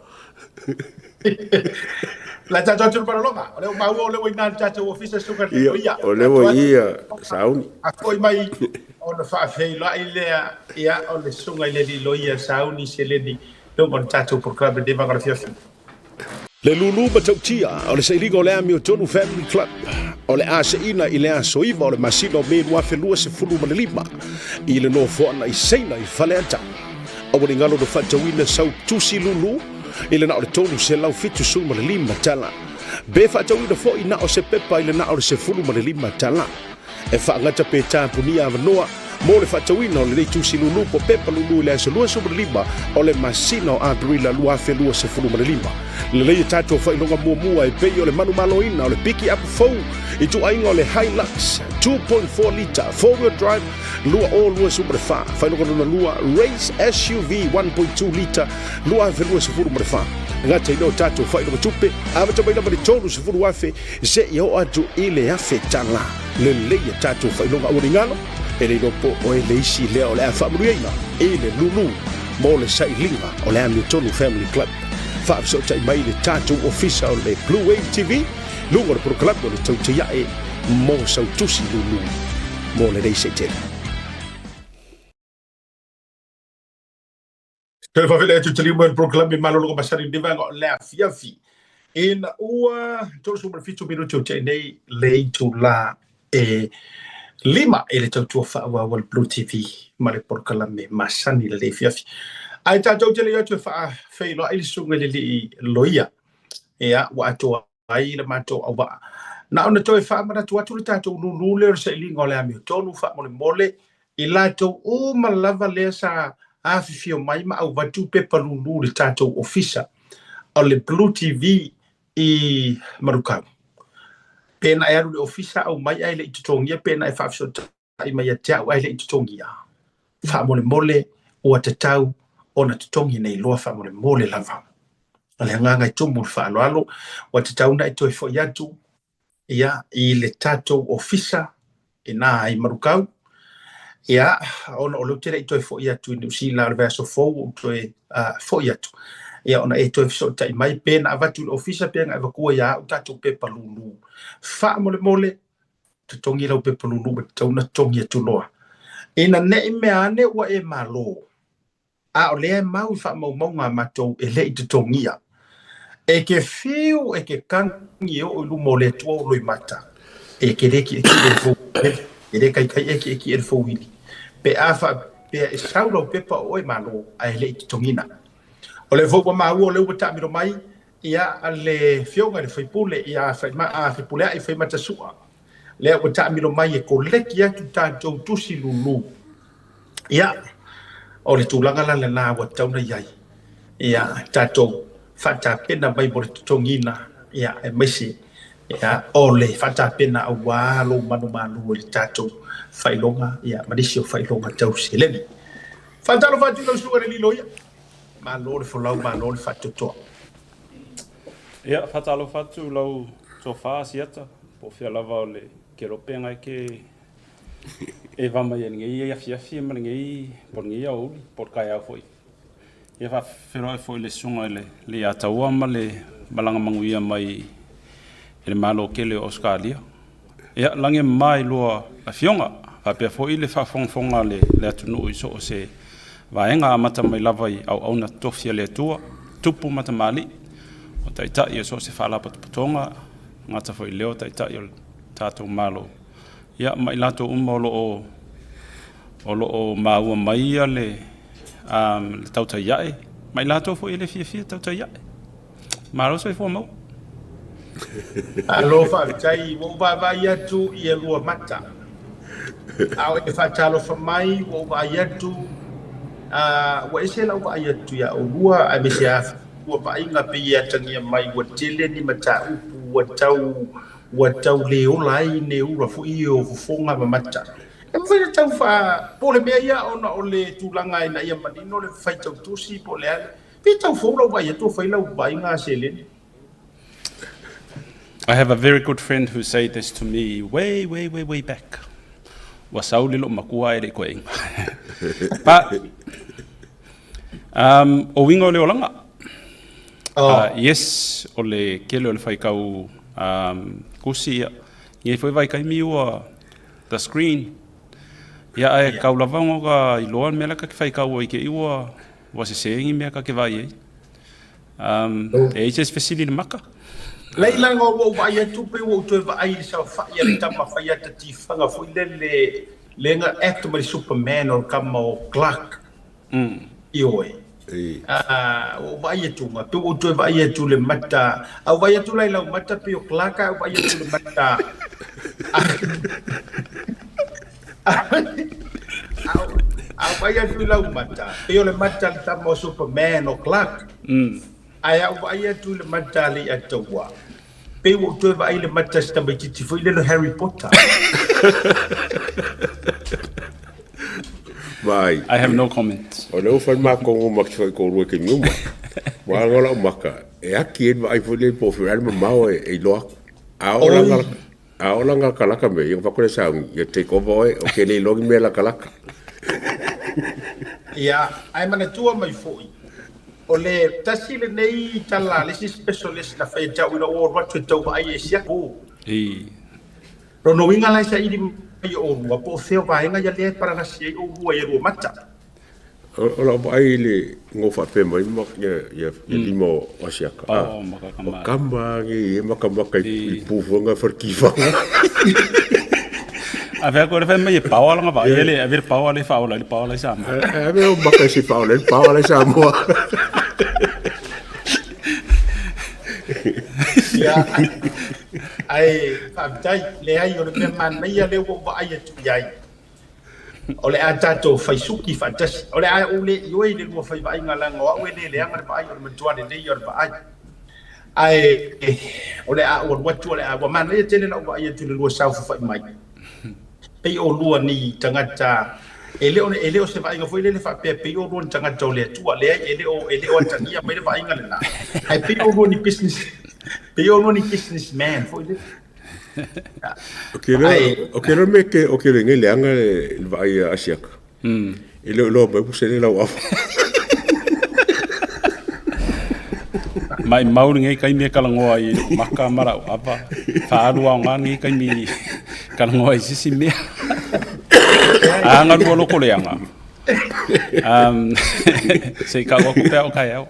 La tatou atu le malologa. O lea ua maua o lea ua i ina le tatou ofisa suka le Ia, ia. o lea ua i ia sauni. A foi mai ona faafeiloai lea, ia, o le susuga i le alii loia Sauni Seleni luga o le tatou polokalame lenei vaega o le afiafi. Le lulu matautia o le sailiga o le Amiotonu Family Club o le a seina i le aso 9 o le masina o Me 2025 i le nofoaga i Saina i Faleata. Aua ne i galo na faatauina sau tusi lulu i le na o le $375. Pe faatauina foi na o se pepa i le na o le $15. E faagata pe tapunia avanoa mo le faatauina o lenei tusi lulu po pepa lulu i le aso 25 o le masina o Aperila 2025. Lelei e tatou faailoga muamua e pei o le manumaloina o le piki apu fou i ituaiga o le Hilux 2.4 lita four-wheel drive 2024, faailoga lona lua Race SUV 1.2 lita 2024. Gata i lea o tatou faailoga tupe, amata mai lava i le $30,000 seia oo atu i le $1,000. Lelei a tatou faailoga aua ne i galo, e le iloa po o e le isi lea o le a faamanuiaina i le lulu mo le sailiga o le Amiotonu Family Club. Faafesootai mai i le tatou ofisa o le Blue Wave TV, luga o le polokalame o le Tautaiae mo sau tusi lulu mo lenei seitele. Toe faafeiloai atu taliu mai le polokalame malologa masani lenei vaega o le afiafi. Ina ua 37 minute o tea nei le itula e 5 i le tautua faaauau a le Blue TV ma le polokalame masani lenei afiafi. Ae tatou te le i atu e faafeiloai le susuga i le alii loia. Ia, ua atoa ai le matou auvaa. Na ona toe faamanatu atu le tatou lulu lea o le sailiga o le amiotonu faamolemole i latou uma lava lea sa afifio mai ma auvatu pepa lulu i le tatou ofisa o le Blue TV i Manukau. Pena e alu i le ofisa aumai ae le i totogia pena e faafesootai. mai ia te au ae le i totogia, faamolemole ua tatau ona totogi nei loa faamolemole lava. O le agaga e tumu le faaaloalo, ua tatau ona e toe foi atu ia i le tatou ofisa ina i Manukau, ia ona o lea ou te le i toe foi atu i Niu Sila o le vaiaso fou ua ou toe foi atu, ia ona e toe fesootai mai pe na avatu i le ofisa pe na e avatua ia au tatou pepa lulu. Faamolemole, totogi lau pepa lulu ua tatau ona totogi atu loa. Ina ne i mea ane ua e malo, a o lea e mau i faamaumauga a matou e le i totogia. E ke fiu e ke kagi e oo i luma o le Atua o loimata, e ke le kiʻekiʻe le fou e le kaikai e kiʻekiʻe le fouili, pe a faapea e sau lau pepa o oe malo ae le i totogina. O lea foi ua maua o lea ua taamilo mai ia le Afioga i le Faipule ia Fepuleai Faimatasoa, lea ua taamilo mai e koleki atu tatou tusi lulu. Ia, o le tulaga la lena ua tatau ona i ai. Ia, tatou faatapena mai mo le totogiina, ia, aemaise ia, o le faatapena aua lou manumanu i le tatou faailoga, ia, ma nisi o faailoga tau seleni. Faatalofa atu i lau susuga i le Lilo ia. Malo le folau, malo le faatoatoa. Ia, faatalofa atu lau tofa Asiata, po o fea lava o le kelope e ke e va mai ai lenei afiafi ma lenei, po o lenei aoauli, po o le taeao foi. Ia faafeiloai foi i le susuga i le Leiataua ma le malaga manuia mai i le Malo tele o Ausetalia. Ia, lagi e mama i lua afioga, faapea foi le faafogafoga a le atunuu i so o se vaega, amata mai lava i auauna totofi a le Atua, tupu ma tamalii, o taitai o so o se faalapotopotoga, gata foi i lea o taitai o le tatou Malo, ia ma i latou uma o lo o maua mai le tautai ae, ma i latou foi e le fiafia tautai ae. Malo soifua maua. Malo faafetai, ua ou vaavaai atu i e lua mata. A o e faatalofa mai, ua ou vaai atu, ua ese lau vaai atu iā oulua, aemaise lava ua vaaiga pei e atagia mai ua tele ni mataupu ua tau ua tau le ola ai ne ula foi ia o fofoga ma mata. E mafai ona tau faa, po o le mea ia ona o le tulaga ina ia manino le faitau tusi po o le a, pe tau fou lau vaai atu o fai lau vaaiga seleni. I have a very good friend who said this to me way, way, way, way back. Ua sau le loo matua e le i koeina. But, o uiga o le olaga. Oh. Yes, o le kele o le faitau tusi ia. Nei foi vaitaimi ua the screen. Ia ae kau lava ona ka iloa le mea la ka te faitau ai te i ua ua sese ni mea ka te vaai ai. E i ai se isi fesili i le maka? Leila, ua ou vaai atu pei ua ou toe vaai i le saofai a le tama fai ata tifaga foi lele lea na act mai le Superman o le tama o Clark. Ioe. Ua ou vaai atu pei ua ou toe vaai atu i le mata, a ou vaai atu la i lau mata pei o Clark ae ou vaai atu i le mata A ou vaai atu i lau mata, pei o le mata a le tama o Superman o Clark. Ae a ou vaai atu i le mata a Leiataua, pei ua ou toe vaai i le mata a si tamaitiiti foi lele o Harry Potter. Vaai. I have no comment. O lea ua fai le matou ma foi ko rua ke niuma. Wa ngo lau maka. E aki e vaai foi le po fi ale mamao e iloa aku. A o la a o la lakalaka me ia fa sa ia take over oe o ke le iloa ni mea lakalaka. Ia, ae manatua mai foi, o le tasi lenei tala a le isi specialist na fai ia te au ina ua ou alu atu e tau vaai e siaki. Lona uiga la e saili mai e oulua po o fea o vaega ia lea e palalasi ai oulua i lua mata. O lau vaai i le go faapea mai ma ia lima o Asiaka. O kama ngi e makamaka i pufuanga farkifaga. Ave ako le fai mai e paoa langa vaai ele ave le paoa le faaola le paoa la i Samoa. Ave o maka si faaola le paoa la i Samoa. Ia, ae faafetai, leai o le mea manaia lea ua ou vaai atu i ai. O le a tatou fai suki faatasi. O le a ou le ioe i le lua fai vaaiga leaga o au e le leaga le vaai, o le matua lelei ia o le vaai. Ae o le a ou alu atu, o le a, ua manaia tele lau vaai atu i le lua saofafai mai. Pei olua ni tagata e le o e le o se vaaiga foi lele faapea pei olua ni tagata o le Atua. Leai, e le o e le o atagia mai le vaaiga lena. Ae pei olua ni business, pei olua ni business man foi lele. O ke loa, o ke loa me ke o ke le leaga le vaai a Asiaka. E le o iloa mai ua sele lau ava. Maimau lenei taimi e talanoa i lou maka ma lau ava. Faaalu aoga lenei taimi e talanoa i sisi mea. A galua loko leaga. Um, se i kau aku pea o taeao.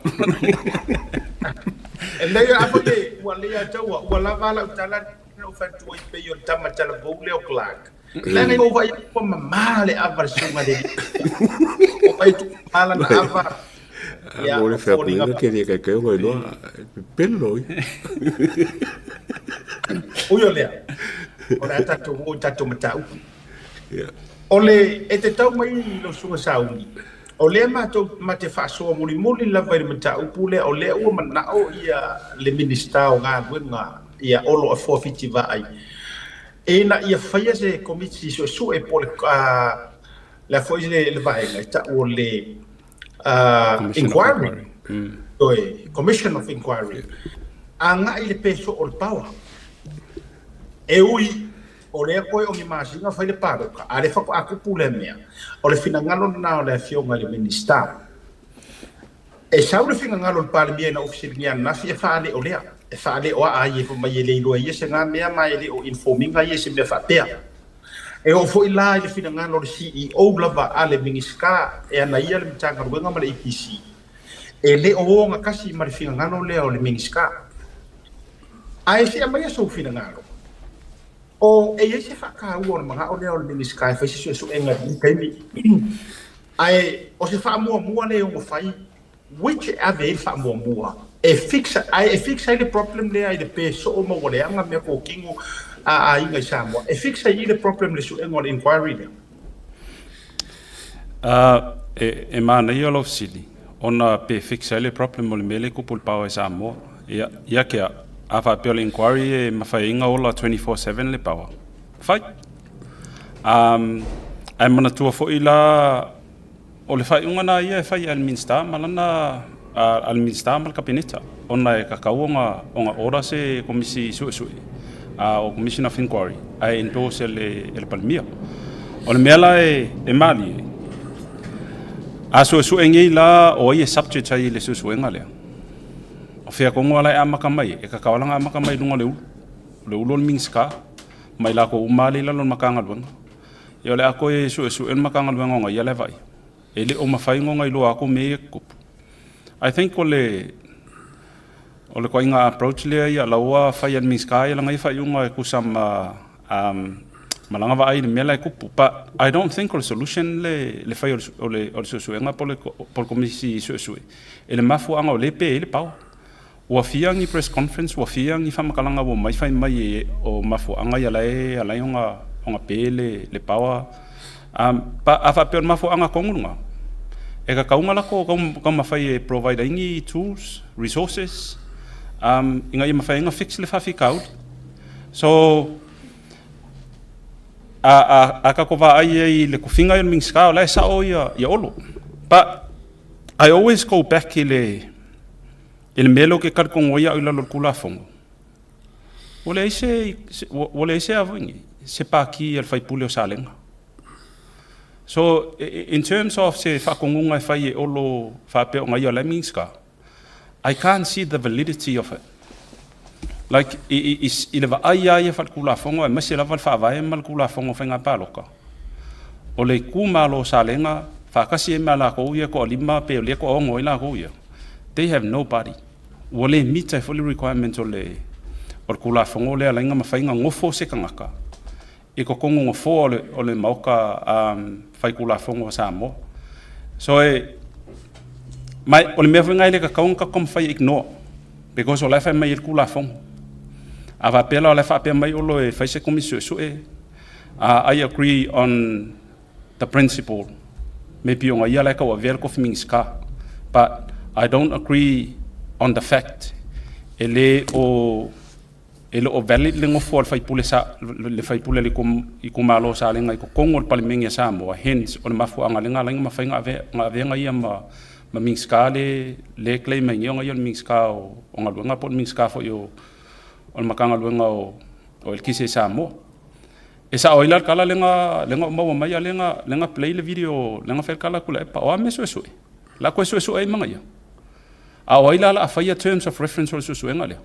E lei a foi le, ua lei a taua, ua lava lau tala na ou fai atu ai pei o le tama talavou lea o Clark. Leaga i ou vaai atu ua mamā le ava le susuga i le alii. Ua vaai atu ua mamā lana ava. Ia, mo le foliga ke le kai kai o iloa pepelo i. Ui o lea, o le a tatou oo i tatou mataupu. O le, e te tau mai i lau susuga Sauli, o lea matou ma te faasoa mulimuli lava i le mataupu lea, o lea ua manao ia le Minisita o Galuega ia Olo Afoa Fitivaai Ina ia faia se Komiti Suesue po o le le a foi le vaega e tau o le Inquiry, ioe, Commission of Inquiry, agai i le pe soo o le power. E ui o lea koe o ni masina fai le paloka, a o lea faatoa tupu lea mea, o le finagalo lena o le Afioga i le Minisita. E sau le finagalo o le Palemia ina ua fesiligia ananafi e faaleo lea, e faaleo aa ai e fai mai e le iloa e ia se ga mea ma e le o inform ina ia i se mea faapea. E oo foi la i le finagalo o le CEO lava a le Minisita e ana ia le Matagaluega ma le EPC, e le o ogatasi ma le finagalo lea o le Minisita. Ae se aumaia sou finagalo, o e i ai se faataua o le manao lea o le Minisita e fai se suesuega i lenei taimi. Ae o se faamuamua lea e ono fai, which e ave ai le faamuamua e fix, ae e fix ai le problem lea i le pe soo ma ua leaga mea kōkino a aiga i Samoa. E fix ai i le problem le suega o le inquiry lea. E manaia lou fesili, ona pe fix ai le problem o le mea lea e tupu i le power i Samoa. Ia, ia ke au, a faapea o le inquiry e mafai ai ona ola 24/7 le power, fai. Ae manatua foi la, o le faaiuga lena ia e fai a le Minisita ma lana, a le Minisita ma le Kapeneta, ona e tatau ona order se Komisi Suesue, o Commission of Inquiry, ae endorse e le Palemia. O le mea la e malie, a suesue nei la o ai e subject ai i le suesuega lea, o fea tonu lava la e amata mai ai? E tatau lava ona amata mai i luga o le ulu, o le ulu o le Minisita, ma i latou uma lava lea i lalo o le Matagaluega. Ia o le a toe suesue le Matagaluega ona ia lea vaai. E le o mafai ona iloa atu mea ia e tutupu. I think o le o le ituaiga approach lea ia la ua fai e le Minisita ia lana ia faaiuga e tusa ma um, ma lana vaai i le mea la e tupu. But I don't think o le solution le le fai o le o le, o le suesuega po o le, po o le komisi suesue i le mafuaaga o lea e pe ai le power. Ua fia ni press conference, ua fia ni faamatalaga ua omai fai mai e o mafuaaga ia la e ala ai ona ona pe le le power. Um, pa, a faapea o le mafuaaga tonu lena, e tatau ona latou taumafai e provide ai ni tools, resources, um, ina ia mafai ai ona fix le faafitauli. So, a, a, a tatou vaai ai i le tofiga ia o le Minisita, o la e sao ia, ia Olo. But, I always go back i le, I le mea lea ou te talitonu ai au i lalo o le Tulafono, ua leai se, ua leai se a foi nei, se pākī a le sui usufono o Salega. So, in terms of se faatonuga e fai e Olo faapea o ia o la e Minisita, I can't see the validity of it. Like, i, i, i, i le vaai lava ia faale-Tulafono, aemaise lava le Faavae ma le Tulafono o Faiga Palota, o le itumalo o Salega faatasi ai ma latou ia e toalima pe o lea e toaono ai latou ia, they have nobody. Ua le meet ai foi le requirement o le o le Tulafono lea ala ai ona mafai ona nofo se tagata i totonu o nofoa o le o le Maota Faitulafono o Samoa. So e ma o le mea foi lena e le tatau ona tatou taumafai e ignore because o la e fai mai ai le Tulafono. A faapea la o la e faapea mai Olo e fai se Komisi Suesue, I agree on the principle maybe ona ia la e tauavea le tofi Minisita but I don't agree on the fact e le o e le o valid le gofo a le faipule sa le faipule le itumalo o Salega i totonu o le Palemene a Samoa, hence o le mafuaaga lea na ala ai ona mafai ona ave ona avega ia ma ma Minisita le le claim ai nei ona ia o le Minisita o o Galuega po o le Minisita foi o o le Matagaluega o o Eletise i Samoa. E sao ai la le tala lea na lea na ou maua mai a lea na lea na play le video lea na fai le tala a Tuilaepa, o a mea suesue? O le a toe suesue ai ma ia? A o ai la o le a faia terms of reference o le suesuega lea?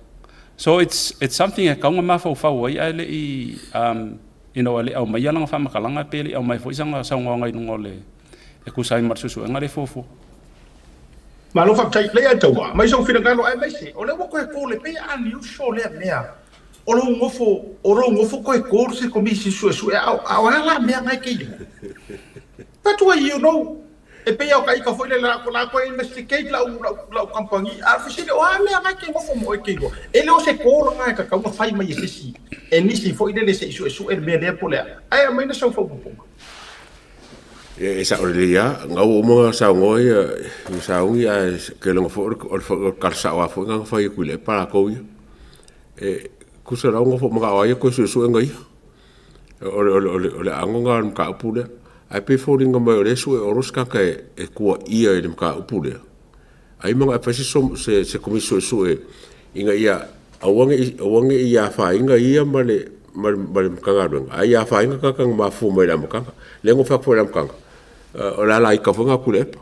So it's it's something e tatau ona mafaufau ai ae le i um, you know, e le i aumaia lana faamatalaga pe le i aumaia foi sana saunoaga i luga o le e tusa ai ma le suesuega lea e fuafua. Malo faafetai lea e taua mai sou finagalo aemaise o lea ua toe call e pei a unusual lea mea o lou nofo o lou nofo toe call se komisi suesue a o a la mea na e te iloa That's why you know e pei a o ka ika foi lele la la koe investigate lau lau lau company a fesili o a mea na e te nofo mo oe te iloa e le o se call na e tatau ona fai mai e se isi e nisi foi lele se i suesue le mea lea po o le a ae aumai na sau faaopoopoga. Ia e sao lelei lava, na ua uma ona saunoa ia i sauni ae keiloga foi o le tala sao lava foi na fai atu i le epa latou ia. E tusa la ua nofo manao lava ia toe suesuega ia. O le aano lena o le mataupu lea. Ae pei e foliga mai o lea e sue olo se tagata e tuuaia i le mataupu lea. Ai ma e fai se komisi suesue ina ia aua ne i afaina ia ma le Matagaluega, a ia afaina tagata na mafua mai i le amataga. Lea na ou fai atu foi i le amataga, o le ala ita foi lena a Tuilaepa.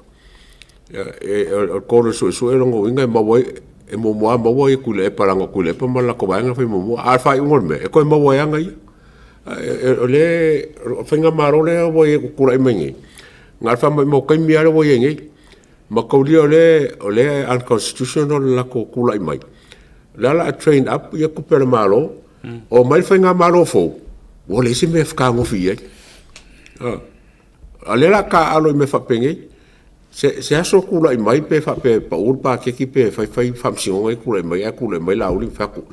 O le call o le suesue o lona uiga e maua ai, e muamua lava maua Tuilaepa leaga o Tuilaepa ma le latou vaega na fai muamua. A o le faaiuga o le mea, e toe maua e ana ia. O le faigamalo lea ua tulai mai nei, na o le faamaumau taimi lava lea ua i ai nei. Mataulia o lea e unconstitutional le latou tulai mai. O lea o le a train up ia tupe a le Malo, omai le faigamalo fou, ua leai se mea e fetagofi i ai. A o lea o le a taaalo i mea faapenei. Se aso tulai mai pe faapea e pau le paketi pe fai fai faamasinoga ia tulai mai ae tulai mai Laauli ma fai atu,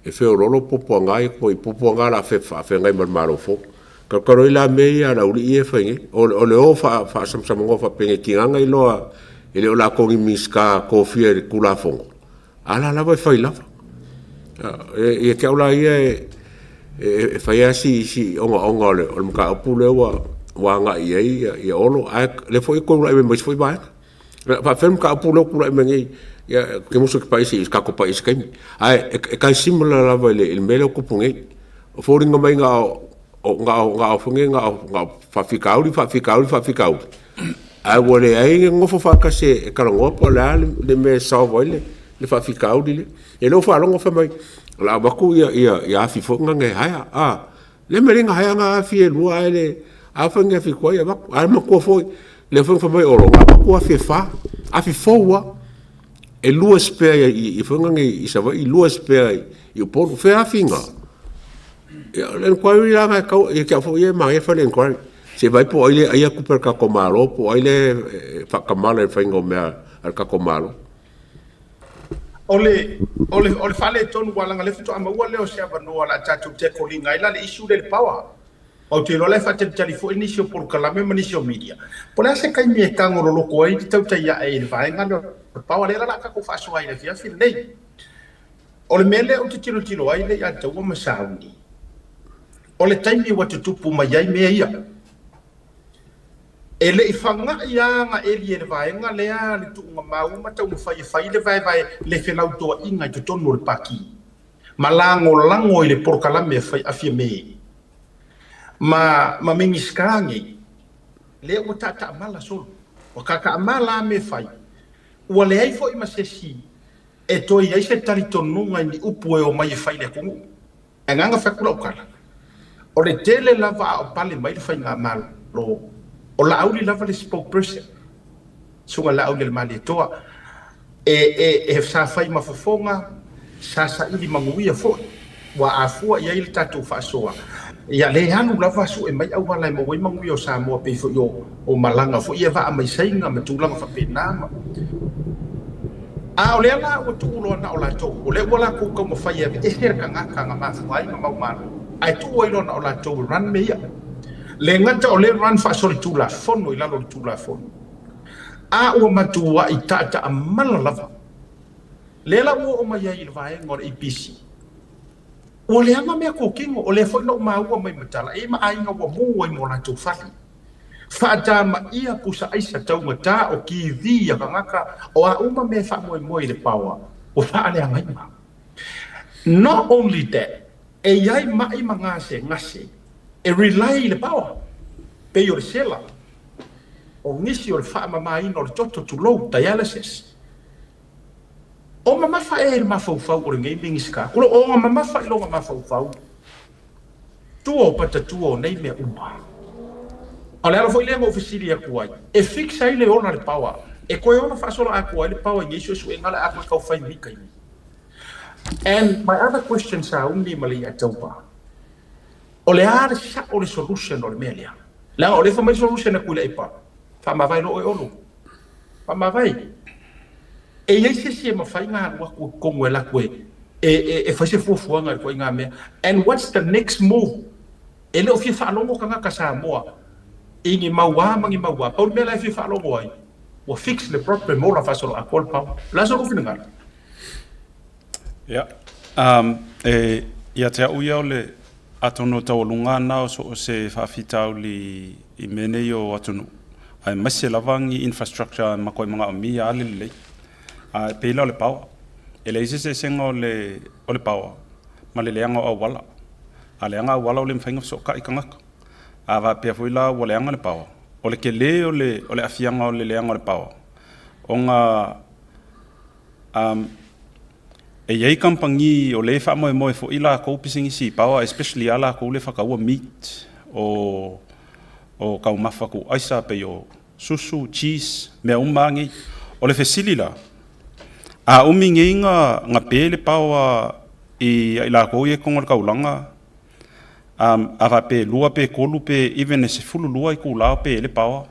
e feoloolo puapuaga ia puapuaga o le a faafeagai ma le Malo fou. Talutalu ai la mea ia a le aualii ia e fai nei. O le o faasamosamagoa faapenei, tiga ona iloa e le o latou ni Minisita tofia i le Tulafono, a la lava e fai lava. Ia te au la ia e fai lava si ogaoga o le mataupu lea ua agai i ai Olo, ae o lea foi e tulai mai ma isi foi vaega. E faapefea le mataupu lea ua tulai mai nei? Ia, ou te musu ou te pai i se tatou pai i se taimi. Ae e kind of similar lava i le mea lea ua tupu nei. O foliga mai na o na o na o foi nei na o na o faafitauli faafitauli faafitauli, ae ua leai le nonofo faatasi e talanoa po o le a le mea e solve ai le faafitauli lea. Ia lea ua faalogo fai mai o le a avatu ia afi foi na e hire, a, le mea lea na hire na afi e lua ae le afai ni afi tuai avatu. Ae manatua foi lea foi na fai mai Olo, na avatu afi e fa, afi fou lava. E lua spare i foi na i Savaii, lua spare i Upolu. Fea afi na? Ia, o le enquiry la na e tau, ia te au foi ia e manaia fai le enquiry. Se i vaai po o ai lea e aia tupe a le tatou Malo, po o ai lea e faatamala i le faiga o mea a le tatou Malo. O le, o le, o le faaletonu aua leaga o lea faatoa maua lea o se avanoa o le a tatou tackle ina ai la le issue lea i le power. Ou te iloa la e faatalitali foi nisi o polokalame ma nisi o media. Po o le a se taimi e tagololoko ai le tautai ae i le vaega lea o le power lea la o le a tatou faasoa ai i le afiafi lenei. O le mea lea ou te tilotilo ai lea ia Taua ma Sauni, o le taimi ua tutupu mai ai mea ia. E le i faga'i a na eli e le vaega lea le tuugamau ma taumafai e fai le vaevae le felautoa'iga i totonu o le Pati ma lagolago i le polokalame a fai a Fiame ma ma Minisita nei lea ua taataamala solo. Ua taataamala a mea e fai, ua leai foi ma sesi e toe i ai se talitonuga i ni upu e omai e fai i le atunuu. E agaga fai atu lau tala, o le tele lava a o pale mai le faigamalo, o Laauli lava le spokeperson, Susuga Laaulialemalietoa, e, e, e, sa fai ma fofoga, sa saili manuia foi, ua afua i ai le tatou faasoa. Ia le alu lava sue mai auala e maua ai manuia o Samoa pei foi o, o malaga foi ia vaa mai Saina ma tulaga faapena ma. A o lea la ua tuu loa na o latou, o lea ua latou taumafai e aveese le tagata na mafua ai ma mau malo, ae tuu ai loa na o latou e run mea ia. Le gata o lea run faasolitulafono i lalo o le Tulafono, a ua matuai taataamala lava. Lea la ua oo mai ai i le vaega o le EPC. Ua leaga mea kokino, o lea foi na ou maua mai ma tala e ma aiga ua mu ai ma o latou fale. Faatamaia pusa aisa taugata o TV a tagata, o a uma mea e faamoemoe i le paoa, ua faaleagaina. Not only that, e i ai maʻi ma gasegase e rely i le paoa, pei o le sela, o nisi o le faamamaina o le toto, tulou, dialysis. O mamafa ea i le mafaufau o lenei Minisita? Kulo, o mamafa i lona mafaufau tua o patatua o nei mea uma. O le ala foi lea na ou fesili atu ai, e fix ai le ola le paoa, e toe ona faasola atoa ai le paoa i nei suesuega le a toe tau fai nei taimi. And my other question sauni ma le Iataupa, o le a le sao le solution o le mea lea? Leaga o lea fai mai le solution a Tuilaepa, faamavae loa oe Olo. Faamavae. E i ai se isi e mafai ona alu atu i totonu e alu atu e fai se fuafuaga i le ituaiga mea. And what's the next move? E le o fia faalogo tagata Samoa i ni mau a ma ni mau a. Pau le mea la e fia faalogo ai, ua fix le problem ola faasoloatoa le power. O le a sou finagalo? Ia, e ia te au ia o le atonu o taualuga na o so o se faafitauli i mea nei o atunuu, aemaise lava ni infrastructure e matua manaomia lava le lelei. A e pei la o le power, e leai se eseesega o le, o le power ma le leaga o auala. A leaga auala ua le mafai ona fesootai tagata. A faapea foi la ua leaga le power, o le tele o le, o le aafiaga o le leaga o le power, ona E i ai kamupani o lea e faamoemoe foi latou pisinisi i power, especially lava latou lea e faatauina meat o taumafa tuuaisa pei o susu, cheese, mea uma lava nei. O le fesili la, a umi nei na pe le power ia i latou ia i totonu o le taulaga, a faapea e 2 pe 3 pe even e 12 itula o pe ai le power,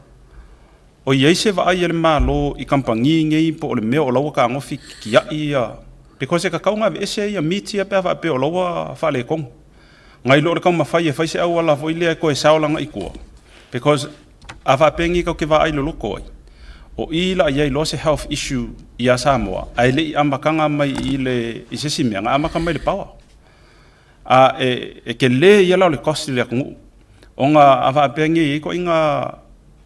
O i ai se vaai a le Malo i kamupani nei po o le mea o la ua tagofi tiai ia, because e tatau ona aveese ia meat ia pe a faapea o la ua faaletonu. Nai lo le taumafai e fai se auala foi lea e toe sao agai i tua, because a faapea nei tatou te vaai loloto ai, o i la i ai loa se health issue ia Samoa, ae le i amataga mai i le i se isi mea, na amata mai i le power. A e tele ia la o le cost i le atunuu, ona a faapea nei e i ai ituaiga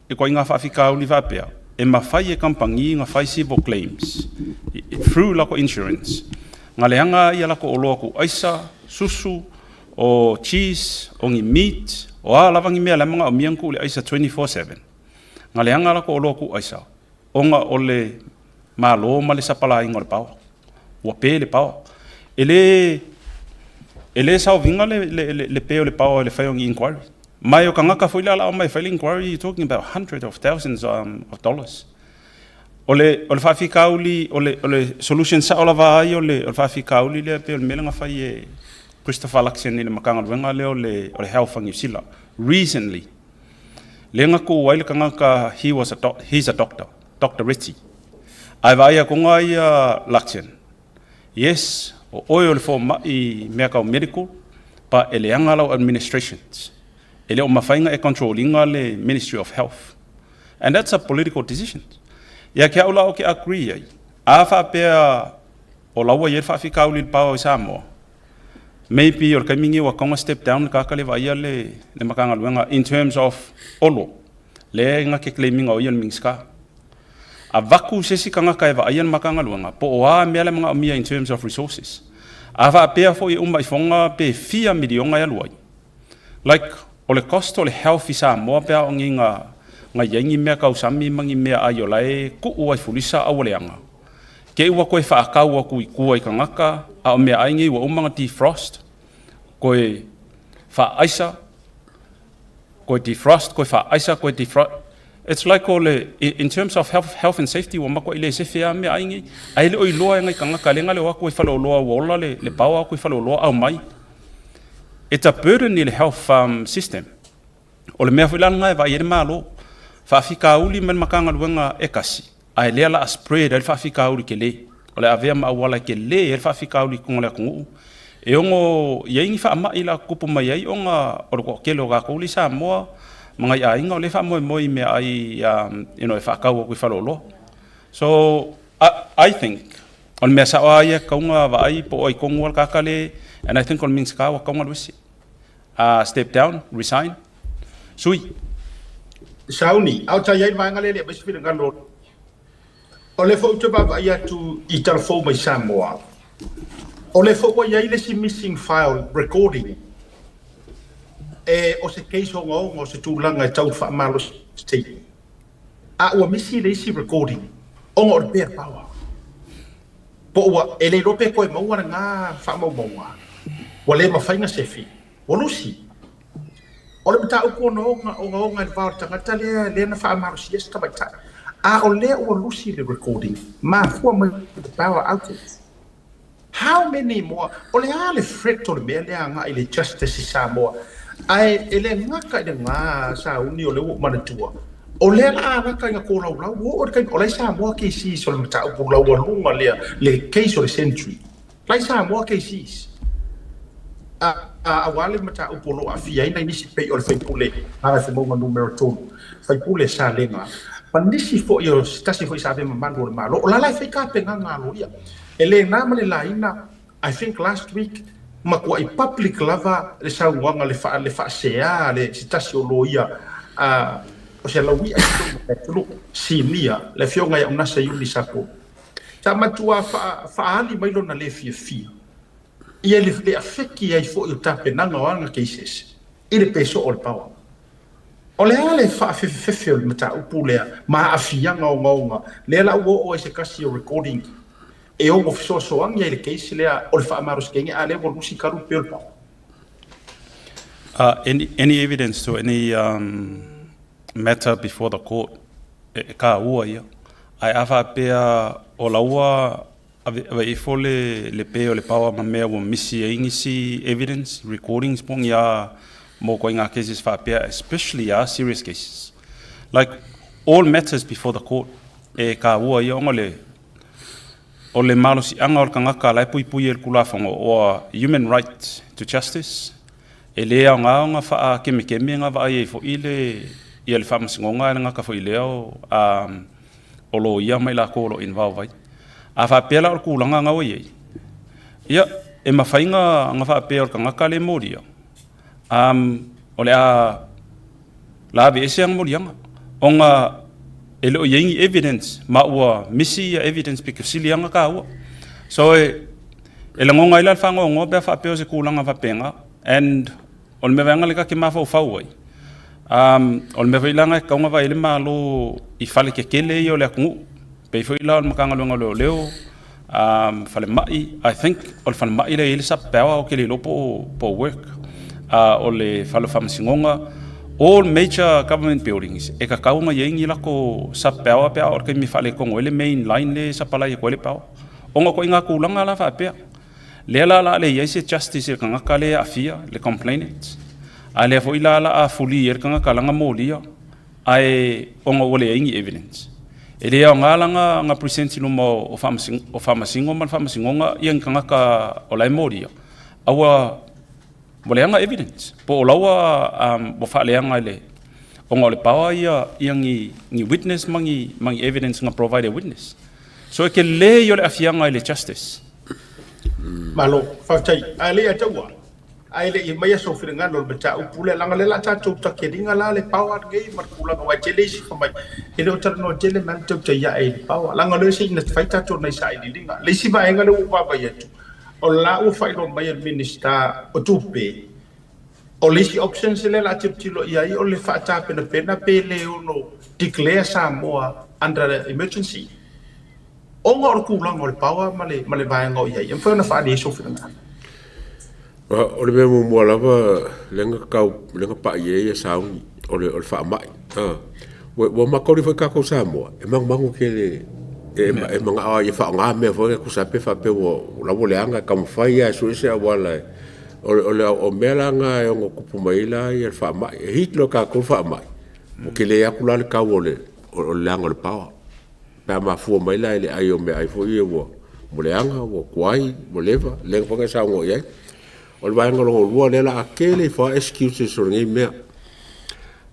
ituaiga faafitauli faapea, e mafai e kamupani ona fai civil claims through latou insurance, na leaga ai a latou oloa tuuaisa, susu, o cheese, o ni meat, o a lava ni mea la e manaomia ona tuu i le aisa 24/7, na leaga latou oloa tuuaisa, ona o le Malo ma le sapalaiga o le power. Ua pe le power. E le, e le solve ina le, le, le, le pe o le power i le fai o ni inquiry. Ma e o tagata foi le a omai e fai le inquiry, you're talking about hundreds of thousands of dollars. O le, o le faafitauli, o le, o le solution sao lava ai o le, o le faafitauli lea pei o le mea lea na fai e Christopher Luxon i le Matagaluega lea o le, o le Health a Niu Sila recently. Lea na tu ai le tagata, he was a doc, he's a doctor, Doctor Ritchie. Ae vaai atu ia Luxon, yes, o oe o le fomai mea tau medical, but e leaga lau administrations. E le o mafai ona e control ina le Ministry of Health. And that's a political decision. Ia te au la ou te agree ai, a faapea o la ua i ai le faafitauli i le power i Samoa, maybe o le taimi lenei ua tatau ona step down le tagata lea e vaaia le le Matagaluega in terms of Olo, lea na te claim ina o ia le Minisita. Avatu se isi tagata e vaaia le Matagaluega po o a mea la e manaomia in terms of resources. A faapea foi e uma ifoga pe fia miliona e alu ai, Like, o le cost o le health i Samoa pe a o ni na, na i ai ni mea tausami ma ni mea ai o la e tuu ai fulisa a ua leaga. Te i ua toe faatau atu i tua i tagata, a o meaai nei ua uma ona defrost, toe faaaisa, toe defrost, toe faaaisa, toe defrost. It's like o le, in terms of health, health and safety, ua matuai le sefe lava meaai nei. Ae le o iloa e nai tagata lea na le o atu i faleoloa ua ola le, le power atu i faleoloa aumai. It's a burden i le health system. O le mea foi la lena e vaai ai le Malo, faafitauli ma le Matagaluega e tasi, ae lea la a spread ai le faafitauli tele. O le avea ma auala e tele ai le faafitauli i totonu o le atunuu. E ono i ai ni faamai la tutupu mai ai ona o le toatele o tatou lea i Samoa ma nai aiga o lea e faamoemoe i meaai e faatau atu i faleoloa. So, I think, o le mea sao lava ia e tatau ona vaai po o ai tonu lava le tagata lea And I think o le Minisita ua tatau ona alu ese. Step down, resign. Sui. Sauni, a o tai ai le vaega lea e le aumai se finagalo. O lea foi ou te vaavaai atu i tala fou mai Samoa, o lea foi ua i ai le isi missing file recording e o se case ogaoga o se tulaga e tau faamalosi a ua misi le isi recording ona o le pea power. Po o ua e le iloa pe toe maua lena faamaumauga, ua le mafai ona sefi, ua lusi. O le mataupu ogaoga ogaoga i le va o le tagata lea lea na faamalosia se tamaitai, a o lea ua lusi le recording, mafua mai the power outage. How many more? O le a le threat o le mea lea agai i le justice i Samoa? Ae e le gata i lena sauni o lea ua ou manatua, o lea la a lata ina tolaulau, ua oo i le taimi, o la e Samoa cases o le mataupu laualuga lea, le case o le century. La e Samoa cases. A, aua le mataupu o lo o aafia ai nai nisi pei o le faipule Gagaifomauga numera 3, faipule Salega, ma nisi foi o se tasi foi sa avea mamalu o le Malo. O la la e fai tapenaga a loia. E le na ma le laina, I think last week, matuai public lava le saunoaga le faa le faasea le se tasi o loia a o se lauia i totonu o le atunuu, sinia, le afioga ia Unasa Iuni Sako. Sa matua faa faaali mai lona le fiafia ia le le afeki ai foi o tapenaga o ana cases i le pe soo o le power. O le a le faafefefefe o le mataupu lea ma aafiaga ogaoga lea la ua oo ai se tasi o recording e ono fesoasoani ai i le case lea o le faamalosigaina a lea ua lusi kalu pei o le power. Any, any evidence to any um, matter before the court, e, e kāua ia. Ae a faapea o la ua ave, ave ifo le, le pe o le power ma mea ua misi ai nisi evidence, recordings po o ni a mo koiga cases faapea, especially a serious cases. Like, all matters before the court, e kāua ia ona le, o le malosiaga o le tagata la e puipui e le Tulafono or human right to justice, e le aoga ona faakemekeme na vaai ai foi le ia le faamasinoga e le gata foi lea o um, o loia ma i lakou o lo o involve ai. A faapea la o le tulaga na ua i ai, ia, e mafai na, na faapea o le tagata le molia, um, o le a la aveese ana moliaga, ona e le o i ai ni evidence, ma ua misi ia evidence pito sili ana taua. So e, e lagona ai la le faanoanoa pe a faapea o se tulaga faapena, and O le mea vaega lea ta te mafaufau ai, um, o le mea foi la e tatau ona vaai ai le Malo i fale tetele ia o le atunuu, pei foi la o le Matagaluega o Leoleo, um, falemai, I think o le falemai lea e i ai le sub power ou te le iloa po o, po o work. O le fale o faamasinoga, all major government buildings e tatau ona i ai ni latou sub power pe a oo i le taimi e faaletonu ai le main line lea e sapalai atu ai le power. Ona o ituaiga tulaga la faapea. Lea la o le a le i ai se justice i le tagata lea e aafia, le complainant, a lea foi la o le a fuli ai le tagata lana molia, ae ona ua leai ni evidence. E le aoga la na present i luma o faamasino ma le faamasinoga ia ni tagata o la e molia, a ua leaga evidence, po o la ua ua faaleaga i le, ona o le power ia ia ni witness ma ni evidence na provide e witness. So e tele ia o le aafiaga i le justice. Malo, faafetai. Ae le i ataua, ae le i aumaia sou finagalo i le mataupu lea, leaga o lea o le a tatou takeliga la le power lenei ma le tulaga aua e tele isi fai mai, e le o talanoa tele mai le tautai ae i le power, leaga o lea se i na fai tatou nai sailiiliga. Le isi vaega lea ua ou vaavaai atu, o la ua faailoa mai e le Minisita o Tupe, o le isi options lea o le a tilotilo i ai o le faatapenapena pe le ono declare Samoa under emergency. Ona o le tulaga o le power ma le, ma le vaega o i ai, e mafai ona faaali ai sou finagalo. O le mea muamua lava lea na tau, lea na pai ai ia sauni, o le, o le faamai. Ua, ua makauli foi tatou Samoa, e magumagu tele, e, e manao ai e faaaoga mea foi e tusa ai pe faapea ua, la ua leaga, e taumafai lava e sue se auala e, o le, o le, o mea la na e ono tupu mai ai la ia le faamai. E hit loa tatou le faamai, ua tele atu la le tau o le, o le leaga o le power. Pe a mafua mai la i le ai o meaai foi ia ua leaga, ua tuai, ua leva, lea foi na saunoa i ai. O le vaega lona lua lea o le a tele ifo lava excuses o lenei mea.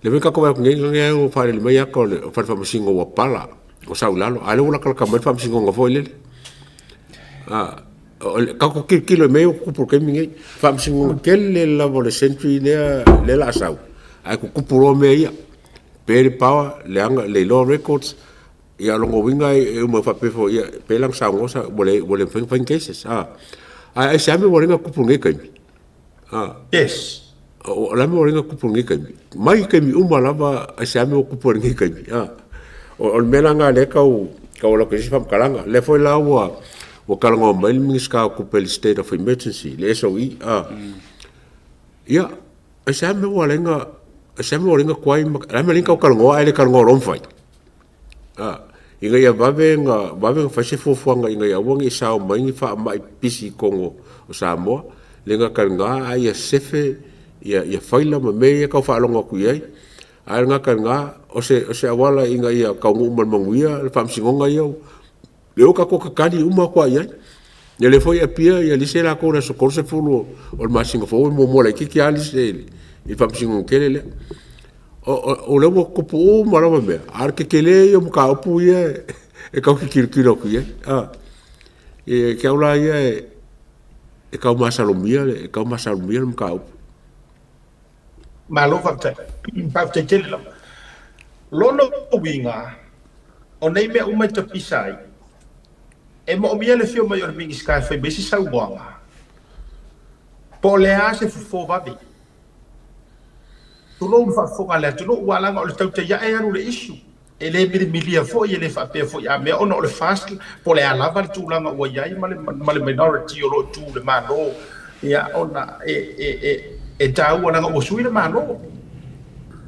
Lea foi tatou vaai atu nei, lea ua faalele mai ata o le fale faamasino ua pala, ua sau i lalo, a o lea ua latalata mai le faamasinoga foi lele. Tatou tilotilo i mea ia ua tutupu i le taimi lenei. Faamasinoga tele lava o le century lea o le a sau, ae tutupu loa mea ia. Pe le power, leaga, leiloa records, ia o lona uiga e uma faapea foi, ia pei la ona saunoa ua le mafai ona fai ni cases. Ae aisea mea ua ala ai ona tutupu i lenei taimi? Yes. O le a le mea ua ala ai ona tupu i lenei taimi? Mai taimi uma lava, aisea mea ua tupu ai i lenei taimi? O le mea la lena o lea e tau alu atu ai se faamatalaga. O lea foi la ua talanoa mai le Minisita o Tupe i le State of Emergency, le SOE. Ia, aisea mea ua ala ai ona, aisea mea ua ala ai ona tuai, o le a le mea ua ala ai ona tau talanoa ae le talanoa loa ma fai? Ina ia vave ona vave ona fai se fuafuaga ina ia aua ne i sao mai ni faamai pipisi i totonu o Samoa, le gata i lena a ia sefe ia faila ma mea ia e tau faalogo atu i ai. Ae le gata i lena, o se auala ina ia taunuu ma le manuia le faamasinoga ia, lea ua tatou tatali uma atu lava i ai. Ia lea foi e appear ia lise latou i le aso 30 o le masina fou e muamua laitiiti lava lise i le faamasinoga tele lea. O lea ua tutupu uma lava mea, a o le tetele ia o mataupu ia e tau tilotilo atu i ai. Ia te au la ia e tau masalomia le mataupu. Malo faafetai. Faafetai tele lava. Lona uiga, o nei mea uma e tapisa ai, e moomia le afio mai o le Minisita e fai mai se saunoaga, po o le a se fofo vave. Tulou le faafofoga a le atunuu, aua leaga o le tautai ae alu le issue. E le milimilia foi, e le faapea foi a mea ona o le FAST po o le a lava le tulaga ua i ai ma le ma le minority o lo o tu i le Malo, ia ona e e e e taua leaga ua sui le Malo.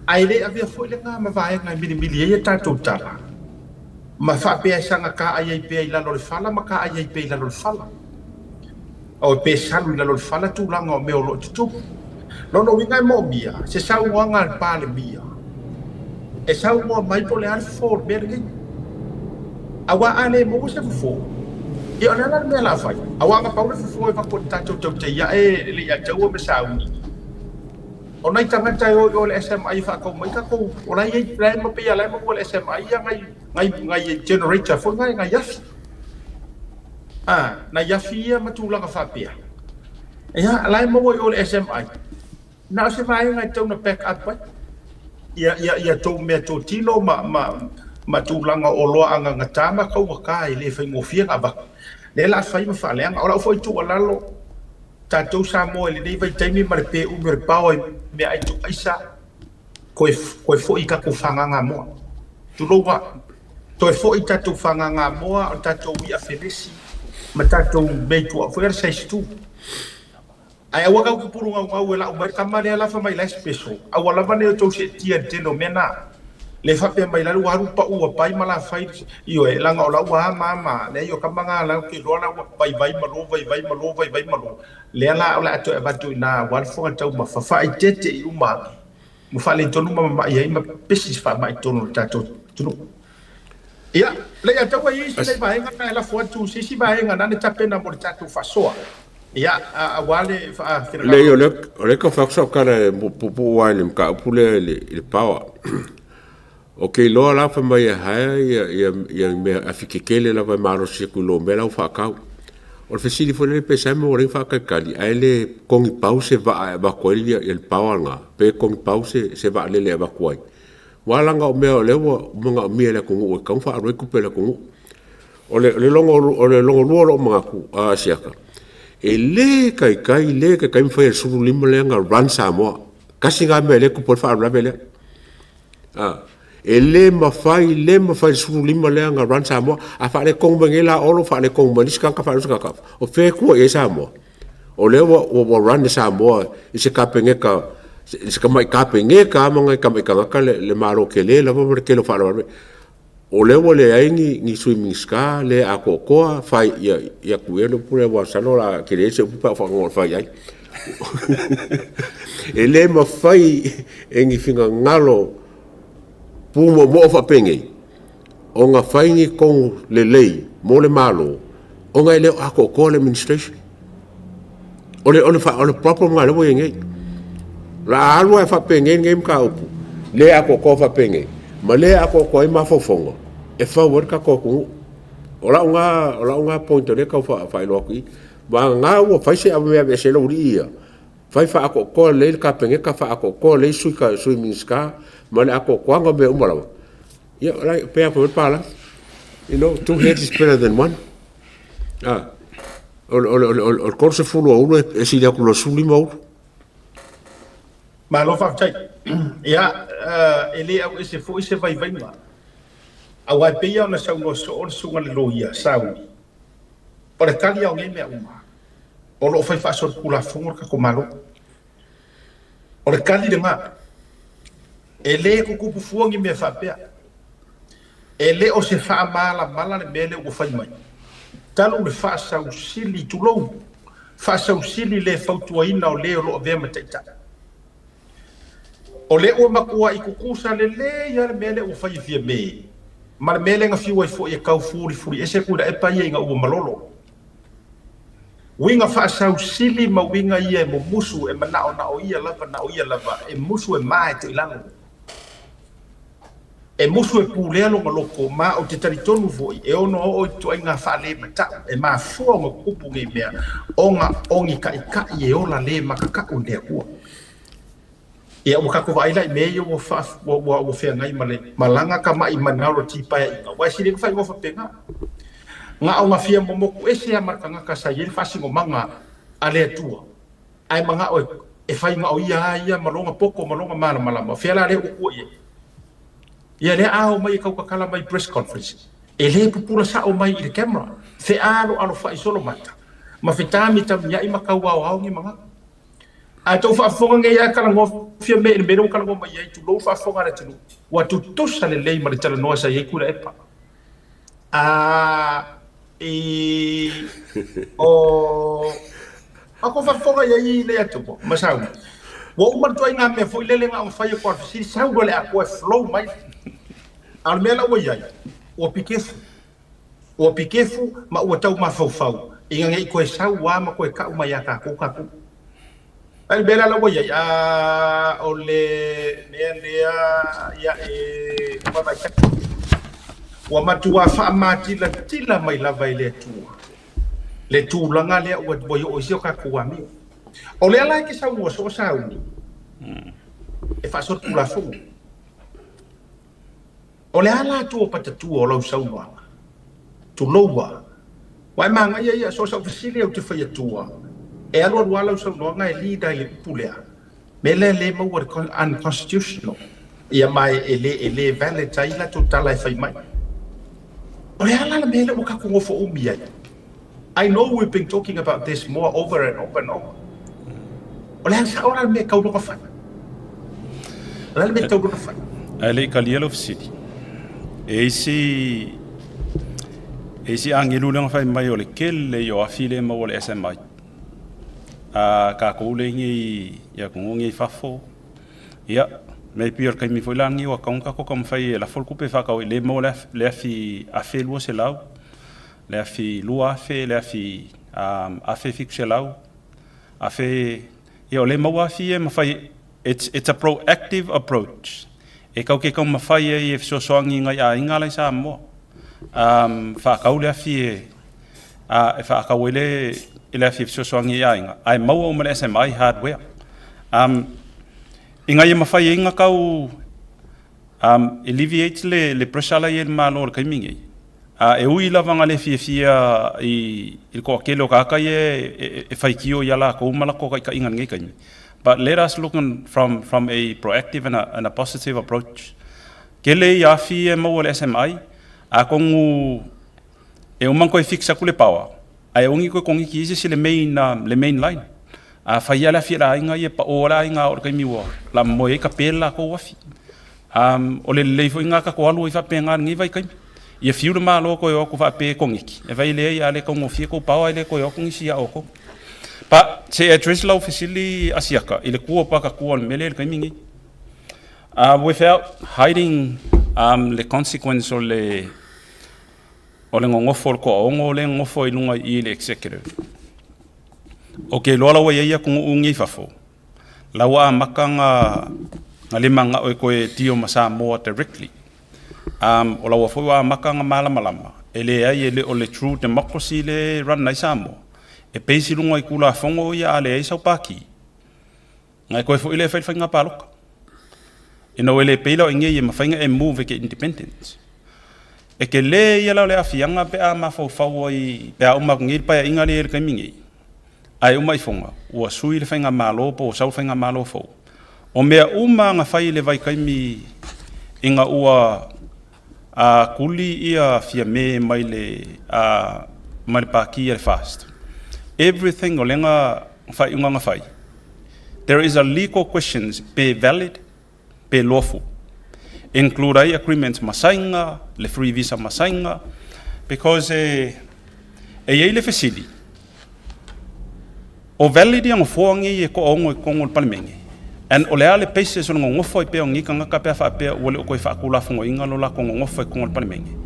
Ae le avea foi lena ma vaega e milimili ai a tatou tala ma faapea e saga taai ai pea i lalo o le fala ma taai ai pea i lalo o le fala. O pe salu i lalo o le fala tulaga o mea o lo o tutupu. Lona uiga e moomia se saunoaga a le Palemia e saunoa mai po o le a le fofo o le mea lenei. Aua a le maua se fofo, ia o le a la le mea o le a fai? Aua na pau le fofo e avatu e le tatou Tautai-ae e le i Ataua ma Sauni. O nai tagata e o i o i le SMI e faatau mai tatou, o la e i ai, la e pei lava la e maua e le SMI ia nai, nai generator foi na, nai afi. A, nai afi ia ma tulaga faapea. Ia, la e maua i o le SMI. Na o se vaega e tatau ona back up ai. Ia, ia, ia tou mea totino ma, ma, ma tulaga o oloa agagata ma taugata e le faigofie ona avatu. Lea la fai ma faaleaga. O lau foi tuualalo, tatou Samoa i lenei vaitaimi ma le pe umi o le paoa i meaai tuuaisa, Toe, toe foi i tatou fagagamoa. Tulou a. Toe foi i tatou fagagamoa, o tatou i'a felesi ma tatou mea i tua foi a le size 2. Ae aua tatou te pulugaugau e lau mai le tama lea la fai mai la e special. Aua lava ne i outou seetia i le tele o mea na. Le faapea mai la ua alu pau ua pai ma la fai, ioe, leaga o lau ua ama ama, leai o tama na la ou te iloa la ua vaivai ma lo vaivai ma lo vaivai ma lo. Lea la o le a toe avatu i ina aua le fofoga taumafa, faaeteete i uma ane, ma faaletonu ma mamai ai ma pesi se faamai i totonu o le tatou atunuu. Ia, Leiataua, e i ai si nai vaega na e lafo atu, se isi vaega na na tapena mo le tatou faasoa, ia, aua le faafinagalo. Leai, o lea, o lea e tau fai atu sau tala e puupuu lava i le mataupu lea i le power. Ou te iloa la fai mai e hire ia, ia, ia mea afi tetele lava e malosi atu i lo mea la ua faatau. O le fesili foi lele pe sa mea ua leai faatalitali ae le togi pau se vaa e avatu ai ia, ia le power lena, pe togi pau se, se vaalele e avatu ai. Aua leaga o mea o lea ua manaomia e le atunuu e tatau ona faaalu ai tupe a le atunuu. O le, o le logo, o le logo lua o lou manatu, a Asiata, e le taitai, le taitai ona fai e le 15 lea na run Samoa. Tasi lena mea lea e tupu ai le faalavelave lea. A, e le mafai, le mafai le 15 lea na run Samoa. A faaletonu mai nei la Olo, faaletonu mai le isi tagata, faaletonu le isi tagata, o fea e tua i ai Samoa? O lea ua, ua, ua run e Samoa i se Kapeneta, i se tamai Kapeneta lava ma nai tamai tagata le, le Malo tele lava ma le tele o faalavelave. O lea ua leai ni, ni Sui Minisita, le atoatoa, fai, ia, ia atu ia le upu lea, aua masalo o le a tele se upu pe a ou faalogo e fai ai. E le mafai e ni finagalo pumoomoo faapenei ona fai ni tonu lelei mo le Malo ona e le o atoatoa le administration. O le, o le, o le problem lena o lea ua i ai nei. O le a alu lava faapenei lenei mataupu, le atoatoa faapenei, ma le atoatoa ai mafaufauga e fau ai le tatou atunuu. O lau na, o lau na point o lea e tau faailoa atu i i. Vagana ua fai se mea e aveese ai le aualii ia, fai faaatoatoa lelei le Kapeneta, faaatoatoa lelei sui, sui Minisita ma le atoatoaga o mea uma lava. Ia, e pei lava foi le palagi. Two heads is better than one. Ah, o le 30 o ulu e sili atu i lo 15 ulu. Malo faafetai. Ia, e le auese foi se vaivaiga, aua e pei lava ona saunoa soo le susuga i le loia, Sauni, o le tali lava o nei mea uma, o lo o fai faasolitulafono le tatou Malo. O le tali lena. E le tutupu fua ni mea faapea. E le o se faamalamala le mea lea ua fai mai, talu le faasausili, tulou, faasausili le fautuaina o le o lo o avea ma taitai. O lea ua matuai tutusa lelei lava le mea lea ua fai e Fiame ma le mea lea na fiu ai foi e tau fulifuliese Tuilaepa ia ina ua malolo. Uiga faasausili ma uiga ia e mumusu e manaonao ia lava na o ia lava e musu e ma e toilalo. E musu e pulea lona loto, ma ou te talitonu foi e ono oo i ituaiga faalematau e mafua ona tutupu nei mea ona o ni taʻitaʻi e ola le makaka'u i le Atua. Ia ua tatou vaai la i mea ia ua ua ua feagai ma le malaga tamaʻi minority paeaʻiga, aua e sili ai ona faaigoa faapena. Na ona fia momotu ese lava ma le tagata sa i ai le faasinomaga a le Atua, ae manao e fai na o ia a ia ma lona poto ma lona malamalama, o fea la lea ua tua i ai? Ia lea a omai e tautatala mai i press conference, e le pupula sao mai i le camera, fealoalofaʻi solo mata, ma fetamitamiaʻi ma tauaoao ni manatu. Ae tou faafofoga nei lava e talanoa Fiame i le mea lea ua talanoa mai ai, tulou faafofoga a le atunuu, ua tutusa lelei ma le talanoa sa i ai Tuilaepa. A i o a tou faafofoga i ai i Leatua ma Sauni, ua uma le ituaiga mea foi lele na ona fai atu lava o le fesili, sau loa le atoa e flow mai. A o le mea la ua i ai, ua pikefu. Ua pikefu ma ua tau mafaufau ina ne i toe sau lava ma toe tau mai ia tatou tatou. A o le mea la la ua i ai, a o le mea lea ia e vaavaai ua matua faamatilatila mai lava e le Atua le tulaga lea ua oo i si o tatou amio. O lea la e te saunoa soo Sauni e faasolitulafono. O le a la atu o patatua o lau saunoaga? Tulou a. Ua e manaia ia, so o sau fesili ou te fai atua, e alualu lava lau saunoaga e lead ai i le upu lea, mea lea le maua le unconstitutional, ia ma e le, e le valid ai latou tala e fai mai. O le a la le mea lea ua tatou nofo umi ai? I know we've been talking about this more over and over and over. O le a sao la le mea e tau ona fai? O le a le mea e tau ona fai? Ae le i talia lau fesili, e isi e isi agelu lea na fai mai o le tele ia o afi lea e maua i le SMI. A tatou lea nei i atunuu nei i fafo, ia, maybe o le taimi foi la lenei ua tatau ona tatou taumafai e lafo le tupe e faatau ai, lea e maua le afi $1,200 le afi 2,000, le afi 1,700, afe, ia o lea e maua afi ia e mafai, it's, it's a proactive approach e kau ke taumafai ai e fesoasoani i nai aiga la i Samoa. Um, faatau le afi e, a, e faatau ai le, le afi e fesoasoani i aiga, ae maua uma le SMI hardware. Um, ina ia mafai ai na tau um, alleviate le, le pressure la i ai le Malo i le taimi nei. A e ui lava na le fiafia i, i le toatele o tagata ia e, e, e faitio ia latou ma latou taitaiga i lenei taimi. But let us look in, from, from a proactive and a, and a positive approach. Tele ia afi e maua i le SMI, atonu e uma ona toe fix atu le power, ae aua ne i toe koniki i se isi le main, le main line. A fai lava le afi a le aiga ia, e pao lava le aiga a oo i le taimi ua lamomoe ai tape le latou afi. Um, o le lelei foi lena tatou alu ai faapena i lenei vaitaimi. Ia fiu le Malo toe o atu faapea e koniki, e fai leai a le taugofie tou power e le toe o atu nisi ia outou. But se i address lau fesili Asiata i le tua o patatua o le mea lea i le taimi lenei. Without hiding um, le consequence o le o le nonofo o le toaono lea e nonofo ai i luga i i le executive. Ou te iloa la ua i ai atunuu nei i fafo, la ua amata na, na le manao e toe deal ma Samoa directly. Um, o la ua foi ua amata na malamalama, e leai e le o le true democracy lea e run ai Samoa. E base i luga i Tulafono ia a leai sau Pati, na e toe foi lea e fai le faiga palota. Ina ua le pei la o inei e mafai ona e move e ke independent. E tele ia la o le aafiaga pe a mafaufau ai pe a uma atu nei le Paeaiga lea i le taimi nei, ae uma ifoga ua sui le faigamalo po ua sau le faigamalo fou. O mea uma na fai i le vaitaimi ina ua a tuli ia Fiame mai le a mai le Pati a le FAST, everything o lea na faaiuga na fai, there is a legal questions pe valid pe lawful, include ai agreements ma Saina, le free visa ma Saina, because e e i ai le fesili, O valid ia nofoa nei e toaono i totonu o le Palemene? And o le a le basis o le nonofo ai pea o nei tagata pe a faapea ua le o toe faatulafonoina lo latou nonofo i totonu o le Palemene?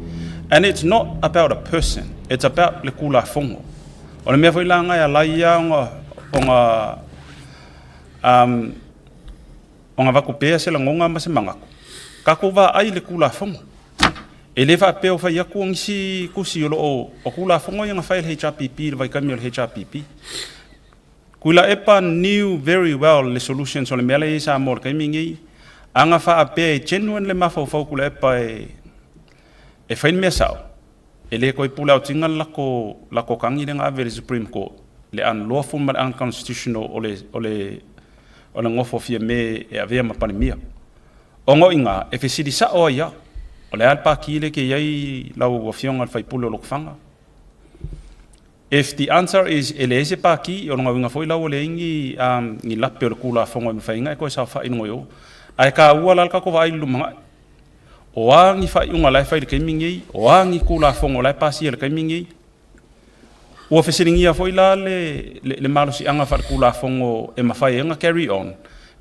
And it's not about a person, it's about le Tulafono. O le mea foi la lena e ala ai lava ona ona um, ona avatu pea se lagona ma se manatu, tatou vaai i le Tulafono. E le faapea o fai atu nisi tusi o lo o, o Tulafono ia na fai e le HRPP i le vaitaimi o le HRPP. Tuilaepa knew very well le solutions o le mea la e i ai Samoa i le taimi lenei. A na faapea e genuine le mafaufau o Tuilaepa e, e fai le mea sao, e le toe pule aotina le lako, lako tagi lea na ave i le Supreme Court, le unlawful ma le unconstitutional o le, o le, o le nofo Fiame e avea ma Palemia. Ona o i ina, e fesili sao ai au, o le a le pākī lea ke i ai lau Afioga i le sui usufono o Lotofaga? If the answer is e leai se pākī, o lona uiga foi la ua leai ni, um, ni lape o le Tulafono e mafai ai ona e toe saofai i luga i o. Ae taua la le tatou vaai i le lumanai. O a ni faaiuga la e fai i le taimi lenei, o a ni Tulafono la e pasia i le taimi lenei, Ua fesiligia foi la le, le, le malosiaga faaletulafono e mafai ai ona carry on,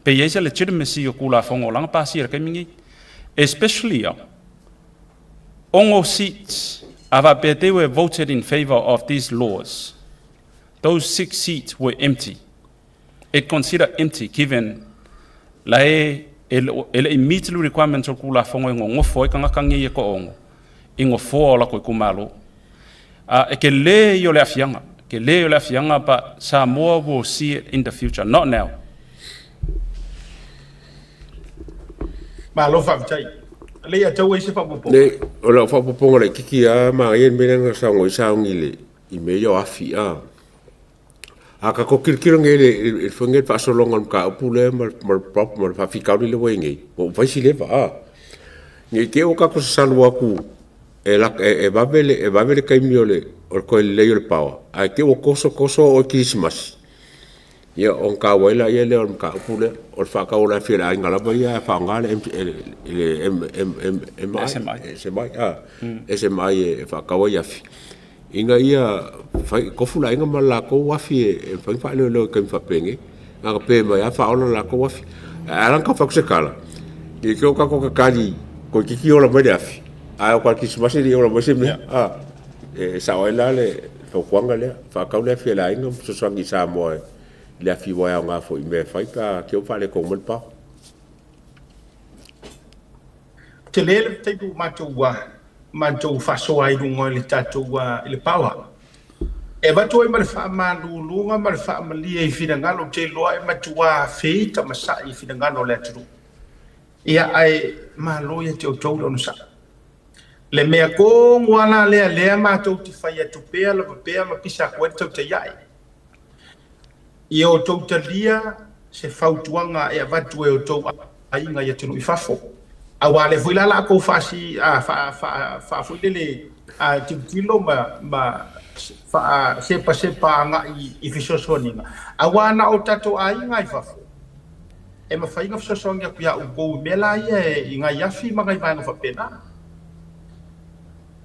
pe i ai se legitimacy o Tulafono o la na pasia i le taimi lenei. Especially a ono seats a faapea they were voted in favor of these laws. Those 6 seats were empty. It consider empty given la e e le i meet le requirements o le Tulafono e nonofo ai tagata nei e toaono i nofoa o latou itumalo. A e tele ia o le aafiaga, tele ia o le aafiaga but Samoa will see it in the future, not now. Malo faafetai. Lei a tau ai se faaopoopoga. Nei, o lau faaopoopoga laitiiti lava, manaia le mea lea na saunoa ai Sauni i le i mea ia o afi, a. A tatou tilotilo nei i le foi nei faasologa o le mataupu lea ma le ma le faafitauli lea ua i ai nei, ua fai si leva, a. Ne i te i ua tatou sasalu atu e e vave le e vave le taimi o le o le toe lelei o le power, ae te i ua toso toso oo i Kerisimasi, ia ona taua ai laia lea o le mataupu lea, o le faatau o le afi a le aiga lava ia ae faaaoga le MI, SMI, a, SMI e faatau ai afi. Ina ia fai, tofu le aiga ma le latou afi e mafai ona faaleoleo i taimi faapenei. Na ona pe mai lava faaola le latou afi. Ae ala ona tau fai atu se tala, ne i te i ua tatou tatali toeitiiti ola mai le afi, ae o ta Kerisimasi e le i ola mai se mea. A, e sao ai la le fautuaga lea, faatau le afi a le aiga ma fesoasoani i Samoa i le afi aua e aoga foi i mea e fai pe a te i ua faaletonu mai le power. Tele le taimi ua matou matou faasoa ai i luga i le tatou i le power. E avatu ai ma le faamaluluga ma le faamalie i finagalo, ou te iloa e matua feita ma sa'i i finagalo o le atunuu. Ia, ae malo ia te outou le onosai. Le mea tonu lava la lea lea matou te fai atu pea lava pea ma pisa atu ai le tautai ae. Ia outou talia se fautuaga e avatu e outou aiga i atunuu i fafo, aua o lea foi la la outou faasi, faa, faa, faa foi lele tilotilo ma, ma faa sepasepa agai i fesoasoaniga, aua na o tatou aiga i fafo e mafai ona fesoasoani atu ia outou i mea la ia i nai afi ma nai vaega faapena.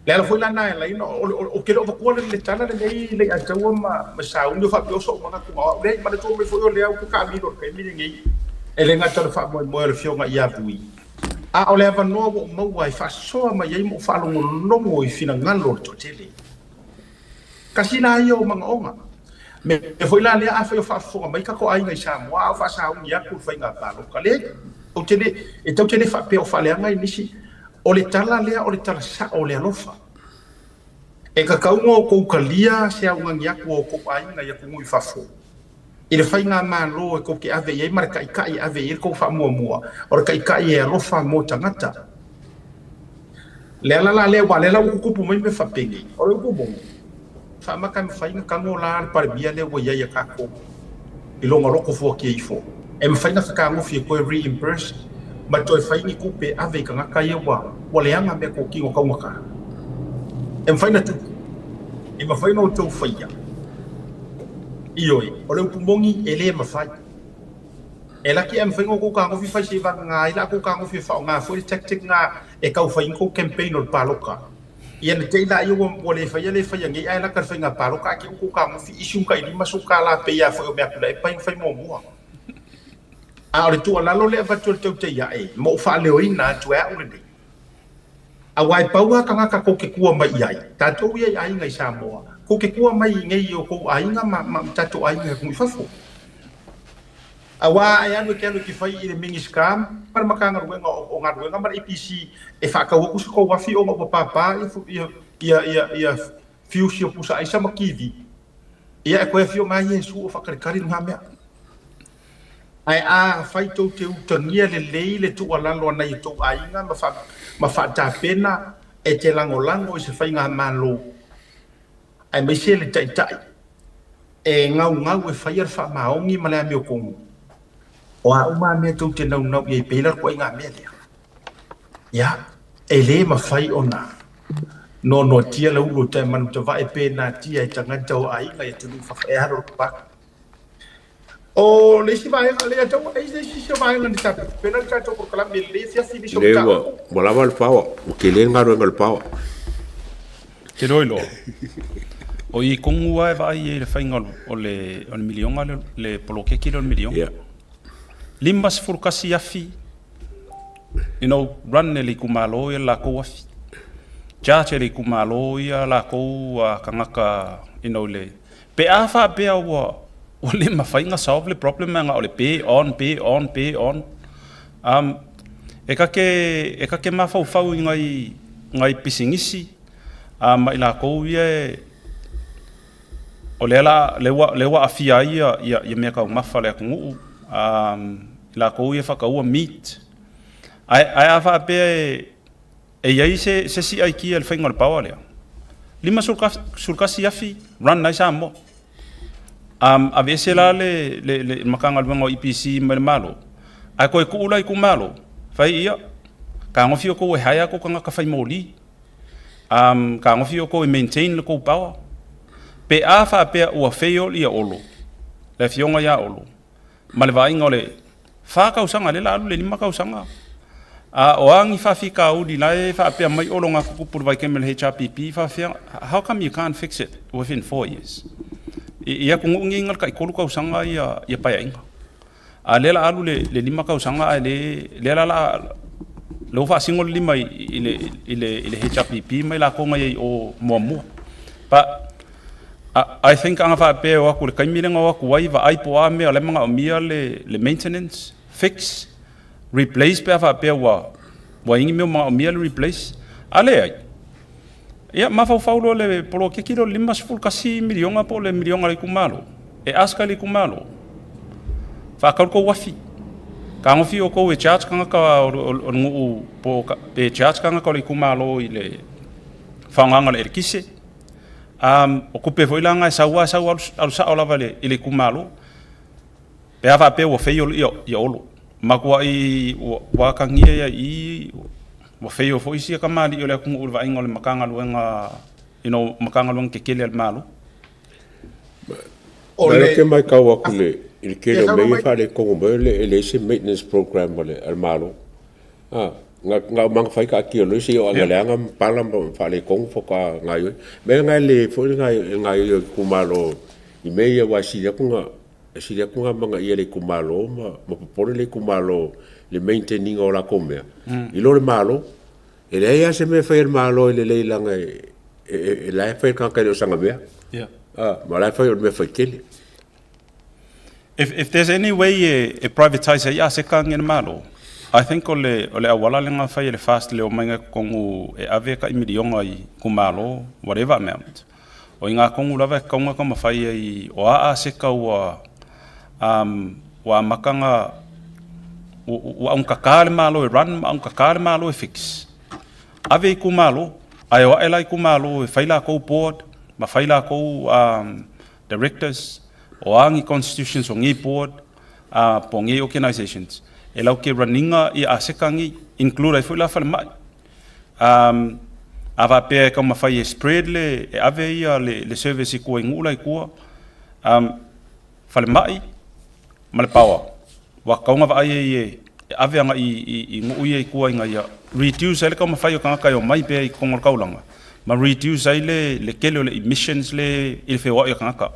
Le ala foi la lena e ala ai ona, ou te le o avatua le tala lenei Leiataua ma Sauni o faapea o so'u manatu na o a'u. Leai, manatua mai foi o lea ou te taamilo i le taimi lenei, e le gata o le faamoemoe o le Afioga ia Vui, a o le avanoa ua ou maua e faasoa mai ai ma ou faalogologo i finagalo o le toatele. Tasi la ia o manaoga. Mea foi la lea, afai o faafofoga mai tatou aiga i Samoa a o faasauni atu le faiga palota, leai, ou te le, e tatou te le faapea o faaleaga i nisi. O le tala lea o le tala sao o le alofa. E kakau ona outou talia se augani atu a outou aiga i atunuu i fafo i le faigamalo e tou te ave i ai ma le taitai e ave i ai le tou faamuamua, o le taitai e alofa mo tagata. Le ala la lea, aua o lea la ua tutupu mai mea faapenei, o le upu moni, faamata e mafai ona tago la le Palemia lea ua i ai a tatou i lona loto fuatia ifo, e mafai ona fetagofi e toe reimburse ma toe fai ni tupe e ave i tagata ia ua leaga meatotino taugata. E mafai ona tupu, e mafai ona outou faia. Ioe, o le upu moni e le mafai. E laki ae mafai ona outou tagofi fai seivagana ai la outou tagofi e faaaoga foi le tactic na e tau fai ai ni tou campaign o le palota. Ia na te i laia ua le faia le faia nei ae laka le faiga palota ae te i ua tou tagofi issue ni tai $50 pei a foi o mea Tuilaepa ia na fai muamua. A o le tuualalo lea e avatu e le Tautai ae ma ou faaleoina atu e au lenei, Aua e pau lava tagata tou te tua mai i ai, tatou ia i aiga i Samoa, tou te tua mai i nei i o tou aiga ma ma tatou aiga i atunuu i fafo. Aua e alu e te alu e te fai i le Minisita ma le Matagaluega o Galuega ma le EPC e faatau atu se tou afi ona ua papa ia ia ia ia fiusi o pusa aisa ma TV. Ia e toe afio mai Iesu o faatalitali lena mea. Ae afai tou te utagia lelei le tuualalo a nai o tou aiga ma faatapena e te lagolago i se faigamalo, aemaise le taitai e gaugau e faia le faamaoni ma le amiotonu, o a uma lava mea tou te naunau i ai pei la le ituaiga mea lea, ia, e le mafai ona noanoatia le ulu o Taemanutavae pe natia e tagata o aiga i atunuu i fafo e alu atu. O le isi vaega, le tau ai le isi vaega ni tatou pena le tatou polokalame le afiafi ni Le ua ua lava le power, ua tele le galuega o le power. Te loa iloa, o i tonu lava e vaai ai i le faiga o le o le miliona le, le poloketi lea o le miliona. Yeah. 51 afi you know, run e le itumalo ia le latou afi. Charge e le itumalo ia latou tagata you know, le Pe a faapea ua ua le mafai ona solve le problem na o le pe on pe on pe on um, e ka ke e ka ke mafaufau i ngai ngai pisinisi a ma i lakou ia e o lea la le ua le ua aafia ai ia ia, ia mea taumafa le atunuu um, i lakou ia faataua meat ae ae a faapea e E i ai se isi aikia i le faiga o le power lea? 51 afi run ai Samoa. Um, aveese la le, le, le Matagaluega o EPC mai le Malo, ae toe tuu la i itumalo, fai ia, tagofi outou e hire tou tagata fai moli, um, tagofi outou e maintain le tou power. Pe a faapea ua fail ia Olo, le afioga ia Olo, ma le vaaiga o le fa tausaga lea la alu le lima tausaga a o a ni faafitauli la e faapea mai olo nga tutupu le vaitaimi o le HRPP faafefea how come you can't fix it within 4 years i, i atunuu nei na le taitolu tausaga ia ia paeaiga a lea la alu le, le lima tausaga ae le lea la la le ua faasino le lima i, i, le, i, le, i le HRPP mai latou na i ai o muamua but I think ana faapea e o atu i le taimi lea na o atu ai, vaai po o a mea o la e manaomia le maintenance, fix, replace pe a faapea ua i ai ni mea o manaomia le replace. A leai, ia mafaufau loa le poloketi lea o le $51 miliona po o le miliona a le itumalo, e ask ai le itumalo, faatau le tou afi, tagofi outou e charge tagata o le nuu po o pe charge tagata o le itumalo i le faaaogaina o le eletise. Um, o tupe foi la na e sau lava, e sau alu, alu sao lava i le, i le itumalo. Pe a faapea ua fail ia, ia Olo. Matuai ua, ua atagia ia i i, ua fail foi sia tamalii o le atunuu i le vaaiga o le Matagaluega, you know, Matagaluega tetele a le Malo. O le... Ke maitau atu le, i le tele o mea ia e faaletonu mai, e leai se maintenance program a le, a le Malo. A, na, na o maga fai taatia loa seia oo ina leaga ma pala ma faaletonu faatoa gaoioi. Mea na e lelei ai foi le gaoioi o itumalo i mea ia aua e sili atu ona, e sili atu ona amanaia e le itumalo ma, ma popole le itumalo i le maintain ina o latou mea i lo le Malo. E leai lava se mea e fai e le Malo e lelei leaga e, e, e, e la e fai e le tagata e le o sana mea. Yeah. A, ma o la e fai o le mea faitele. If, if there's any way e, e privatise ai aseta a le Malo, I think o le o le auala lena fai e le FAST le omaiga i totonu e ave tai miliona i itumalo, whatever amount. O i ngā tonu lava e tatau ona taumafai ai o a aseta ua um, ua amata ona ua augatata le Malo e run ma augatata le Malo e fix. Ave i itumalo, ae o ae la itumalo e fai latou board ma fai latou um, directors, o a ni constitutions o nei board po o nei organizations e lau ke run ina ia aseta nei, include ai foi la falemai. Um, a faapea e taumafai e spread le, e ave ia le service i tua i nuu la i tua, um, falemai ma le power. Ua tatau ona vaai ai e ave agai i nuu ia i tua ina ia reduce ai le taumafai o tagata e omai pea i totonu o le taulaga, ma reduce ai le tele o le emissions le i le feoai o tagata.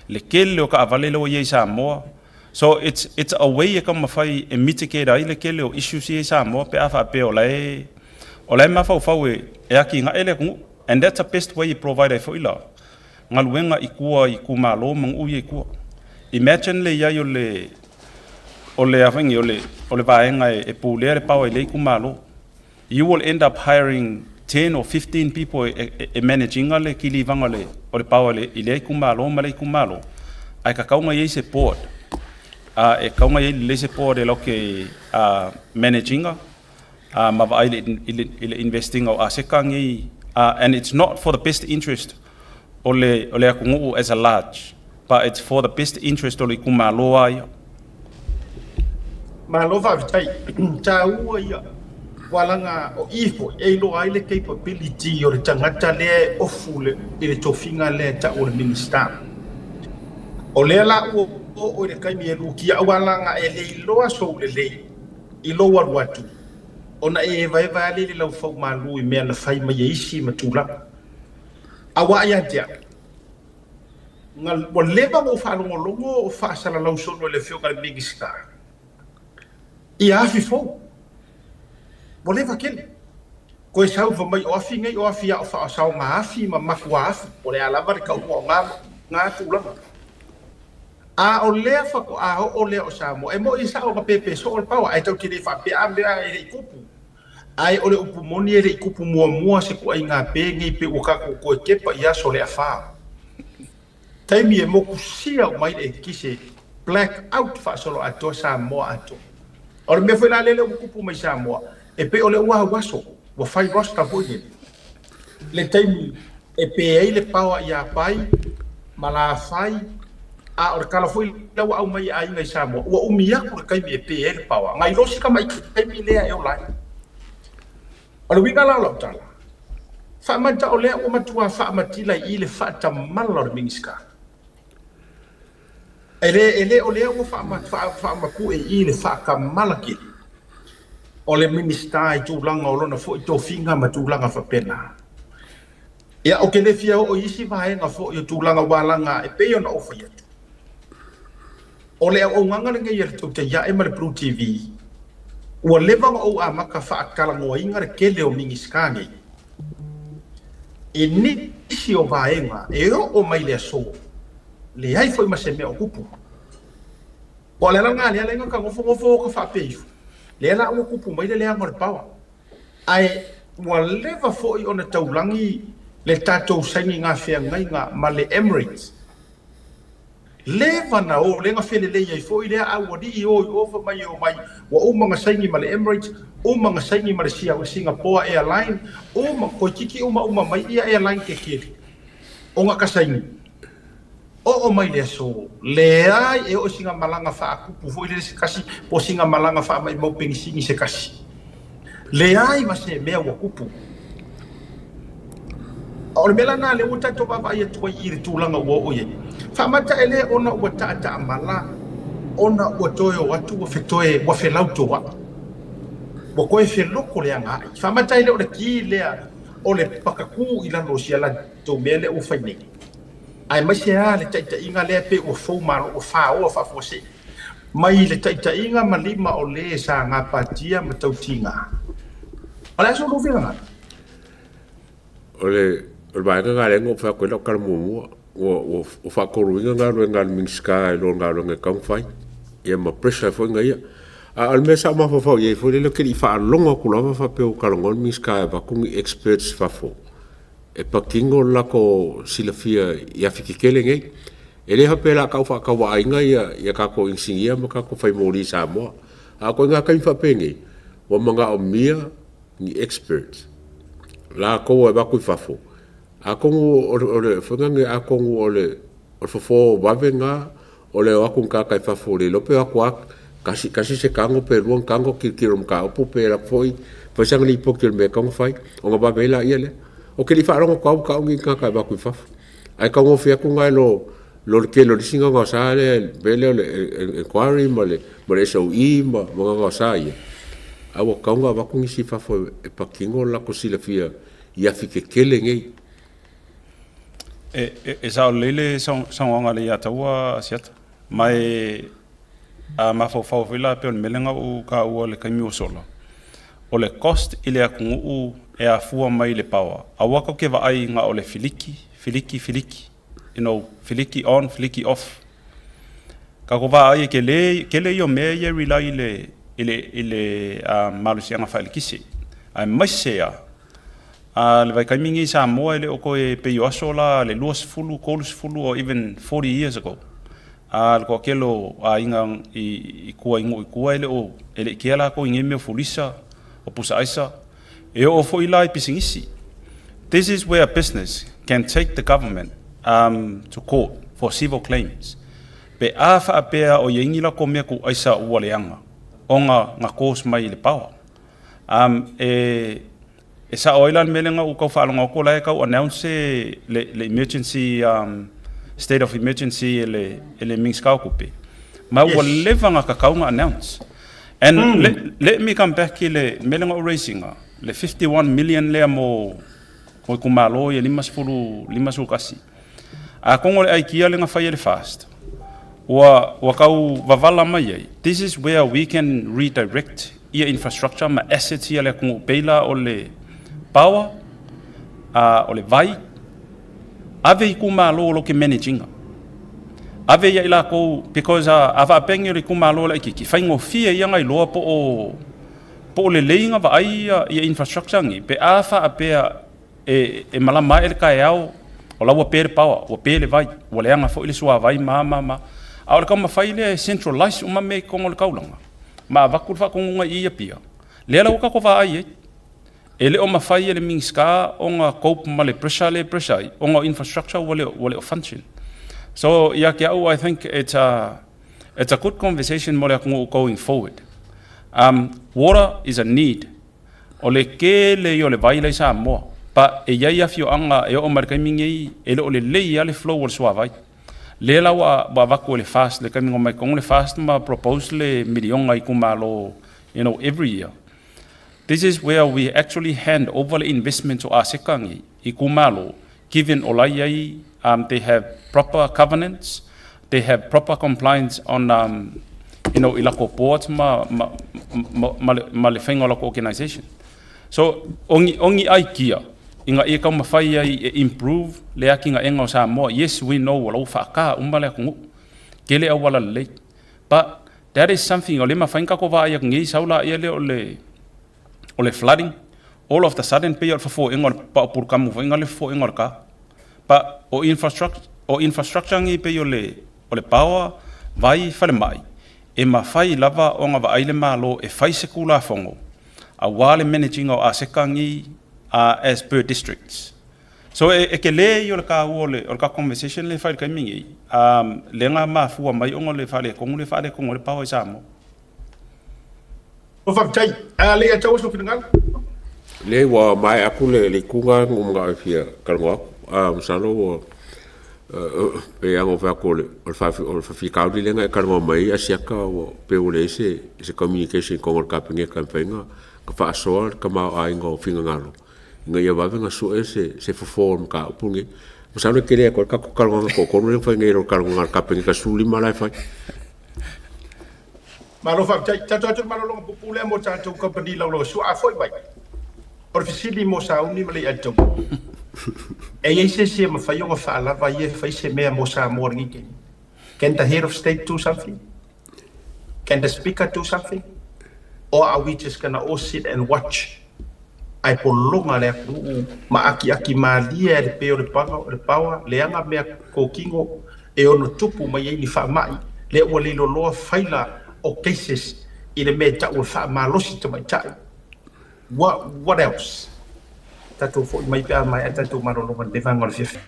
Le tele o taavale lea ua i ai i Samoa. So it's a way e taumafai e mitigate ai le tele o issues ia i Samoa pe a faapea o la e o la e mafaufau e atinae le atunuu. And that's the best way e provide ai foi la galuega i tua i itumalo ma nuu ia i tua. Imagine le i ai o le o le a o le o le vaega e pulea le power i le itumalo. You will end up hiring 10 or 15 people e manage ina le kilivaga o le power i lea itumalo ma le itumalo. Ae tatau ona i ai se board. E tatau ona i ai lelei se board e lau ke manage ina ma vaai i le invest inga o aseta nei, and it's not for the best interest o le atunuu as a large, but it's for the best interest o le itumalo a ia. Malo faafetai. Taua ia walaga o i foi e iloa ai le capability o le tagata lea e ofu i le tofiga lea e tau o le Minista. O lea la ua oo i le taimi e lukia aualaga e le iloa sou lelei i lou alu atu ona e evaeva ai le i le laufaumalu i mea na fai mai e isi ma tulaga. Auā ia te au, ua leva ona ou faalogologo o faasalalau solo e le Afioga i le Minista ia afi fou. Ua leva tele. Koe sau fai mai o afi nei o afi ao faasaoga afi ma makua afi, po o le a lava le tauga o ngā tulaga. A o lea faatoa oo lea o Samoa, e moni e sao na pepe soo le power, ae tatou te le faapea a mea e le i tupu. Ae o le upu moni e le i tupu muamua se tuuaiga penei pe ua tatou toe tepa i aso le afa. Taimi e mokusia uma ai le eletise, black out faasolo atoa Samoa atoa. O le mea foi la lele ua tupu mai Samoa, e pei o le ua auaso, ua fai roster foi lele. Le taimi e pe ai le power ia Pai ma Lafai, a o le tala foi lea ua aumai e aiga i Samoa, ua umi atu le taimi e pe ai le power. Nai lo si tamai taimi lea e ola ai. O le uiga la o lau tala, faamata o lea ua matua faamatila i le faatamala o le Minista. E le o lea ua faamapue i le faatamala tele o le Minista i tulaga o lona foi tofiga ma tulaga faapena. Ia, ou te le fia oo i isi vaega foi o tulaga ua laga e pei ona ou fai atu. O le auaunaga lenei a le Tautai Ae ma le Blue TV, ua leva ona ou amata faatalanoaina le tele o Minista nei i nisi o vaega e oo mai le aso, leai foi ma se mea o tupu. Po o le ala lena lea la ka nofonofo ka faapea ifo, lea la ua tupu mai le leaga o le power. Ae ua leva foi ona taulagi le tatou saini gafeagaiga ma le Emirates. Leva na o, lea na felelei ai foi lea aualii o i o fai mai e omai, ua uma ona saini ma le Emirates, uma ona saini ma le Singapore Airline, uma, toeitiiti uma mai ia airline tetele ona ka saini. Oo mai le aso, leai e oo i sina malaga faatupu foi lele se tasi, po o sina malaga faamaimau penisini se tasi. Leai ma se mea ua tupu. O le mea la lena lea ua tatou vaavaai atu ai i le tulaga ua oo i ai. Faamata e le ona ua taataamala, ona ua toe o atu ua fetoe, ua felautoa'i. Ua toe feloko le agaai. Faamata e le o le ki lea o le pakakū i lalo o si a latou mea lea ua fai nei. Aemaise lava le taitaiga lea pei ua fou malo ua faoa faafuasei mai le taitaiga ma lima o le sa gapatia ma tautiga. O le a so lou finagalo? O le o le vaega lena lea na ou fai atu ai lau tala muamua, ua faatoluina galuega a le Minisita i lo galuega e tatau ona fai, ia ma pressure foi na ia. A o le mea sa ou mafaufau i ai foi lele, ou te le i faalogo atu lava faapea ua talanoa le Minisita e avatu ni experts i fafo e patino le latou silafia i afi tetele nei. E le faapea o le a tau faatauaaina ia tatou inisinia ma tatou faimoli i Samoa. A o ituaiga taimi faapenei, ua manaomia ni experts latou e avatu i fafo, atonu o le foi lea, atonu o le fofo vave lena o le o atu o ni tagata i fafo le iloa pe o atu lava tasi, tasi se tago pe lua ni tago tilotilo i le mataupu pe alu atu foi fai sana lipoti o le mea e tatau ona fai ona vave ai laia lea. Ou te le i faalogo atu lava ua tau ni tagata e avatu i fafo. Ae taugofie atu lena i lo le tele o le isi gaogaosa lea, le mea lea o le enquiry ma le SOE ma gaogaosa ia, ae ua tatau ona avatu nisi i fafo e patino le latou silafia i afi tetele nei. E sao lelei le saunoaga a le Iataua Asiata, ma e a mafaufau foi la pei o le mea lea na ou taua i le taimi ua sola, o le cost i le atunuu e afua mai i le power, aua tatou te vaai na o le filiki, filiki, filiki, filiki on, filiki off. Tatou vaai e tele, tele ia o mea ia e rely i le malosiaga faaeletise, aemaise lava le vaitaimi lenei i Samoa e le o toe pei o aso la le 20, 30 or even 40 years ago. Le toatele o aiga i tua i nuu i tua e le i kea latou i nei mea o fulisa, o pusaaisa. E oo foi la i pisinisi. This is where business can take the government to court for civil claims. Pe a faapea o iai ni latou mea tuuaisa ua leaga, ona na cause mai i le power. E sao ai la le mea lea na ou tau faalogo atu o la e tau announce le emergency, state of emergency e le Minisita o Tupe. Ma ua leva na tatau na announce. And let me come back i le mea lea na ou raise ina, le 51 million lea mo itumalo ia 50, 51. Atonu o le aikia lea na fai e le FAST, ua tau vavala mai ai. This is where we can redirect ia infrastructure ma assets ia le atunuu pei la o le power, o le vai, ave itumalo o lo ke manage ina. Ave ia i latou, because a faapea o le itumalo laitiiti, faigofie ia na iloa po o lelei na vaai ia infrastructure nei, pe a faapea e malama ae le taeao, o la ua pe le power, ua pe le vai, ua leaga foi le suavai ma ma ma. A o le taumafai lea e centralize uma mea i totonu o le taulaga, ma avatu le faatonuga i ia pia, lea la ua tatou vaai ai. E le o mafai e le Minisita ona cope ma le pressure le pressure ai, ona o infrastructure ua le o function. So ia te au, I think it's a good conversation mo le atunuu going forward. Water is a need. O le tele ia o le vai la i Samoa, pa e iai afioaga e oo mai le taimi nei e le o lelei lava le flow o le suavai. Lea la ua avatu e le FAST le taimi na omai totonu le FAST ma propose le miliona i itumalo every year. This is where we actually hand over the investment to aseka nei i itumalo, given o la iai they have proper governance, they have proper compliance on i lako boards ma le faiga o lako organization. So o ni aikia ina ia taumafai ai e improve le atinaega o Samoa. Yes, we know ua lau faata uma le atunuu. Tele auala lelei. But that is something o le mafai ona tatou vaai atu nei sau laia lea o le flooding all of the sudden pei o le fafoega o le paopulukamu foi na le fafoega o le ka. But o infrastructure nei pei o le power, vai, falemai, e mafai lava ona vaai le Malo e fai se Tulafono aua le managing o aseka nei as per districts. So e tele ia o le taua o le tatou conversation le fai i le taimi nei, lea na mafua mai ona le faaletonu le faaletonu ai le power i Samoa. O faafetai. A le ia tau so finagalo. Le ua maea atu le ituga na ou manao e fia talanoa atu. Masalo ua pe ana ou fai atu o le faafitauli lea na e talanoa mai ai Asiata ua pe ua leai se communication i totonu o le Kapeneta e mafai ona faasoa le tamaoaiga o finagalo ina ia vave ona sue se fofo o le mataupu lenei. Masalo e tele atu ai le tatou talanoaga toatolu lea na fai nei i lo le talanoaga a le Kapeneta 15 la e fai. Malo faafetai. Tatou atu le malologa puupuu lea mo tatou kamupani laulau a foi mai. O le fesili mo Sauni ma le Iatau. E i ai se isi e mafai ona faalava ia e fai se mea mo Samoa lenei taimi? Can the head of state do something? Can the speaker do something? Or are we just gonna all sit and watch ae pologa le atunuu ma akiaki malie ai le pe o le paga o le paoa, leaga mea kokino e ono tupu mai ai ni faamai, lea ua liloloa faila o cases i le mea e tau o le faamalosi tamaitai. What, what else? Tatou foi mai pe a maea tatou malologa i lenei vaega o le afiafi.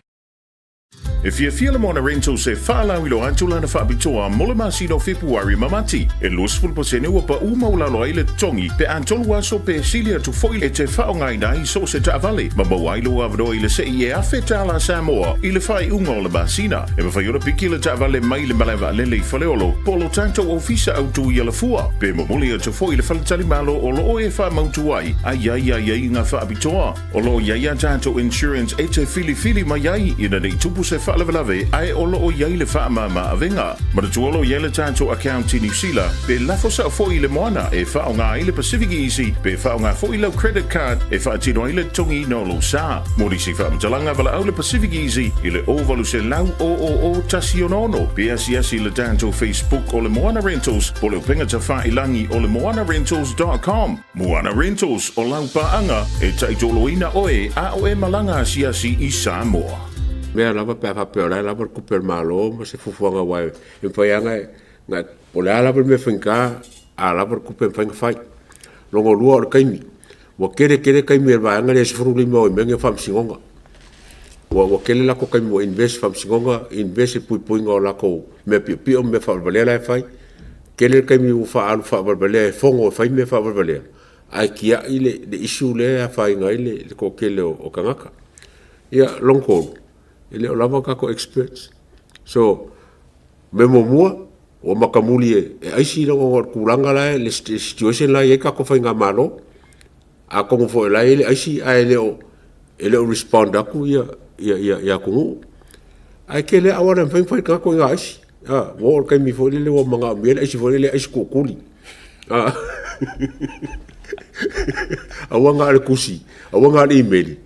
E fiafia le Moana Rentals e faalauiloa atu lana faapitoa mo le masina o Fepuari ma Mati. E 20% ua pau maualalo ai le totogi pe a tolu aso pe sili atu foi e te faaaogaina ai so o se taavale ma maua ai lou avanoa i le sei e $1,000 Samoa i le faaiuga o le masina. E mafai ona piki le taavale mai le malae vaalele i Faleolo po o lo tatou ofisa autu i Alafua pe momoli atu foi i le faletalimalo o lo o e faamautu ai a i ai aiaiga faapitoa. O lo o i ai a tatou insurance e te filifili mai ai ina ne i tupu se faalavelave ae o lo o i ai le faamama avega. Manatua o lo o i ai le tatou account i Niu Sila pe lafo sao foi i le moana e faaaoga ai le Pacific Easy pe faaaoga foi lau credit card e faatino ai le totogiina o lou sa. Mo nisi faamatalaga valaau le Pacific Easy i le 0800 000 166 pe asiasi i le tatou Facebook o le Moana Rentals po o le upega tafailangi o le moanarentals.com. Moana Rentals, o lau paaga e taitoloina oe a o e malaga asiasi i Samoa. Mea lava pe a faapea o la e lava le tupe a le Malo ma se fuafuaga aua e mafai lava ona po o le a lava le mea faigata, a lava le tupe e mafai ona fai. Lona lua o le taimi, ua tele tele taimi o le vaega lea e 15 o i mea nei o faamasinoga. Ua tele latou taimi ua invest i faamasinoga, invest i puipuiga o latou mea piopio ma mea faavalevalea la e fai. Tele le taimi ua faaalu faavalevalea e fono e fai mea faavalevalea, ae tiai le issue lea e afaina ai le toatele o tagata. Ia, lona tolu, e le o lava tatou experts. So, mea muamua, ua matamuli e aisi ona o le tulaga la e, le situation la e i ai tatou faigamalo. Atonu foi o la e i ai le aisi ae le o e le o respond atu ia ia ia, ia atunuu. Ae tele auala e mafai ona fai tagata i aisi. Ah, ua oo le taimi foi lele ua manaomia le aisi foi lele aisi kuukuli. Ah. Aua na o le tusi, aua na o le imeli.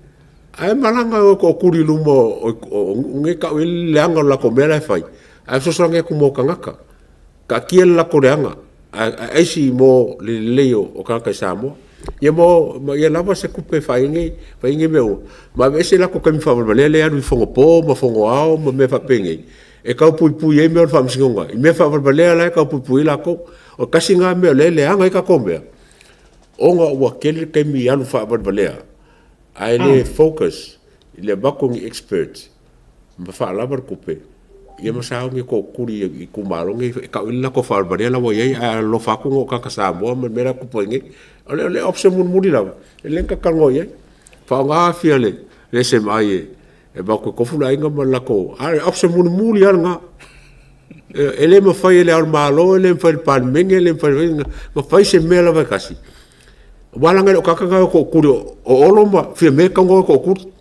Ae malaga o tookuli i luma o o e tau i le leaga o le latou mea la e fai. Ae fesoasoani atu mo tagata. Taatia le latou leaga ae aisi mo le lelei o tagata i Samoa. Ia mo ma ia lava se tupe e fai ai fai ai mea uma. Ma aveese latou taimi faavalevalea lea e alu i fono po ma fono ao ma mea faapenei e tau puipui ai mea o le faamasinoga. I mea faavalevalea la e tau puipui ai latou. O le tasi lena mea o lea e leaga ai tatou mea ona ua tele le taimi i alu faavalevalea ae le focus i le avatu o ni experts ma faalava le tupe, ia ma sauni e tootuli i itumalo nei e tau ai le latou faalevalea la ua i ai ae alolofa atu nai tagata Samoa ma le mea la e tupu ai nei. O le, o le option mulimuli lava, e lelei ona talanoa i ai. Faaaoga afia le, le SMI e, e avatu e tofu le aiga ma le latou, a o le option mulimuli lava lena. E, e le mafai e le Ao o le Malo, e le mafai e le Palemene, e le mafai ona fai se mea lava e tasi. Aua leaga e le o tagata na o tootuli o Olo ma Fiame e tatau ona o e tootuli.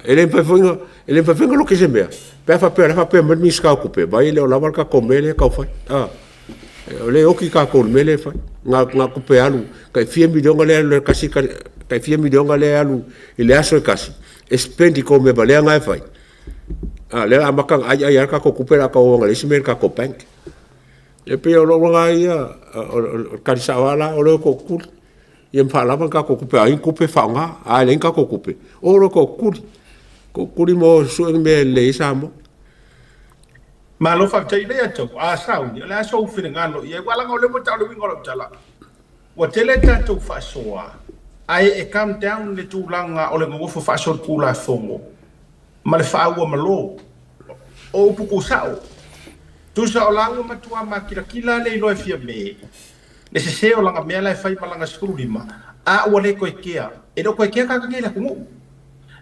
E le mafai foi ona, e le mafai foi ona loke se mea, pe a faapea o la e faapea mai le Minisita o Tupe, vaai e le o lava le tatou mea lea e tau fai. O lea e oti tatou i le mea lea e fai. Na o tupe alu, tai fia miliona lea e alu i le tasi, tai fia miliona lea e alu i le aso e tasi, e spend i tou mea valea na e fai. A o lea o le a amata ona ai ai lava le tatou tupe o le a tau o i le isi mea i le tatou bank. E pei o lou lava ia, o le tali sao lava la, o le o tootuli. Ia ma faalava ni tatou tupe, a i ai ni tupe faaaoga, a leai ni tatou tupe, o loa tootuli. Tootuli mo sue ni mea e lelei ai Samoa. Malo faafetai lea tau a sauni o le a sou finagalo i ai aua leaga o lea ua tau le uiga o lau tala ua tele tatou faasoa ae e come down le tulaga o le nonofo faasolitulafono ma le faauamalo o upu tusao. Tusa o la ua matua makilatila le iloa e Fiame le sese o lana mea la e fai ma lana 15, a ua le toe kea. E le o toe kea tagata nei i le atunuu.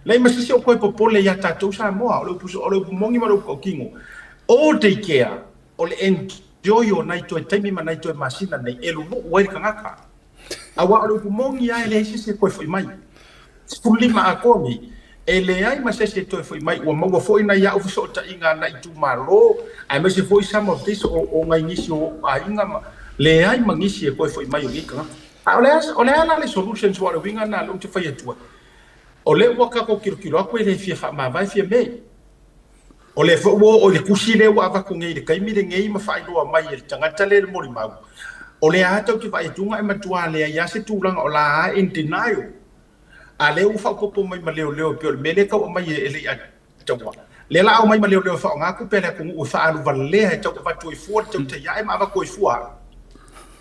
Leai ma se isi o toe popole ia tatou Samoa, o le upu, o le upu moni ma le upu tautino. All they care, o le enjoy o nai toe taimi ma nai toe masina nei e luluu ai le tagata. Aua o le upu moni lava e leai se isi e toe foi mai. 15 atoa nei, e leai ma se isi e toe foi mai. Ua maua foi nai au fesootaiga a nai itumalo, aemaise foi some of this o nai nisi o ou aiga ma, leai ma nisi e toe foi mai o nei tagata. A o le a, o le a la le solutions aua o le uiga lena lea ou te fai atu ai. O lea ua tatou tilotilo atu e le fia faamavae Fiame. O lea foi ua oo i le tusi lea ua avatu nei i le taimi lenei ma faailoa mai e le tagata lea le molimau. O lea lava tatou te vaai atu e matua leai lava se tulaga o la lava in denial. A lea ua faaopoopo mai ma leoleo e pei o le mea lea e tau aumai e Leiataua. Lea la aumai ma leoleo e faaaoga tupe a le atunuu e faaaluvalea e tau avatu ai fua le tautai ae ma avatu ai fua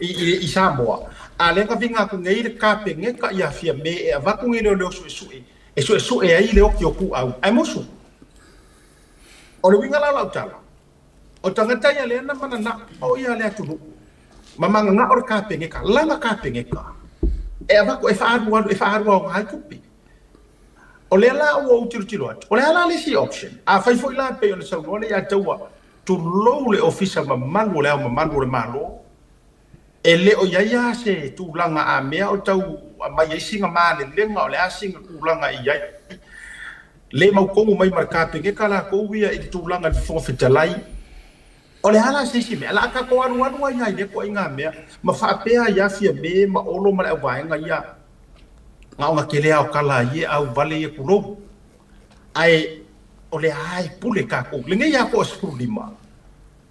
i Samoa. A lea na viga atu nei le Kapeneta ia Fiame e avatu nei leoleo suesue e suesue ai le oti o Tuuau ae musu. O le uiga la o lau tala, o tagata ia lea na mananao ia le atunuu ma mananao le Kapeneta, lana Kapeneta e avatu e faaalualu e faaalu aoga ai tupe. O lea la ua ou tilotilo atu, o le a la le isi option? Afai foi la pei ona saunoa Leiataua, tulou le Ofisa mamalu o le Ao Mamalu o le Malo, e le o i ai lava se tulaga a mea o tau aumai ai sina malelega o le a sina tulaga e i ai. Le mautonu mai ma le Kapeneta latou ia i le tulaga i le Fofoga Fetalai. O le a la se isi mea? O le a tatou alualu ai lava i lea ituaiga mea ma faapea ai lava Fiame ma Olo ma le auvaega ia na ona tele lava o tala ai e auvale ia tulou. Ae o lea lava e pule tatou. Lenei lava toa 15,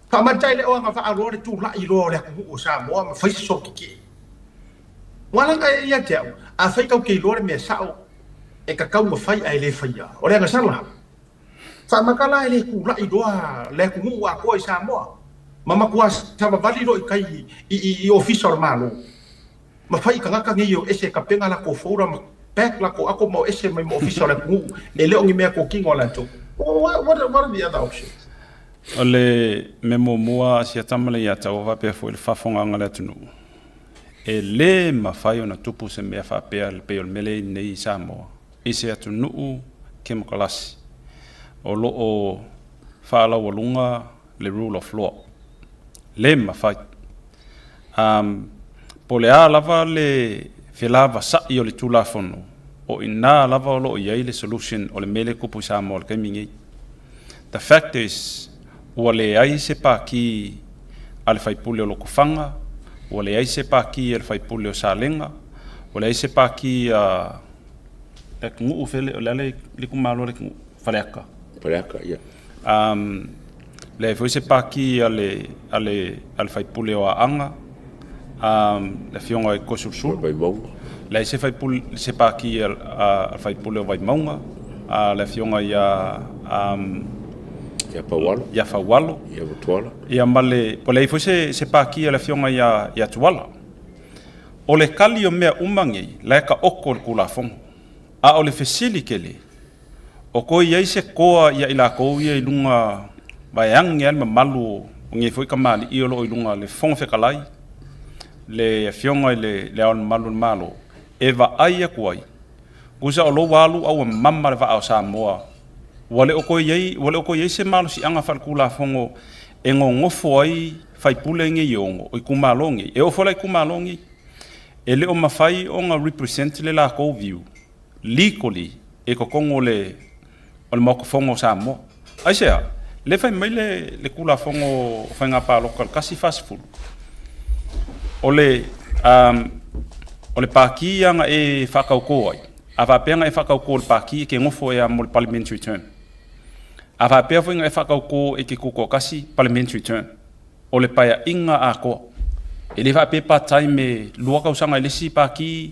faamata e le o agavaa loa le tulai loa o le atunuu o Samoa ma fai se solo tetee. Ua laga ia te au, afai tatou te iloa le mea sao e tatau ona fai ae le faia, o le agasala. Faamata la e le tulai loa le atunuu atoa i Samoa ma matua savavali loa i tai i ofisa o le Malo ma fai i tagata nei e o ese e tapena latou folder ma pack latou ato ma o ese mai ma ofisa o le atunuu e le o ni mea totino a latou. What are the other options? O le mea muamua a Siata ma Leiataua faapea foi le faafofogaaga a le atunuu, e le mafai ona tupu se mea faapea e pei o le mea lea e i ai nei i Samoa. i se atunuu kemokalasi o lo o faalaualuga le rule of law. Le mafai. Um, po le a lava le felavasai o le Tulafono, o i ina lava o lo o i ai le solution o le mea lea e tupu i Samoa i le taimi nei. The fact is, ua leai se paki a le faipule o Lotofaga, ua leai se paki a le faipule o Salega, ua leai se paki a Le atunuu fele, o le a le itumalo o le atunuu? Faleata. Faleata, ia. Um, leai foi se paki a le, a le, a le faipule o Aana, um, le afioga i Toesulusulu. Vaimauga. Leai se faipule, se paki a, a, a le faipule o Vaimauga, a le afioga ia um, Ia Faualo. Ia Faualo. Ia Tuala. Ia ma le, po leai foi se, se paki a le afioga ia, ia Tuala. O le kali o mea uma nei, la e taoto le Tulafono. A o le fesili tele, o toe i ai se toa ia i latou ia i luga vaeane lava le mamalu o nei foi kamali'i o lo o i luga le Fofoga Fetalai, le Afioga i le Ao Mamalu o le Malo, e vaai atu ai, tusa o lou alu a ua mama le vaa o Samoa, ua le o toe i ai, ua le o toe i ai se malosiaga faaletulafono e nonofo ai faipule nei e ono, o itumalo nei. E oo foi la i itumalo nei, e le o mafai ona represent le latou view legally i totonu o le o le Maota Fono o Samoa. Aisea? Lea e fai mai le, le Tulafono o Faiga Palota le 140, o le, um, o le pākī ia na e faatautō ai, a faapea na e faatautō i le pākī e ke nofo ea mo le parliamentary term. A faapea foi na e faatautō e ke tutoatasi parliamentary term. O le paeaiga atoa. E le faapea part time e lua tausaga i le isi pākī,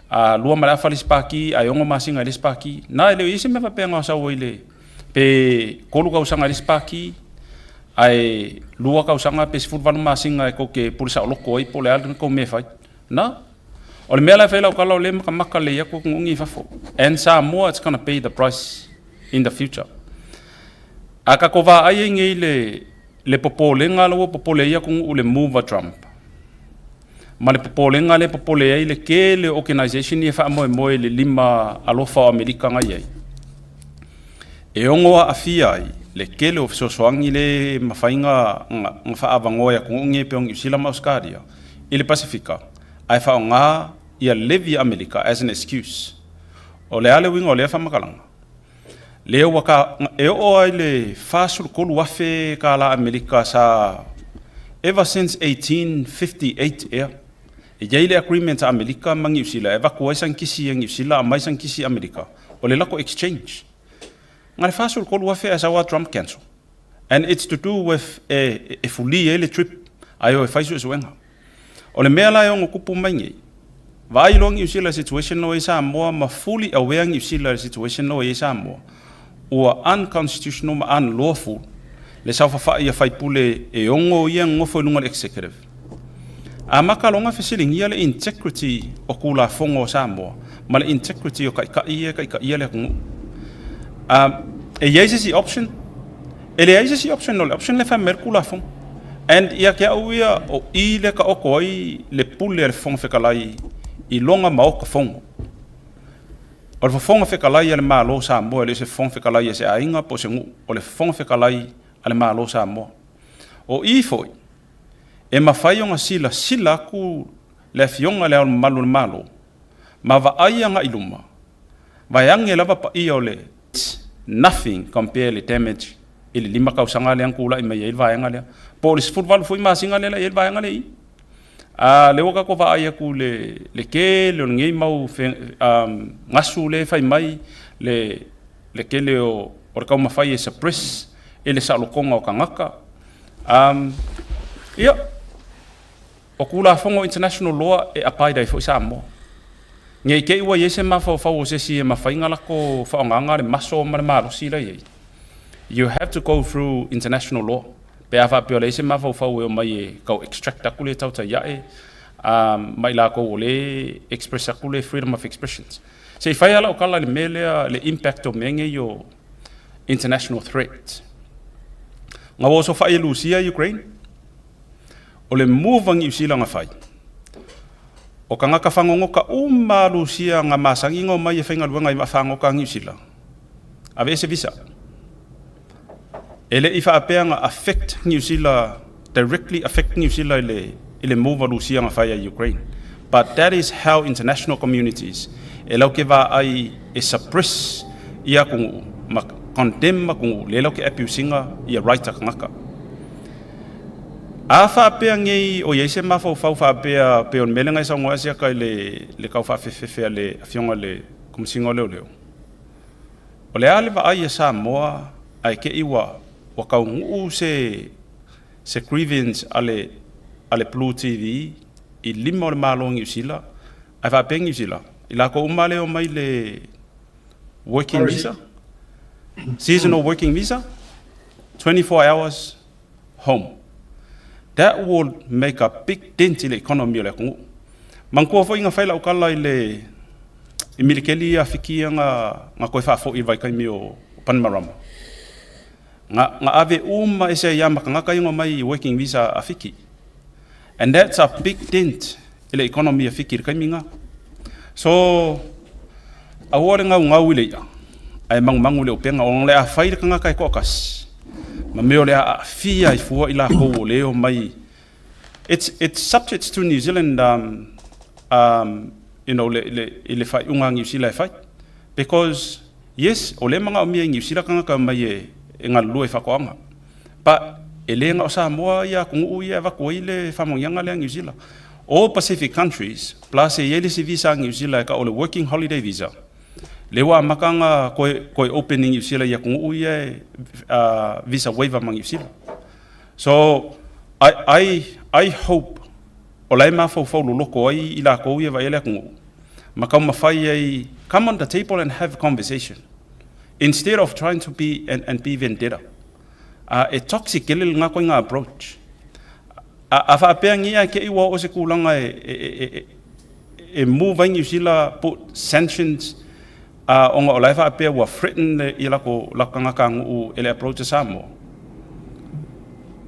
a lua ma le afa le isi pākī, ae ono masina i le isi pākī. Na, e le o i ai se mea faapea na sau ai le, pe tolu tausaga i le isi pākī, ae lua tausaga pe 18 masina e tou te pule saoloto ai po o le a le tou mea e fai. Na. O le mea la e fai lau tala o lea e makamaka lelei atu atunuu nei i fafo. And Samoa it's gonna pay the price in the future. A tatou vaai ai nei le le popolega la ua popole ai atunuu i le move a Trump, ma le popolega lea e popole ai le tele o organization ia e faamoemoe i le lima alofa o Amerika na i ai, e ono aafia ai le tele o fesoasoani le mafai na faaavanoa e atunuu nei pei o Niu Sila ma Ausetalia i le Pasefika, ae faaaoga ia levy a Amerika as an excuse. O le a le uiga o lea faamatalaga? Lea ua ka, e oo ai le 43,000 kālā Amerika sa ever since 1858 ea. E i ai le agreement a Amerika ma Niu Sila e avatu ai sankisi a Niu Sila aumai sankisi a Amerika. O le lako exchange. Na le 43,000 ae sau a Trump cancel. And it's to do with e, e fuli ai le trip ae o e fai suesuega. O le mea la e ono tupu mai nei, vaai loa Niu Sila i le situation la ua i ai Samoa ma fully aware Niu Sila i le situation la ua i ai Samoa, ua unconstitutional ma unlawful le saofafai a faipule e ono ia nonofo i luga o le executive. Amata loa ona fesiligia le integrity o Tulafono a Samoa ma le integrity o taitai ia e taitaia le atunuu. E i ai se isi option? E leai se isi option, o le option lea e fai mai ai le Tulafono. And ia te au ia, o i lea e taoto ai le pule a le Fofoga Fetalai i lona Maota Fono. O le Fofoga Fetalai a le Malo o Samoa e le o se Fofoga Fetalai a se aiga po o se nuu, o le Fofoga Fetalai a le Malo o Samoa. O i foi, e mafai ona silasila atu le Afioga i Le Ao Mamalu o le Malo ma vaai agai i luma, vaeane lava paia o le Nothing compare le damage i le 5 tausaga lea na tulai mai ai le vaega lea, po o le 18 foi masina lea la i ai le vaega lea i i. A lea ua tatou vaai atu i le tele o lenei mau gasu lea e fai mai le tele o le taumafai e suppress i le saolotoga o tagata. Ia, o Tulafono international law e abide ai foi Samoa. Ne i te i ua i ai se mafaufau o se isi e mafai ona latou faaaogaina le maso ma le malosi la e i ai. You have to go through international law pe a faapea o leai se mafaufau e omai e tau extract atu le tautai ae ma i latou o lea e express atu le freedom of expressions. Se i fai lava lau tala i le mea lea, le impact o mea nei o international threat. Na ua osofai e Lusia Ukraine, o le move a Niu Sila na fai, o tagata fagogota uma a Lusia na masani ona omai e faigaluega i vaafagota a Niu Sila, aveese visa. E le i faapea na affect Niu Sila, directly affect Niu Sila i le move a Lusia na fai a Ukraine. But that is how international communities e lau ke vaai e suppress ia atunuu ma condemn atunuu le lau ke abusinga ia right a tagata. A faapea nei o i ai se mafaufau faapea pei o le mea lea na e saunoa ai Siaka i le tau faafefefe a le Afioga i le Komesina o Leoleo, O le a le vaai a Samoa ae te i ua ua taunuu se se grievance a le a le Blue TV i lima o le Malo o Niu Sila ae faapea Niu Sila i latou uma lea e omai le working visa seasonal working visa 24 hours home. That will make a big dent i le economy o le atunuu. Manatua foi na fai lau tala i le i Milikeli ia Fiki ia na, na toe faafoi i le vaitaimi o Panimarama. Na, na ave uma ese ai ma tagata ia na omai i working visa a Fiki. And that's a big dent i le economy a Fiki i le taimi na. So, aua le gaugau i le i'a, ae magumagu i le upega, ona o le a fai le tagata e toatasi, ma mea o le a aafia ai fua i lakou o le omai. It's, it's subject to New Zealand, um, um, you know, le, le, i le faaiuga a Niu Sila e fai. Because, yes, o lea e manaomia i Niu Sila tagata e omai e, e galulue i faatoaga. But, e le na o Samoa ia atunuu ia e avatu ai le faamanuiaga lea a Niu Sila. All Pacific countries, plus e i ai le isi visa a Niu Sila e tau o le Working Holiday Visa, lea ua amata ona toe, toe open i Niu Sila i atunuu ia e visa waiver ma Niu Sila. So, I, I, I hope o la e mafaufau loloto ai i lakou ia e vaai ai le atunuu, ma taumafai ai, come on the table and have a conversation instead of trying to be and, and be vendetta. E toxic tele lena koiga approach. A faapea nei ae te i ua oo se tulaga e move ai Niu Sila put sanctions ona o la e faapea ua threaten ia latou tagatanuu e le approach a Samoa.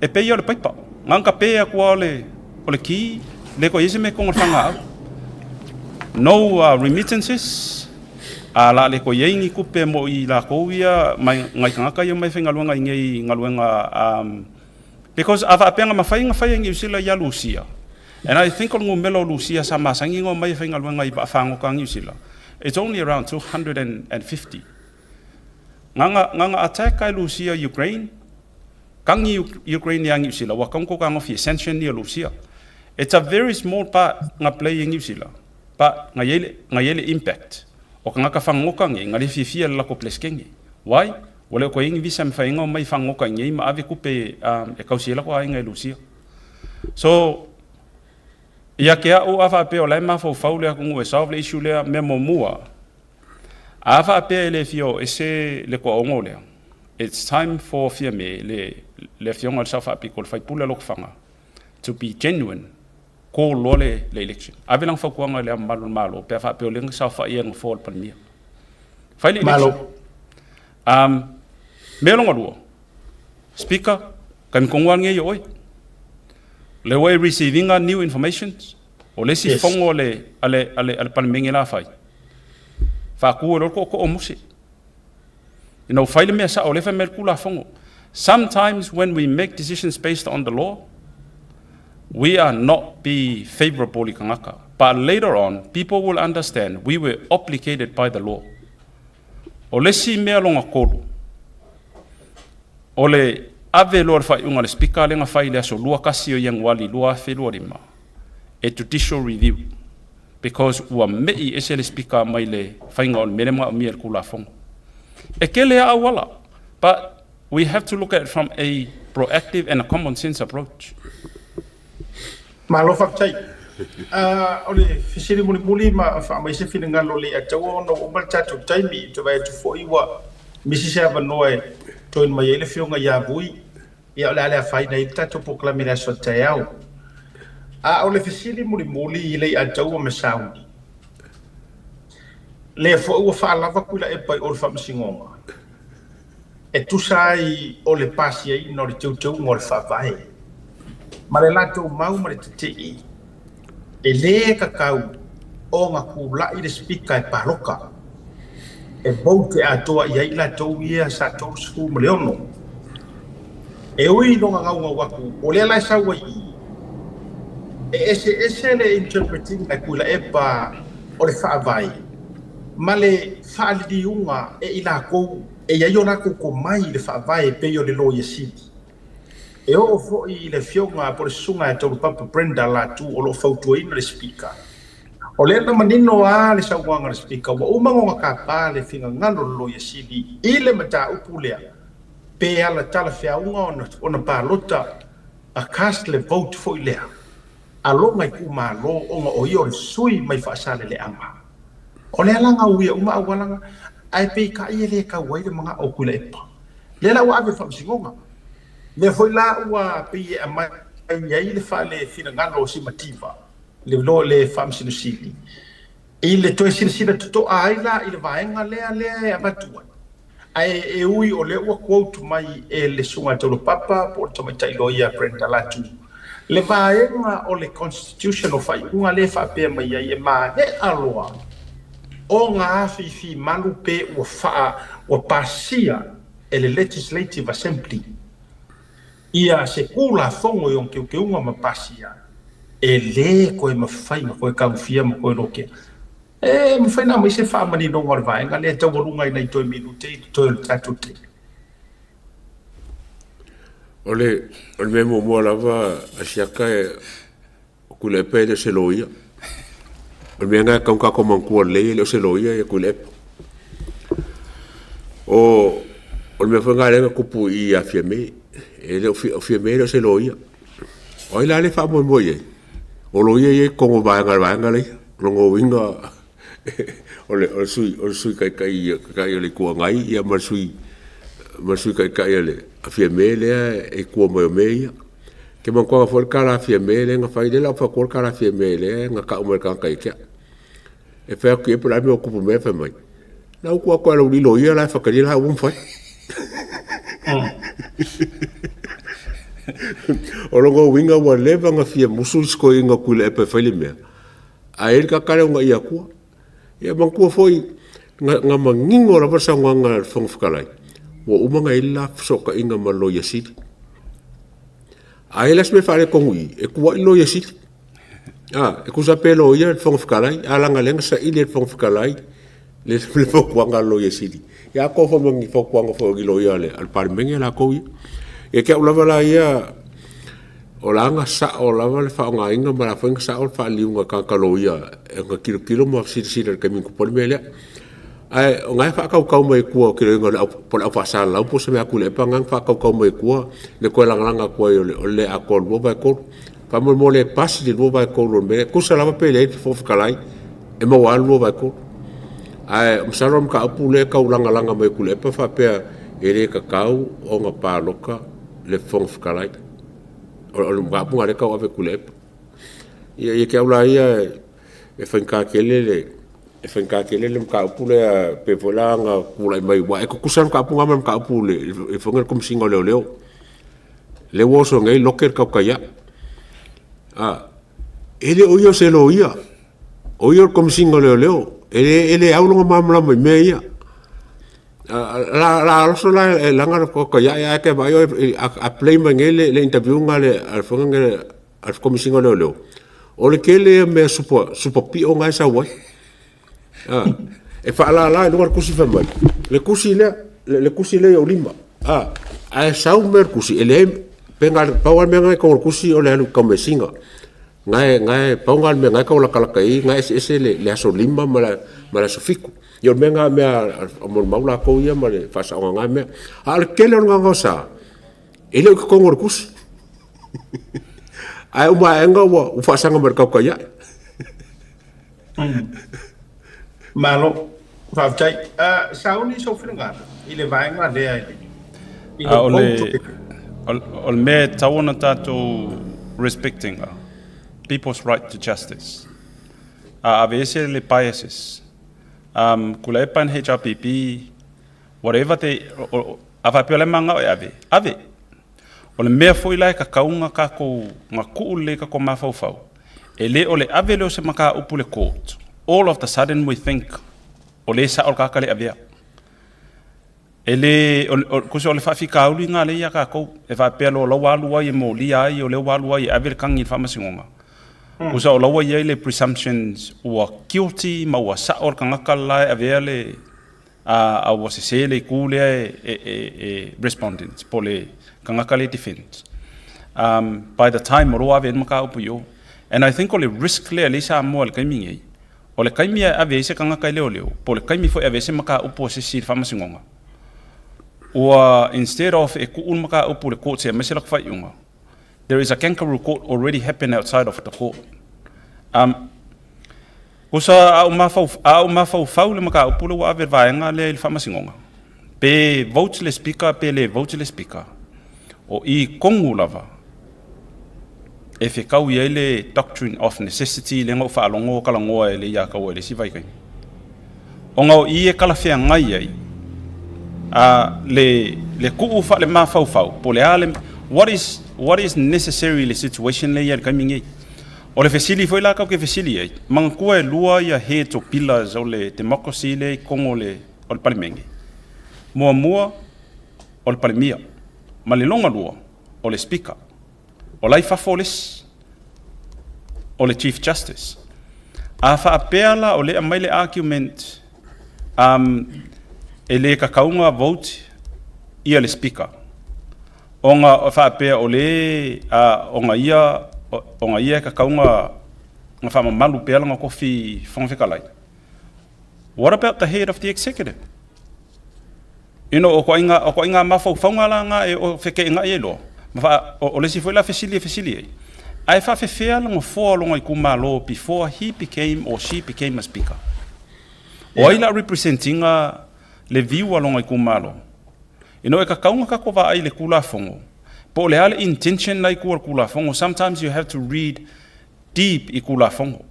E pei ia o le paipa. Na ona tape atu lava o le ki, le toe i ai se mea i totonu o le fagaau. No remittances, a la le toe i ai ni tupe mo i latou ia, mai nai tagata ia omai e faigaluega i nei galuega Because a faapea na mafai ona fai e Niu Sila ia Lusia, and I think o le numera o Lusia sa masani ona omai e faigaluega i vaafagota a Niu Sila, it's only around 250. Na na na na attack ai Lusia i Ukraine, kagi Ukraine ia Niu Sila, ua kaunto kagofi e sanction ia Lusia. It's a very small part na play e Niu Sila, but na iai le na iai le impact. O tagata fagota nei, na le fiafia i le latou Peresetene. Why? Ua le o toe i ai ni visa e mafai ai ona omai fagota i inei ma ave tupe e tausi ai lako aiga i Lusia. So, Ia te a'u a faapea o la e mafaufau le atunuu e solve le issue lea, mea muamua, a faapea e le fia o ese le toaono lea, it's time for Fiame, le afioga i le Sao Faapito, le faipule a Lotofaga, to be genuine, call loa le election. Ave lana fautuaga i le mamalu o le Malo, pe a faapea o lea na saofai ai le nofoa o le Palemia. Fai le election. Malo. Mea lona lua, Speaker, taimi tonu lava lenei o oe. Le ua e receive ina new informations, o le isi fono a le Palemene la fai, faatu e loa le tootoo o Mose. Ina ua fai le mea sao o lea fai mai le Tulafono. Sometimes when we make decisions based on the law, we are not be favorable i tagata. But later on, people will understand we were obligated by the law. O le isi mea lona tolu, o le ave loa le faaiuga a le Speaker lea na fai i le aso 21 o Ianuari 2025 e judicial review because ua mei ese le Speaker mai le faiga o le mea lea manaomia i le Tulafono. E tele lava auala, but we have to look at it from a proactive and a common sense approach. Malo faafetai. O le fesili mulimuli ma faamai se finagalo le ataua ona ua uma le tatou taimi, e toe vaai atu foi ua misi se avanoa e join mai ai le afioga ia Vui, ia o le a le afaina ai le tatou polokalame i le aso a taeao. A o le fesili mulimuli i le Ataua ma Sauni, lea foi ua faalava Tuilaepa i o le Faamasinoga e tusa ai o le pasiaina o le teuteuga o le Faavae ma le latou mau ma le tetee, e lē tatau ona tulai le Speaker e paloka e vote atoa i ai latou ia sa 36. E ui lona gaugau atu o lea la e sau ai i e eseese le interpreting e Tuilaepa o le Faavae ma le faaliliuga e i latou e i ai o latou tomai i le Faavae e pei o le Loia Sili. E oo foi i le afioga po o le susuga ia Taulapapa Brenda Latu o lo o fautuaina le Speaker. O lea na manino lava le saunoaga a le Speaker ua uma ona tapa le finagalo o le Loia Sili i le mataupu lea pe ala talafeauga ona palota a cast le vote foi lea a lona itumalo ona o ia o le sui mai Faasaleleaga. O lea la na uia uma auala ae peitai e le tau ai le manao o Tuilaepa. Lea la ua ave i le Faamasinoga. Lea foi la ua pei e aumai ai le fale finagalo o Simativa, le Faamasino Sili, i le toe silasila totoa ai la i le vaega lea e avatu ai. Ae e ui o lea ua quote mai e le susuga ia Taulapapa po o le tamaitai loia Brenda Latu le vaega o le Constitution o faaiuga lea e faapea mai ai e maea loa ona afifi malu pe ua faa ua pasia e le Legislative Assembly ia se Tulafono i ona teuteuga ma pasia, e lē toe mafai ona toe taofia ma toe lotea. E mafai ona aumai se faamaninoga o le vaega lea e taualuga i nai toe minute i totoe o le tatou taimi. O le mea muamua lava a siaka e o Tuilaepa e le o se loia. O le mea lena e tatau ona tatou manatua lelei e le o se loia ia Tuilaepa. O le mea foi lena lea na tupu i ia Fiame. E le o o Fiame e le o se loia. O ai la lea e faamoemoe i ai? O loia ia i totonu o vaega le vaega lea. O lona uiga o le Sui Taitai o le Itu Agai ia ma le Sui Taitai a le Fiame lea e i tua mai o mea ia. Ke manatua foi le tala a Fiame lea na fai, lea la ua fai atu le tala a Fiame lea na tau mai e le tagata ia te au. E fai atu i ai po o le a le mea ua tupu mai fai mai. Na utu atu e lau lilo ia la e whakaria la ua mawhai. O lona uiga ua leva ona fia musu isi toeaiina Tuilaepa e fai le mea, ae i ai le tagata lea ua ia atua. Ia manatua foi, na manino lava le saunoaga a le Fofoga Fetalai, ua uma ona i ai le la fesootaiga ma le Loia Sili. A i ai la se mea faaletonu i i, e tuuai le Loia Sili. E tusa pe loia le Fofoga Fetalai, ae leaga o lea na saili e le Fofoga Fetalai le fautuaga a le Loia Sili. Ia atoa foi ma ni fautuaga foi o ni loia a le Palemene latou ia. Ia te au lava la ia, o la na sao lava le faaaogaina ma la foi na sao le faaliliuga a tagata loia e na tilotilo ma silasila i le taimi na tupu ai le mea lea. Ae o na e faatautau mai tua o kiloiga o le au, po o le au faasalalau po o se mea Tuilaepa na na faatautau mai tua le toe lagalaga atu ai o le le atoa 2/3. Faamolemole e pasi le 2/3 o le mea lea. Tusa lava pe leai le Fofoga Fetalai, e maua lava le 2/3. Ae masalo o le mataupu lea e tau lagalaga mai e Tuilaepa faapea e le tatau ona palota le Fofoga Fetalai. O le mataupu lena o lea e tau ave e Tuilaepa. Ia, ia te au la ia, e faigata tele le e faigata tele le mataupu lea pei foi la ona tulai mai aua e tutusa lava le mataupu lena ma le mataupu i le foi lea Komesina o Leoleo. Lea ua oso nei lote le tautai ae. A, e le o ia o se loia, o ia o le Komesina o Leoleo. E le au lona malamalama i mea ia. La oso la e laga le tautai ae ae te vaai oe a play mai nei le interview lena a le foi lea a le Komesina o Leoleo, o le tele ia o mea supa pio na e sau ai. E faalala i luga le tusi fai mai, le tusi lea, le tusi lea i ou lima. Ae sau mea o le tusi, e leai, pe na o le pau lava le mea na i totonu o le tusi o le alu i le Komesina. Na e, pau lena o le mea na e taulatalata i ai, na e eseese le aso 5 ma le aso 7. Ia o le mea lena, mea a molimau latou ia ma le faasaoga o na mea. A o le tele o le gaogaosa, e le o i totonu o le tusi. Ae uma aega ua faasaga mai i le tautai ae. Malo, faafetai. Sauni sou finagalo i le vaega lea i le A o le, o le mea e tatau ona tatou respect ina, people's right to justice. A aveese le biases, Tuilaepa and HRPP, whatever they, a faapea o la e manao e ave, ave. O le mea foi la e tatau ona tatou, ona tuu lelei i tatou mafaufau, e le o le ave lea o se mataupu i le court, all of the sudden we think o lea e sao le tagata lea e avea. E le, tusa o le faafitauli lena lea ia tatou, e faapea loa o la ua alu ai e molia ai, o lea ua alu ai e ave le tagi i le faamasinoga. Tusa o la ua i ai le presumptions ua guilty ma ua sao le tagata le la e avea le, a ua sese le itu lea e respondent po o le tagata lea e defend. By the time o lo o ave ai le mataupu i o. And I think o le risk lea lea i Samoa i le taimi nei, o le taimi e ave ai se tagata i leoleo, po o le taimi foi e ave ai se mataupu a se isi i le faamasinoga, ua instead of e tuu le mataupu i le court se aumai se latou faaiuga, there is a kangaroo court already happen outside of the court. Tusa a ou a ou mafaufau i le mataupu lea ua ave e le vaega lea i le faamasinoga, pe vote le Speaker pe le vote le Speaker, o i tonu lava e fetau i ai le doctrine of necessity lea na ou faalogo o talanoa e le ia taua i le isi vaitaimi. Ona o i e talafeagai ai a le tuu faalemafaufau po o le a le what is necessary i le situation lea e i ai i le taimi nei. O le fesili foi la tatou te fesili ai, manatua e lua ia heads o pillars o le democracy lea i totonu o le o le Palemene. Muamua, o le Palemia, ma le lona lua, o le Speaker. O la i fafo le isi, o le Chief Justice. A faapea la o lea e aumai le argument e le tatau ona vote ia le Speaker, ona faapea o le ona ia ona ia e tatau ona faamamalu pea lona tofi Fofoga Fetalai. What about the head of the executive? O ituaiga mafaufauga la na e feteenai ai loa. Ma o le isi foi la fesili e fesili ai, ae faafefea le nofoa o lona itumalo before he became or she became a speaker? O ai la represent ina le view a lona itumalo? E tatau ona tatou vaai i le Tulafono, po o le a le intention la i tua o le Tulafono. Sometimes you have to read deep i Tulafono.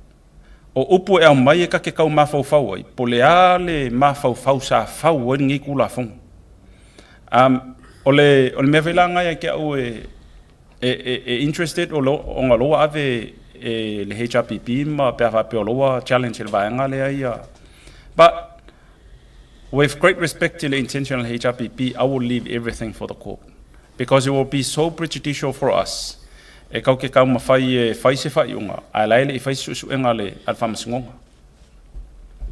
O upu e aumai e ta te tau mafaufau ai, po o le a le mafaufau sa fau ai lenei Tulafono. O le mea foi la lena ia te au e interested o lo, ona lo ua ave e le HRPP ma pe a faapea o lo ua challenge e le vaega lea ia. But with great respect to the intention of HRPP, I will leave everything for the court because it will be so prejudicial for us. E kau ke kau mawhai e whai se whaiunga, a laele i whai suesuega a le faamasinoga.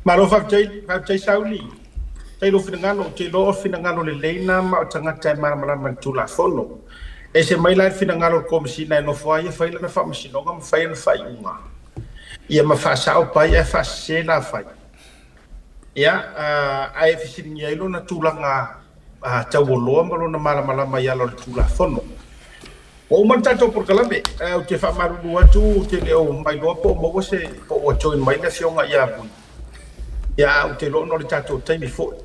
Malo faafetai, faafetai Sauli. Tai lou finagalo, ou te iloa o finagalo lelei na ma o tagata e malamalama i le Tulafono. E ese mai la i le finagalo o le Komesina e nofo ai e fai lana faamasinoga ma fai ana faaiuga. Ia ma faasao pai ae faasese la fai. Ia, ae fesiligia ai lona tulaga taualoa ma lona malamalama i ala o le Tulafono. Ua uma le tatou polokalame, ae ou te faamalulu atu ou te le o mailoa po o maua se, po ua join mai le Afioga ia Vui. Ia, ae ou te iloa ona o le tatou taimi foi,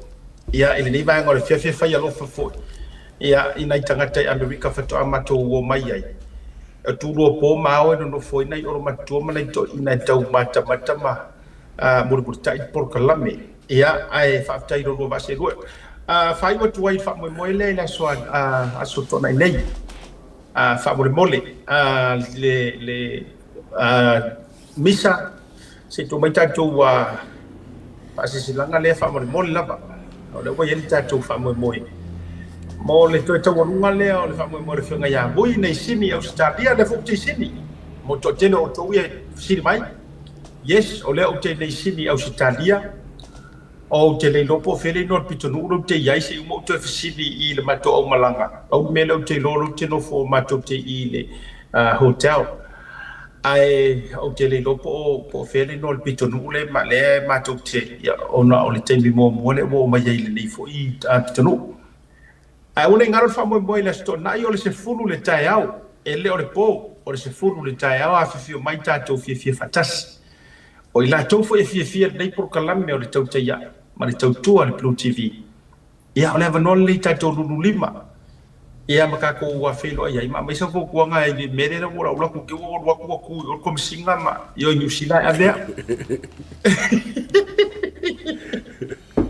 ia, i lenei vaega o le afiafi e fai alofa foi, ia, i nai tagata i Amerika faatoa matou omai ai. E tulua po ma ao e nonofo ai nai olomatua ma nai toeaiina e tau matamata ma mulimulitai le polokalame. Ia, ae faafetai i lo lua vaa seelua. Faaiu atu ai le faamoemoe lea i le aso, Aso Toonai nei. Faamolemole le misa, se i tuu mai tatou faasilasilaga lea faamolemole lava. O lea ua i ai le tatou faamoemoe mo le toe taualuga lea o le faamoemoe o le Afioga ia Vui nei Sini, Ausetalia, lea foi ou te i Sini. Mo le toatele o outou ia e fesili mai. Yes, o lea ou te i nei Sini, Ausetalia. Ou te le iloa po o fea le igoa o le pitonuu lea ou te i ai, se i uma ou toe fesili i le matou aumalaga. Pau le mea lea ou te iloa o lea ou te nofo matou te i le hotel. Ae ou te le iloa po o, po o fea le igoa o le pitonuu lea, lea matou te, ia, ona o le taimi muamua lea ua oo mai ai i lenei foi pitonuu. Ae aua ne i galo le faamoemoe i le Aso Toonai o le 10 i le taeao, e le o le po, o le 10 i le taeao afifio mai tatou fiafia faatasi. O i latou foi e fiafia i lenei polokalame o le tautai ae ma le tautua a le Blue TV. Ia, o le avanoa lenei i tatou lululima, ia ma tatou feiloai ai ma aumai sau fautuaga i le mea lea ua ou alu atu, te i ua ou alu atu ua tu i o le Komesina ma i o i Niu Sila e ave au.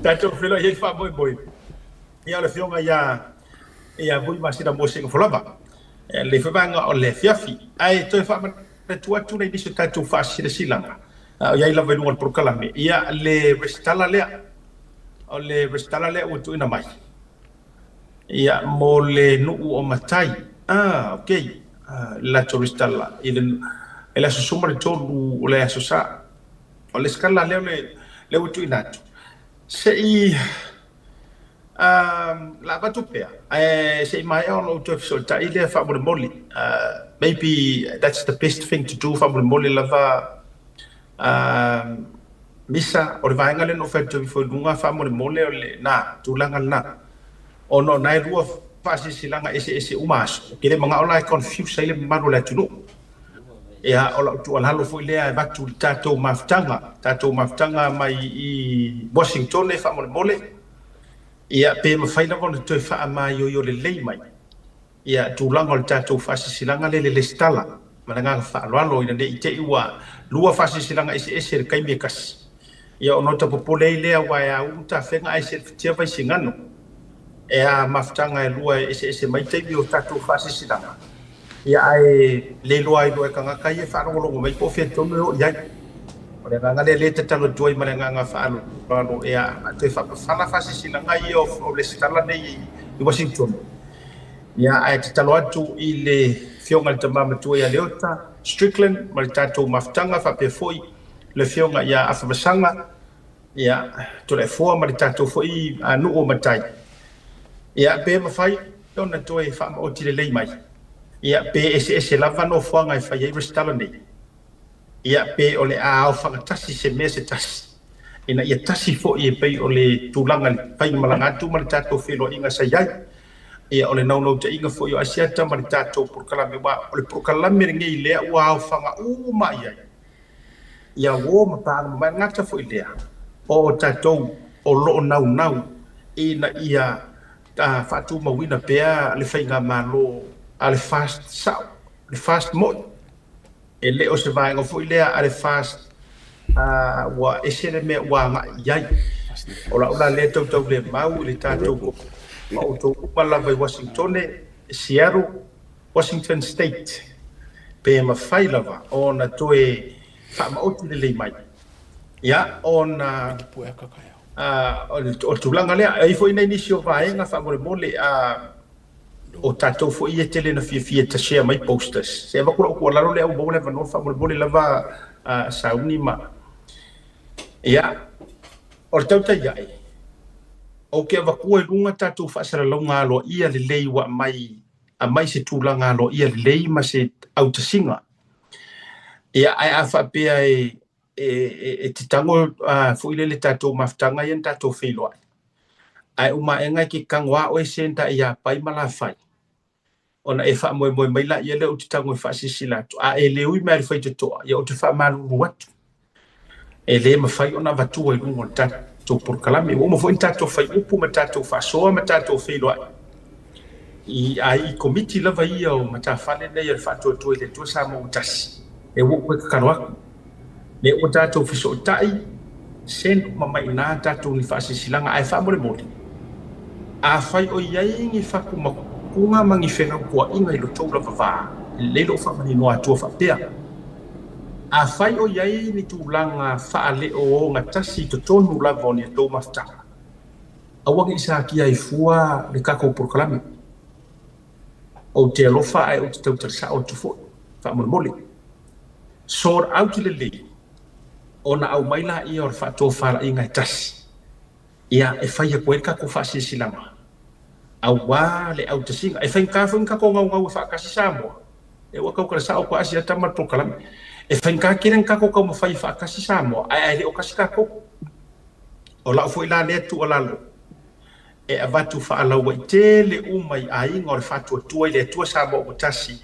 Tatou feiloai ai faamoemoe. Ia, o le Afioga ia ia Vui Masina Mose Gafolava, lenei foi vaega o le afiafi. Ae toe faamanatu atu nai nisi o tatou faasilasilaga o i ai lava i luga o le polokalame, ia le resitala lea, o le resitala lea ua tuuina mai, ia, mo le nuu o Matai. Ah, ok, le latou resitala i le, i le aso 13 o le aso Sa. O le resitala lea o le, lea ua tuuina atu, se i La avatu pea, ae se i maea ona ou toe fesootai lea faamolemole. Maybe that's the best thing to do faamolemole lava Misa, o le vaega lea na ou fai atu ifo i luga faamolemole o lena tulaga lena. Ona o na e lua faasilasilaga eseese uma aso, ou te le manao la e confuse ai le mamalu o le atunuu. Ia, o lau tuualalo foi lea e avatu i le tatou mafutaga, tatou mafutaga mai i Washingtone faamolemole, ia, pe mafai lava ona toe faamaioio lelei mai ia tulaga o le tatou faasilasilaga lea i le lesitala ma le agaga faaaloalo ina ne i te i ua lua faasilasilaga eseese i le taimi e tasi. Ia ona ota popole ai lea aua e aulu tafega ae selefutia Vaisigano. E a mafutaga e lua e eseese mai taimi o tatou faasilasilaga. Ia ae le iloa ai loa e tagata ia e faalogologo mai po o fea tonu e oo i ai. O le agaga lea lea e tatalo atu ai ma le agaga faaaloalo e a toe faapafala faasilasilaga ia o lesitala nei i Washington. Ia ae tatalo atu i le Afioga i le Tama Matua ia Leota Strickland ma le tatou mafutaga faapea foi le Afioga ia Afamasaga, ia, Toleafoa ma le tatou foi nuu o Matai, ia, pe mafai ona toe faamaoti lelei mai, ia, pe eseese lava nofoaga e fai ai resitala nei, ia, pe o le a aofagatasi se mea se tasi, ina ia tasi foi e pei o le tulaga i le faimalaga atu ma le tatou feiloaiga sa i ai, ia, o le naunautaiga foi o Asiata ma le tatou polokalame, aua o le polokalame lenei lea ua aofaga uma i ai. Ia uo ma paaga mamae gata foi lea o tatou o lo o naunau ina ia faatumauina pea le faigamalo a le FAST sao, le FAST moi. E le o se vaega foi lea a le FAST ua ese le mea ua agai i ai. O lau la lea tautaulemau i le tatou ma outou uma lava i Uasinitone, Seattle, Washington State, pe mafai lava ona toe faamaoti lelei mai, ia, ona o le tulaga lea. E i ai foi nai nisi o vaega faamolemole, o tatou foi ia e tele ina fiafia e share mai posters. Se i avatu lau tuualalo lea ua maua le avanoa faamolemole lava sauni ma... Ia, o le tautai ae, ou te avatua i luga tatou faasalalauga aloaia lelei ua aumai aumai se tulaga aloaia lelei ma se autasiga. Ia, ae a faapea e, e, e, e te tago foi lele tatou mafutaga ia na tatou feiloai, ae uma aega e te tago a oe se nda ia pai ma la fai. Ona e faamoemoe mai laia lea ou te tago e faasilasila atu, a e le ui mai i le faitotoa, ia ou te faamalulu atu. E le mafai ona avatua i luga o le tatou polokalame. Ua uma foi ona tatou fai upu ma tatou faasoa ma tatou feiloai i ai i komiti lava ia o matafale nei o le Faatuatua i le Atua Samoa ua tasi. E ua ou toe tatalo atu, lea ua tatou fesootai, send uma mai i ina tatou ni faasilasilaga, ae faamolemole, afai o i ai ni fatumakuga ma ni fegautuaiga i lo tou lava va, e lelei lou faamaninoa atua faapea, afai o i ai ni tulaga faaleoogatasi i totonu lava o ni a tou mafutaga, aua ne i satia ai fua le tatou polokalame. Ou te alofa ae ou te tautala sao atu foi. Faamolemole. Sort out lelei ona aumai laia o le faatofalaiga e tasi, ia, e fai atu ai le tatou faasilasilaga aua le autasiga. E faigata foi ni tatou naunau e faatasi Samoa, e ua tautala sao atu lava Asiata ma le polokalame. E faigata tele ni tatou taumafai e faatasi Samoa ae le o tasi tatou. O lau foi la lea tuualalo, e avatu faalauaitele uma i aiga o le Faatuatua i le Atua Samoa ua tasi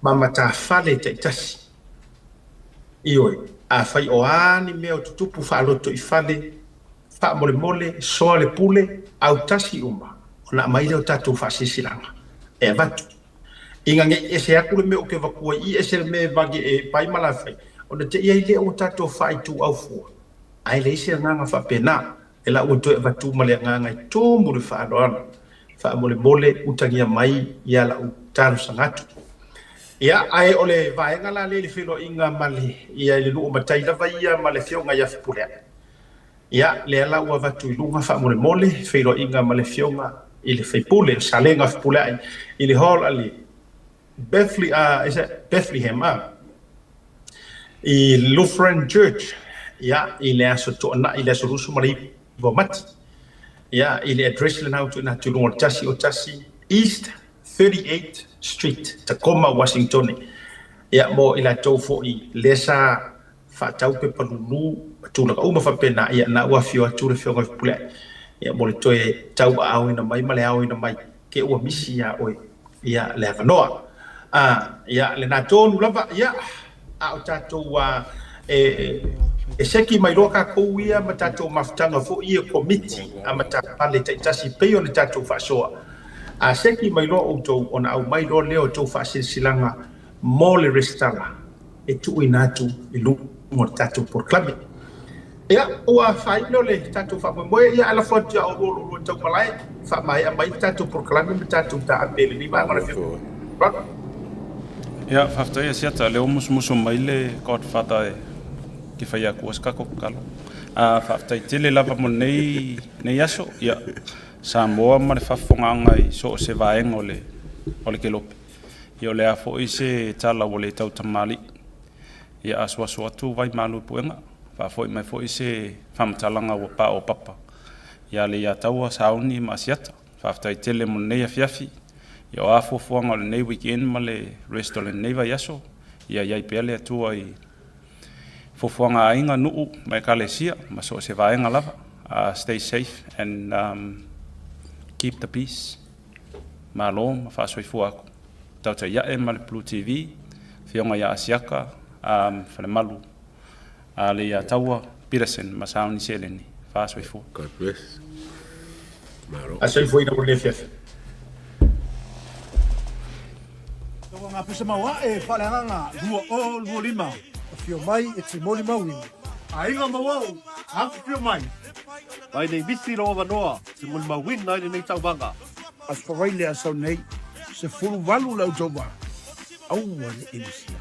ma matafale taitasi. Ioe, afai o a ni mea o tutupu faalotoifale, faamolemole, soa le pule, autasi uma, ona aumai lea o tatou faasilasilaga e avatu. Ina ne i ese atu le mea ou te avatua i i, ese le mea e vage e pai ma lafai, ona te i ai lea ua tatou faaituau fua. Ae leai se agaga faapena. E la ua toe avatu ma le agaga e tumu le faaaloalo. Faamolemole utagia mai ia lau talosaga atu. Ia, ae o le vaega la lea i le feiloaiga ma le, ia i le lua matai lava ia ma le Afioga ia Fepuleai. Ia, lea la ua avatu i luga faamolemole feiloaiga ma le Afioga i le sui usufono o Salega Fepuleai i le hall a le Bethlehem, is that Bethlehem, i Lutheran Church, ia, i le aso Toonai, i le aso 29 o Mati. Ia, i le address lena ua tuuina atu i luga o le 101 East 38 Street, Tacoma, Washington. Ia, mo i latou foi lea sa faatau pepa lulu ma tulaga uma faapena, ia, na ua afio atu le Afioga i le Fepuleai, ia, mo le toe tauaaoina mai ma le aoina mai, ke ua misi iā oe, ia, le avanoa. A, ia, lena tonu lava, ia, a o tatou, a, e, e seki mai loa tatou ia ma tatou mafutaga foi ia komiti a matapale taitasi e pei ona tatou faasoa. A seki mai loa outou ona aumai loa lea o tou faasilasilaga mo le resitala e tuuina atu i luga o le tatou polokalame. Ia, ua faaiu lea o le tatou faamoemoe, ia ae lafo atu ia oulua o lo o lua taumalae, faamaea mai le tatou polokalame ma tatou taape i lenei vaega o le afiafi. Ia, faafetai Asiata, lea ua musumusu mai le Godfather e ke fai akua se tatou tatalo. A faafetai tele lava mo lenei nei aso. Ia, Samoa ma le faafofogaaga i so o se vaega o le o le kelope. Ia o le a foi se tala ua le tau tamalii. Ia asuasu atu vai malu i puega, faafoi mai foi se faamatalaga ua paopapa ia Leiataua, Sauni ma Asiata. Faafetai tele mo lenei afiafi. Ia o a fuafuaga o lenei weekend ma le rest o lenei vaiaso, ia i ai pea le Atua i fuafuaga a aiga, nuu ma ekalesia ma so o se vaega lava. Stay safe and keep the peace. Malo ma faasoifua atu. Tautai ae ma le Blue TV, Afioga ia Asiata, Falemalu, Leiataua, Peterson ma Sauni Seleni. Faasoifua. God bless. Malo. Asoifuaina mo lenei afiafi. Tauaga pese mau ae faaleagaga 2025. Afio mai e te molimauina. Aiga mauau, afifio mai. Mai nei misi lou avanoa te molimauina i lenei tauvaga. Aso Faraile a sau nei, 18 le au tauva, aua ne i misia.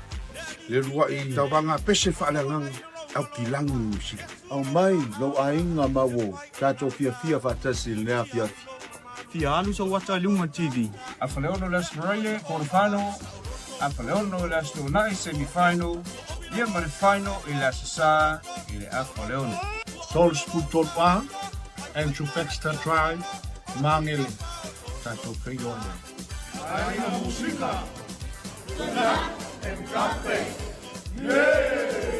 Le luaʻi Tauvaga pese faaleagaga aukilagi Niu Sila. Aumai lou aiga ma uo tatou fiafia faatasi i lenei afiafi. Fia alu sou ata i luga o le TV. A Faleolo i le Aso Faraile, quarter final, a Faleolo i le Aso Toonai, semi final, ia ma le final i le Aso Sa i le a Faleolo. 33 A, Andrew Baxter Drive, Māngere, tatou feiloai ai. Aiga Musika, Good luck and God bless. Yeah!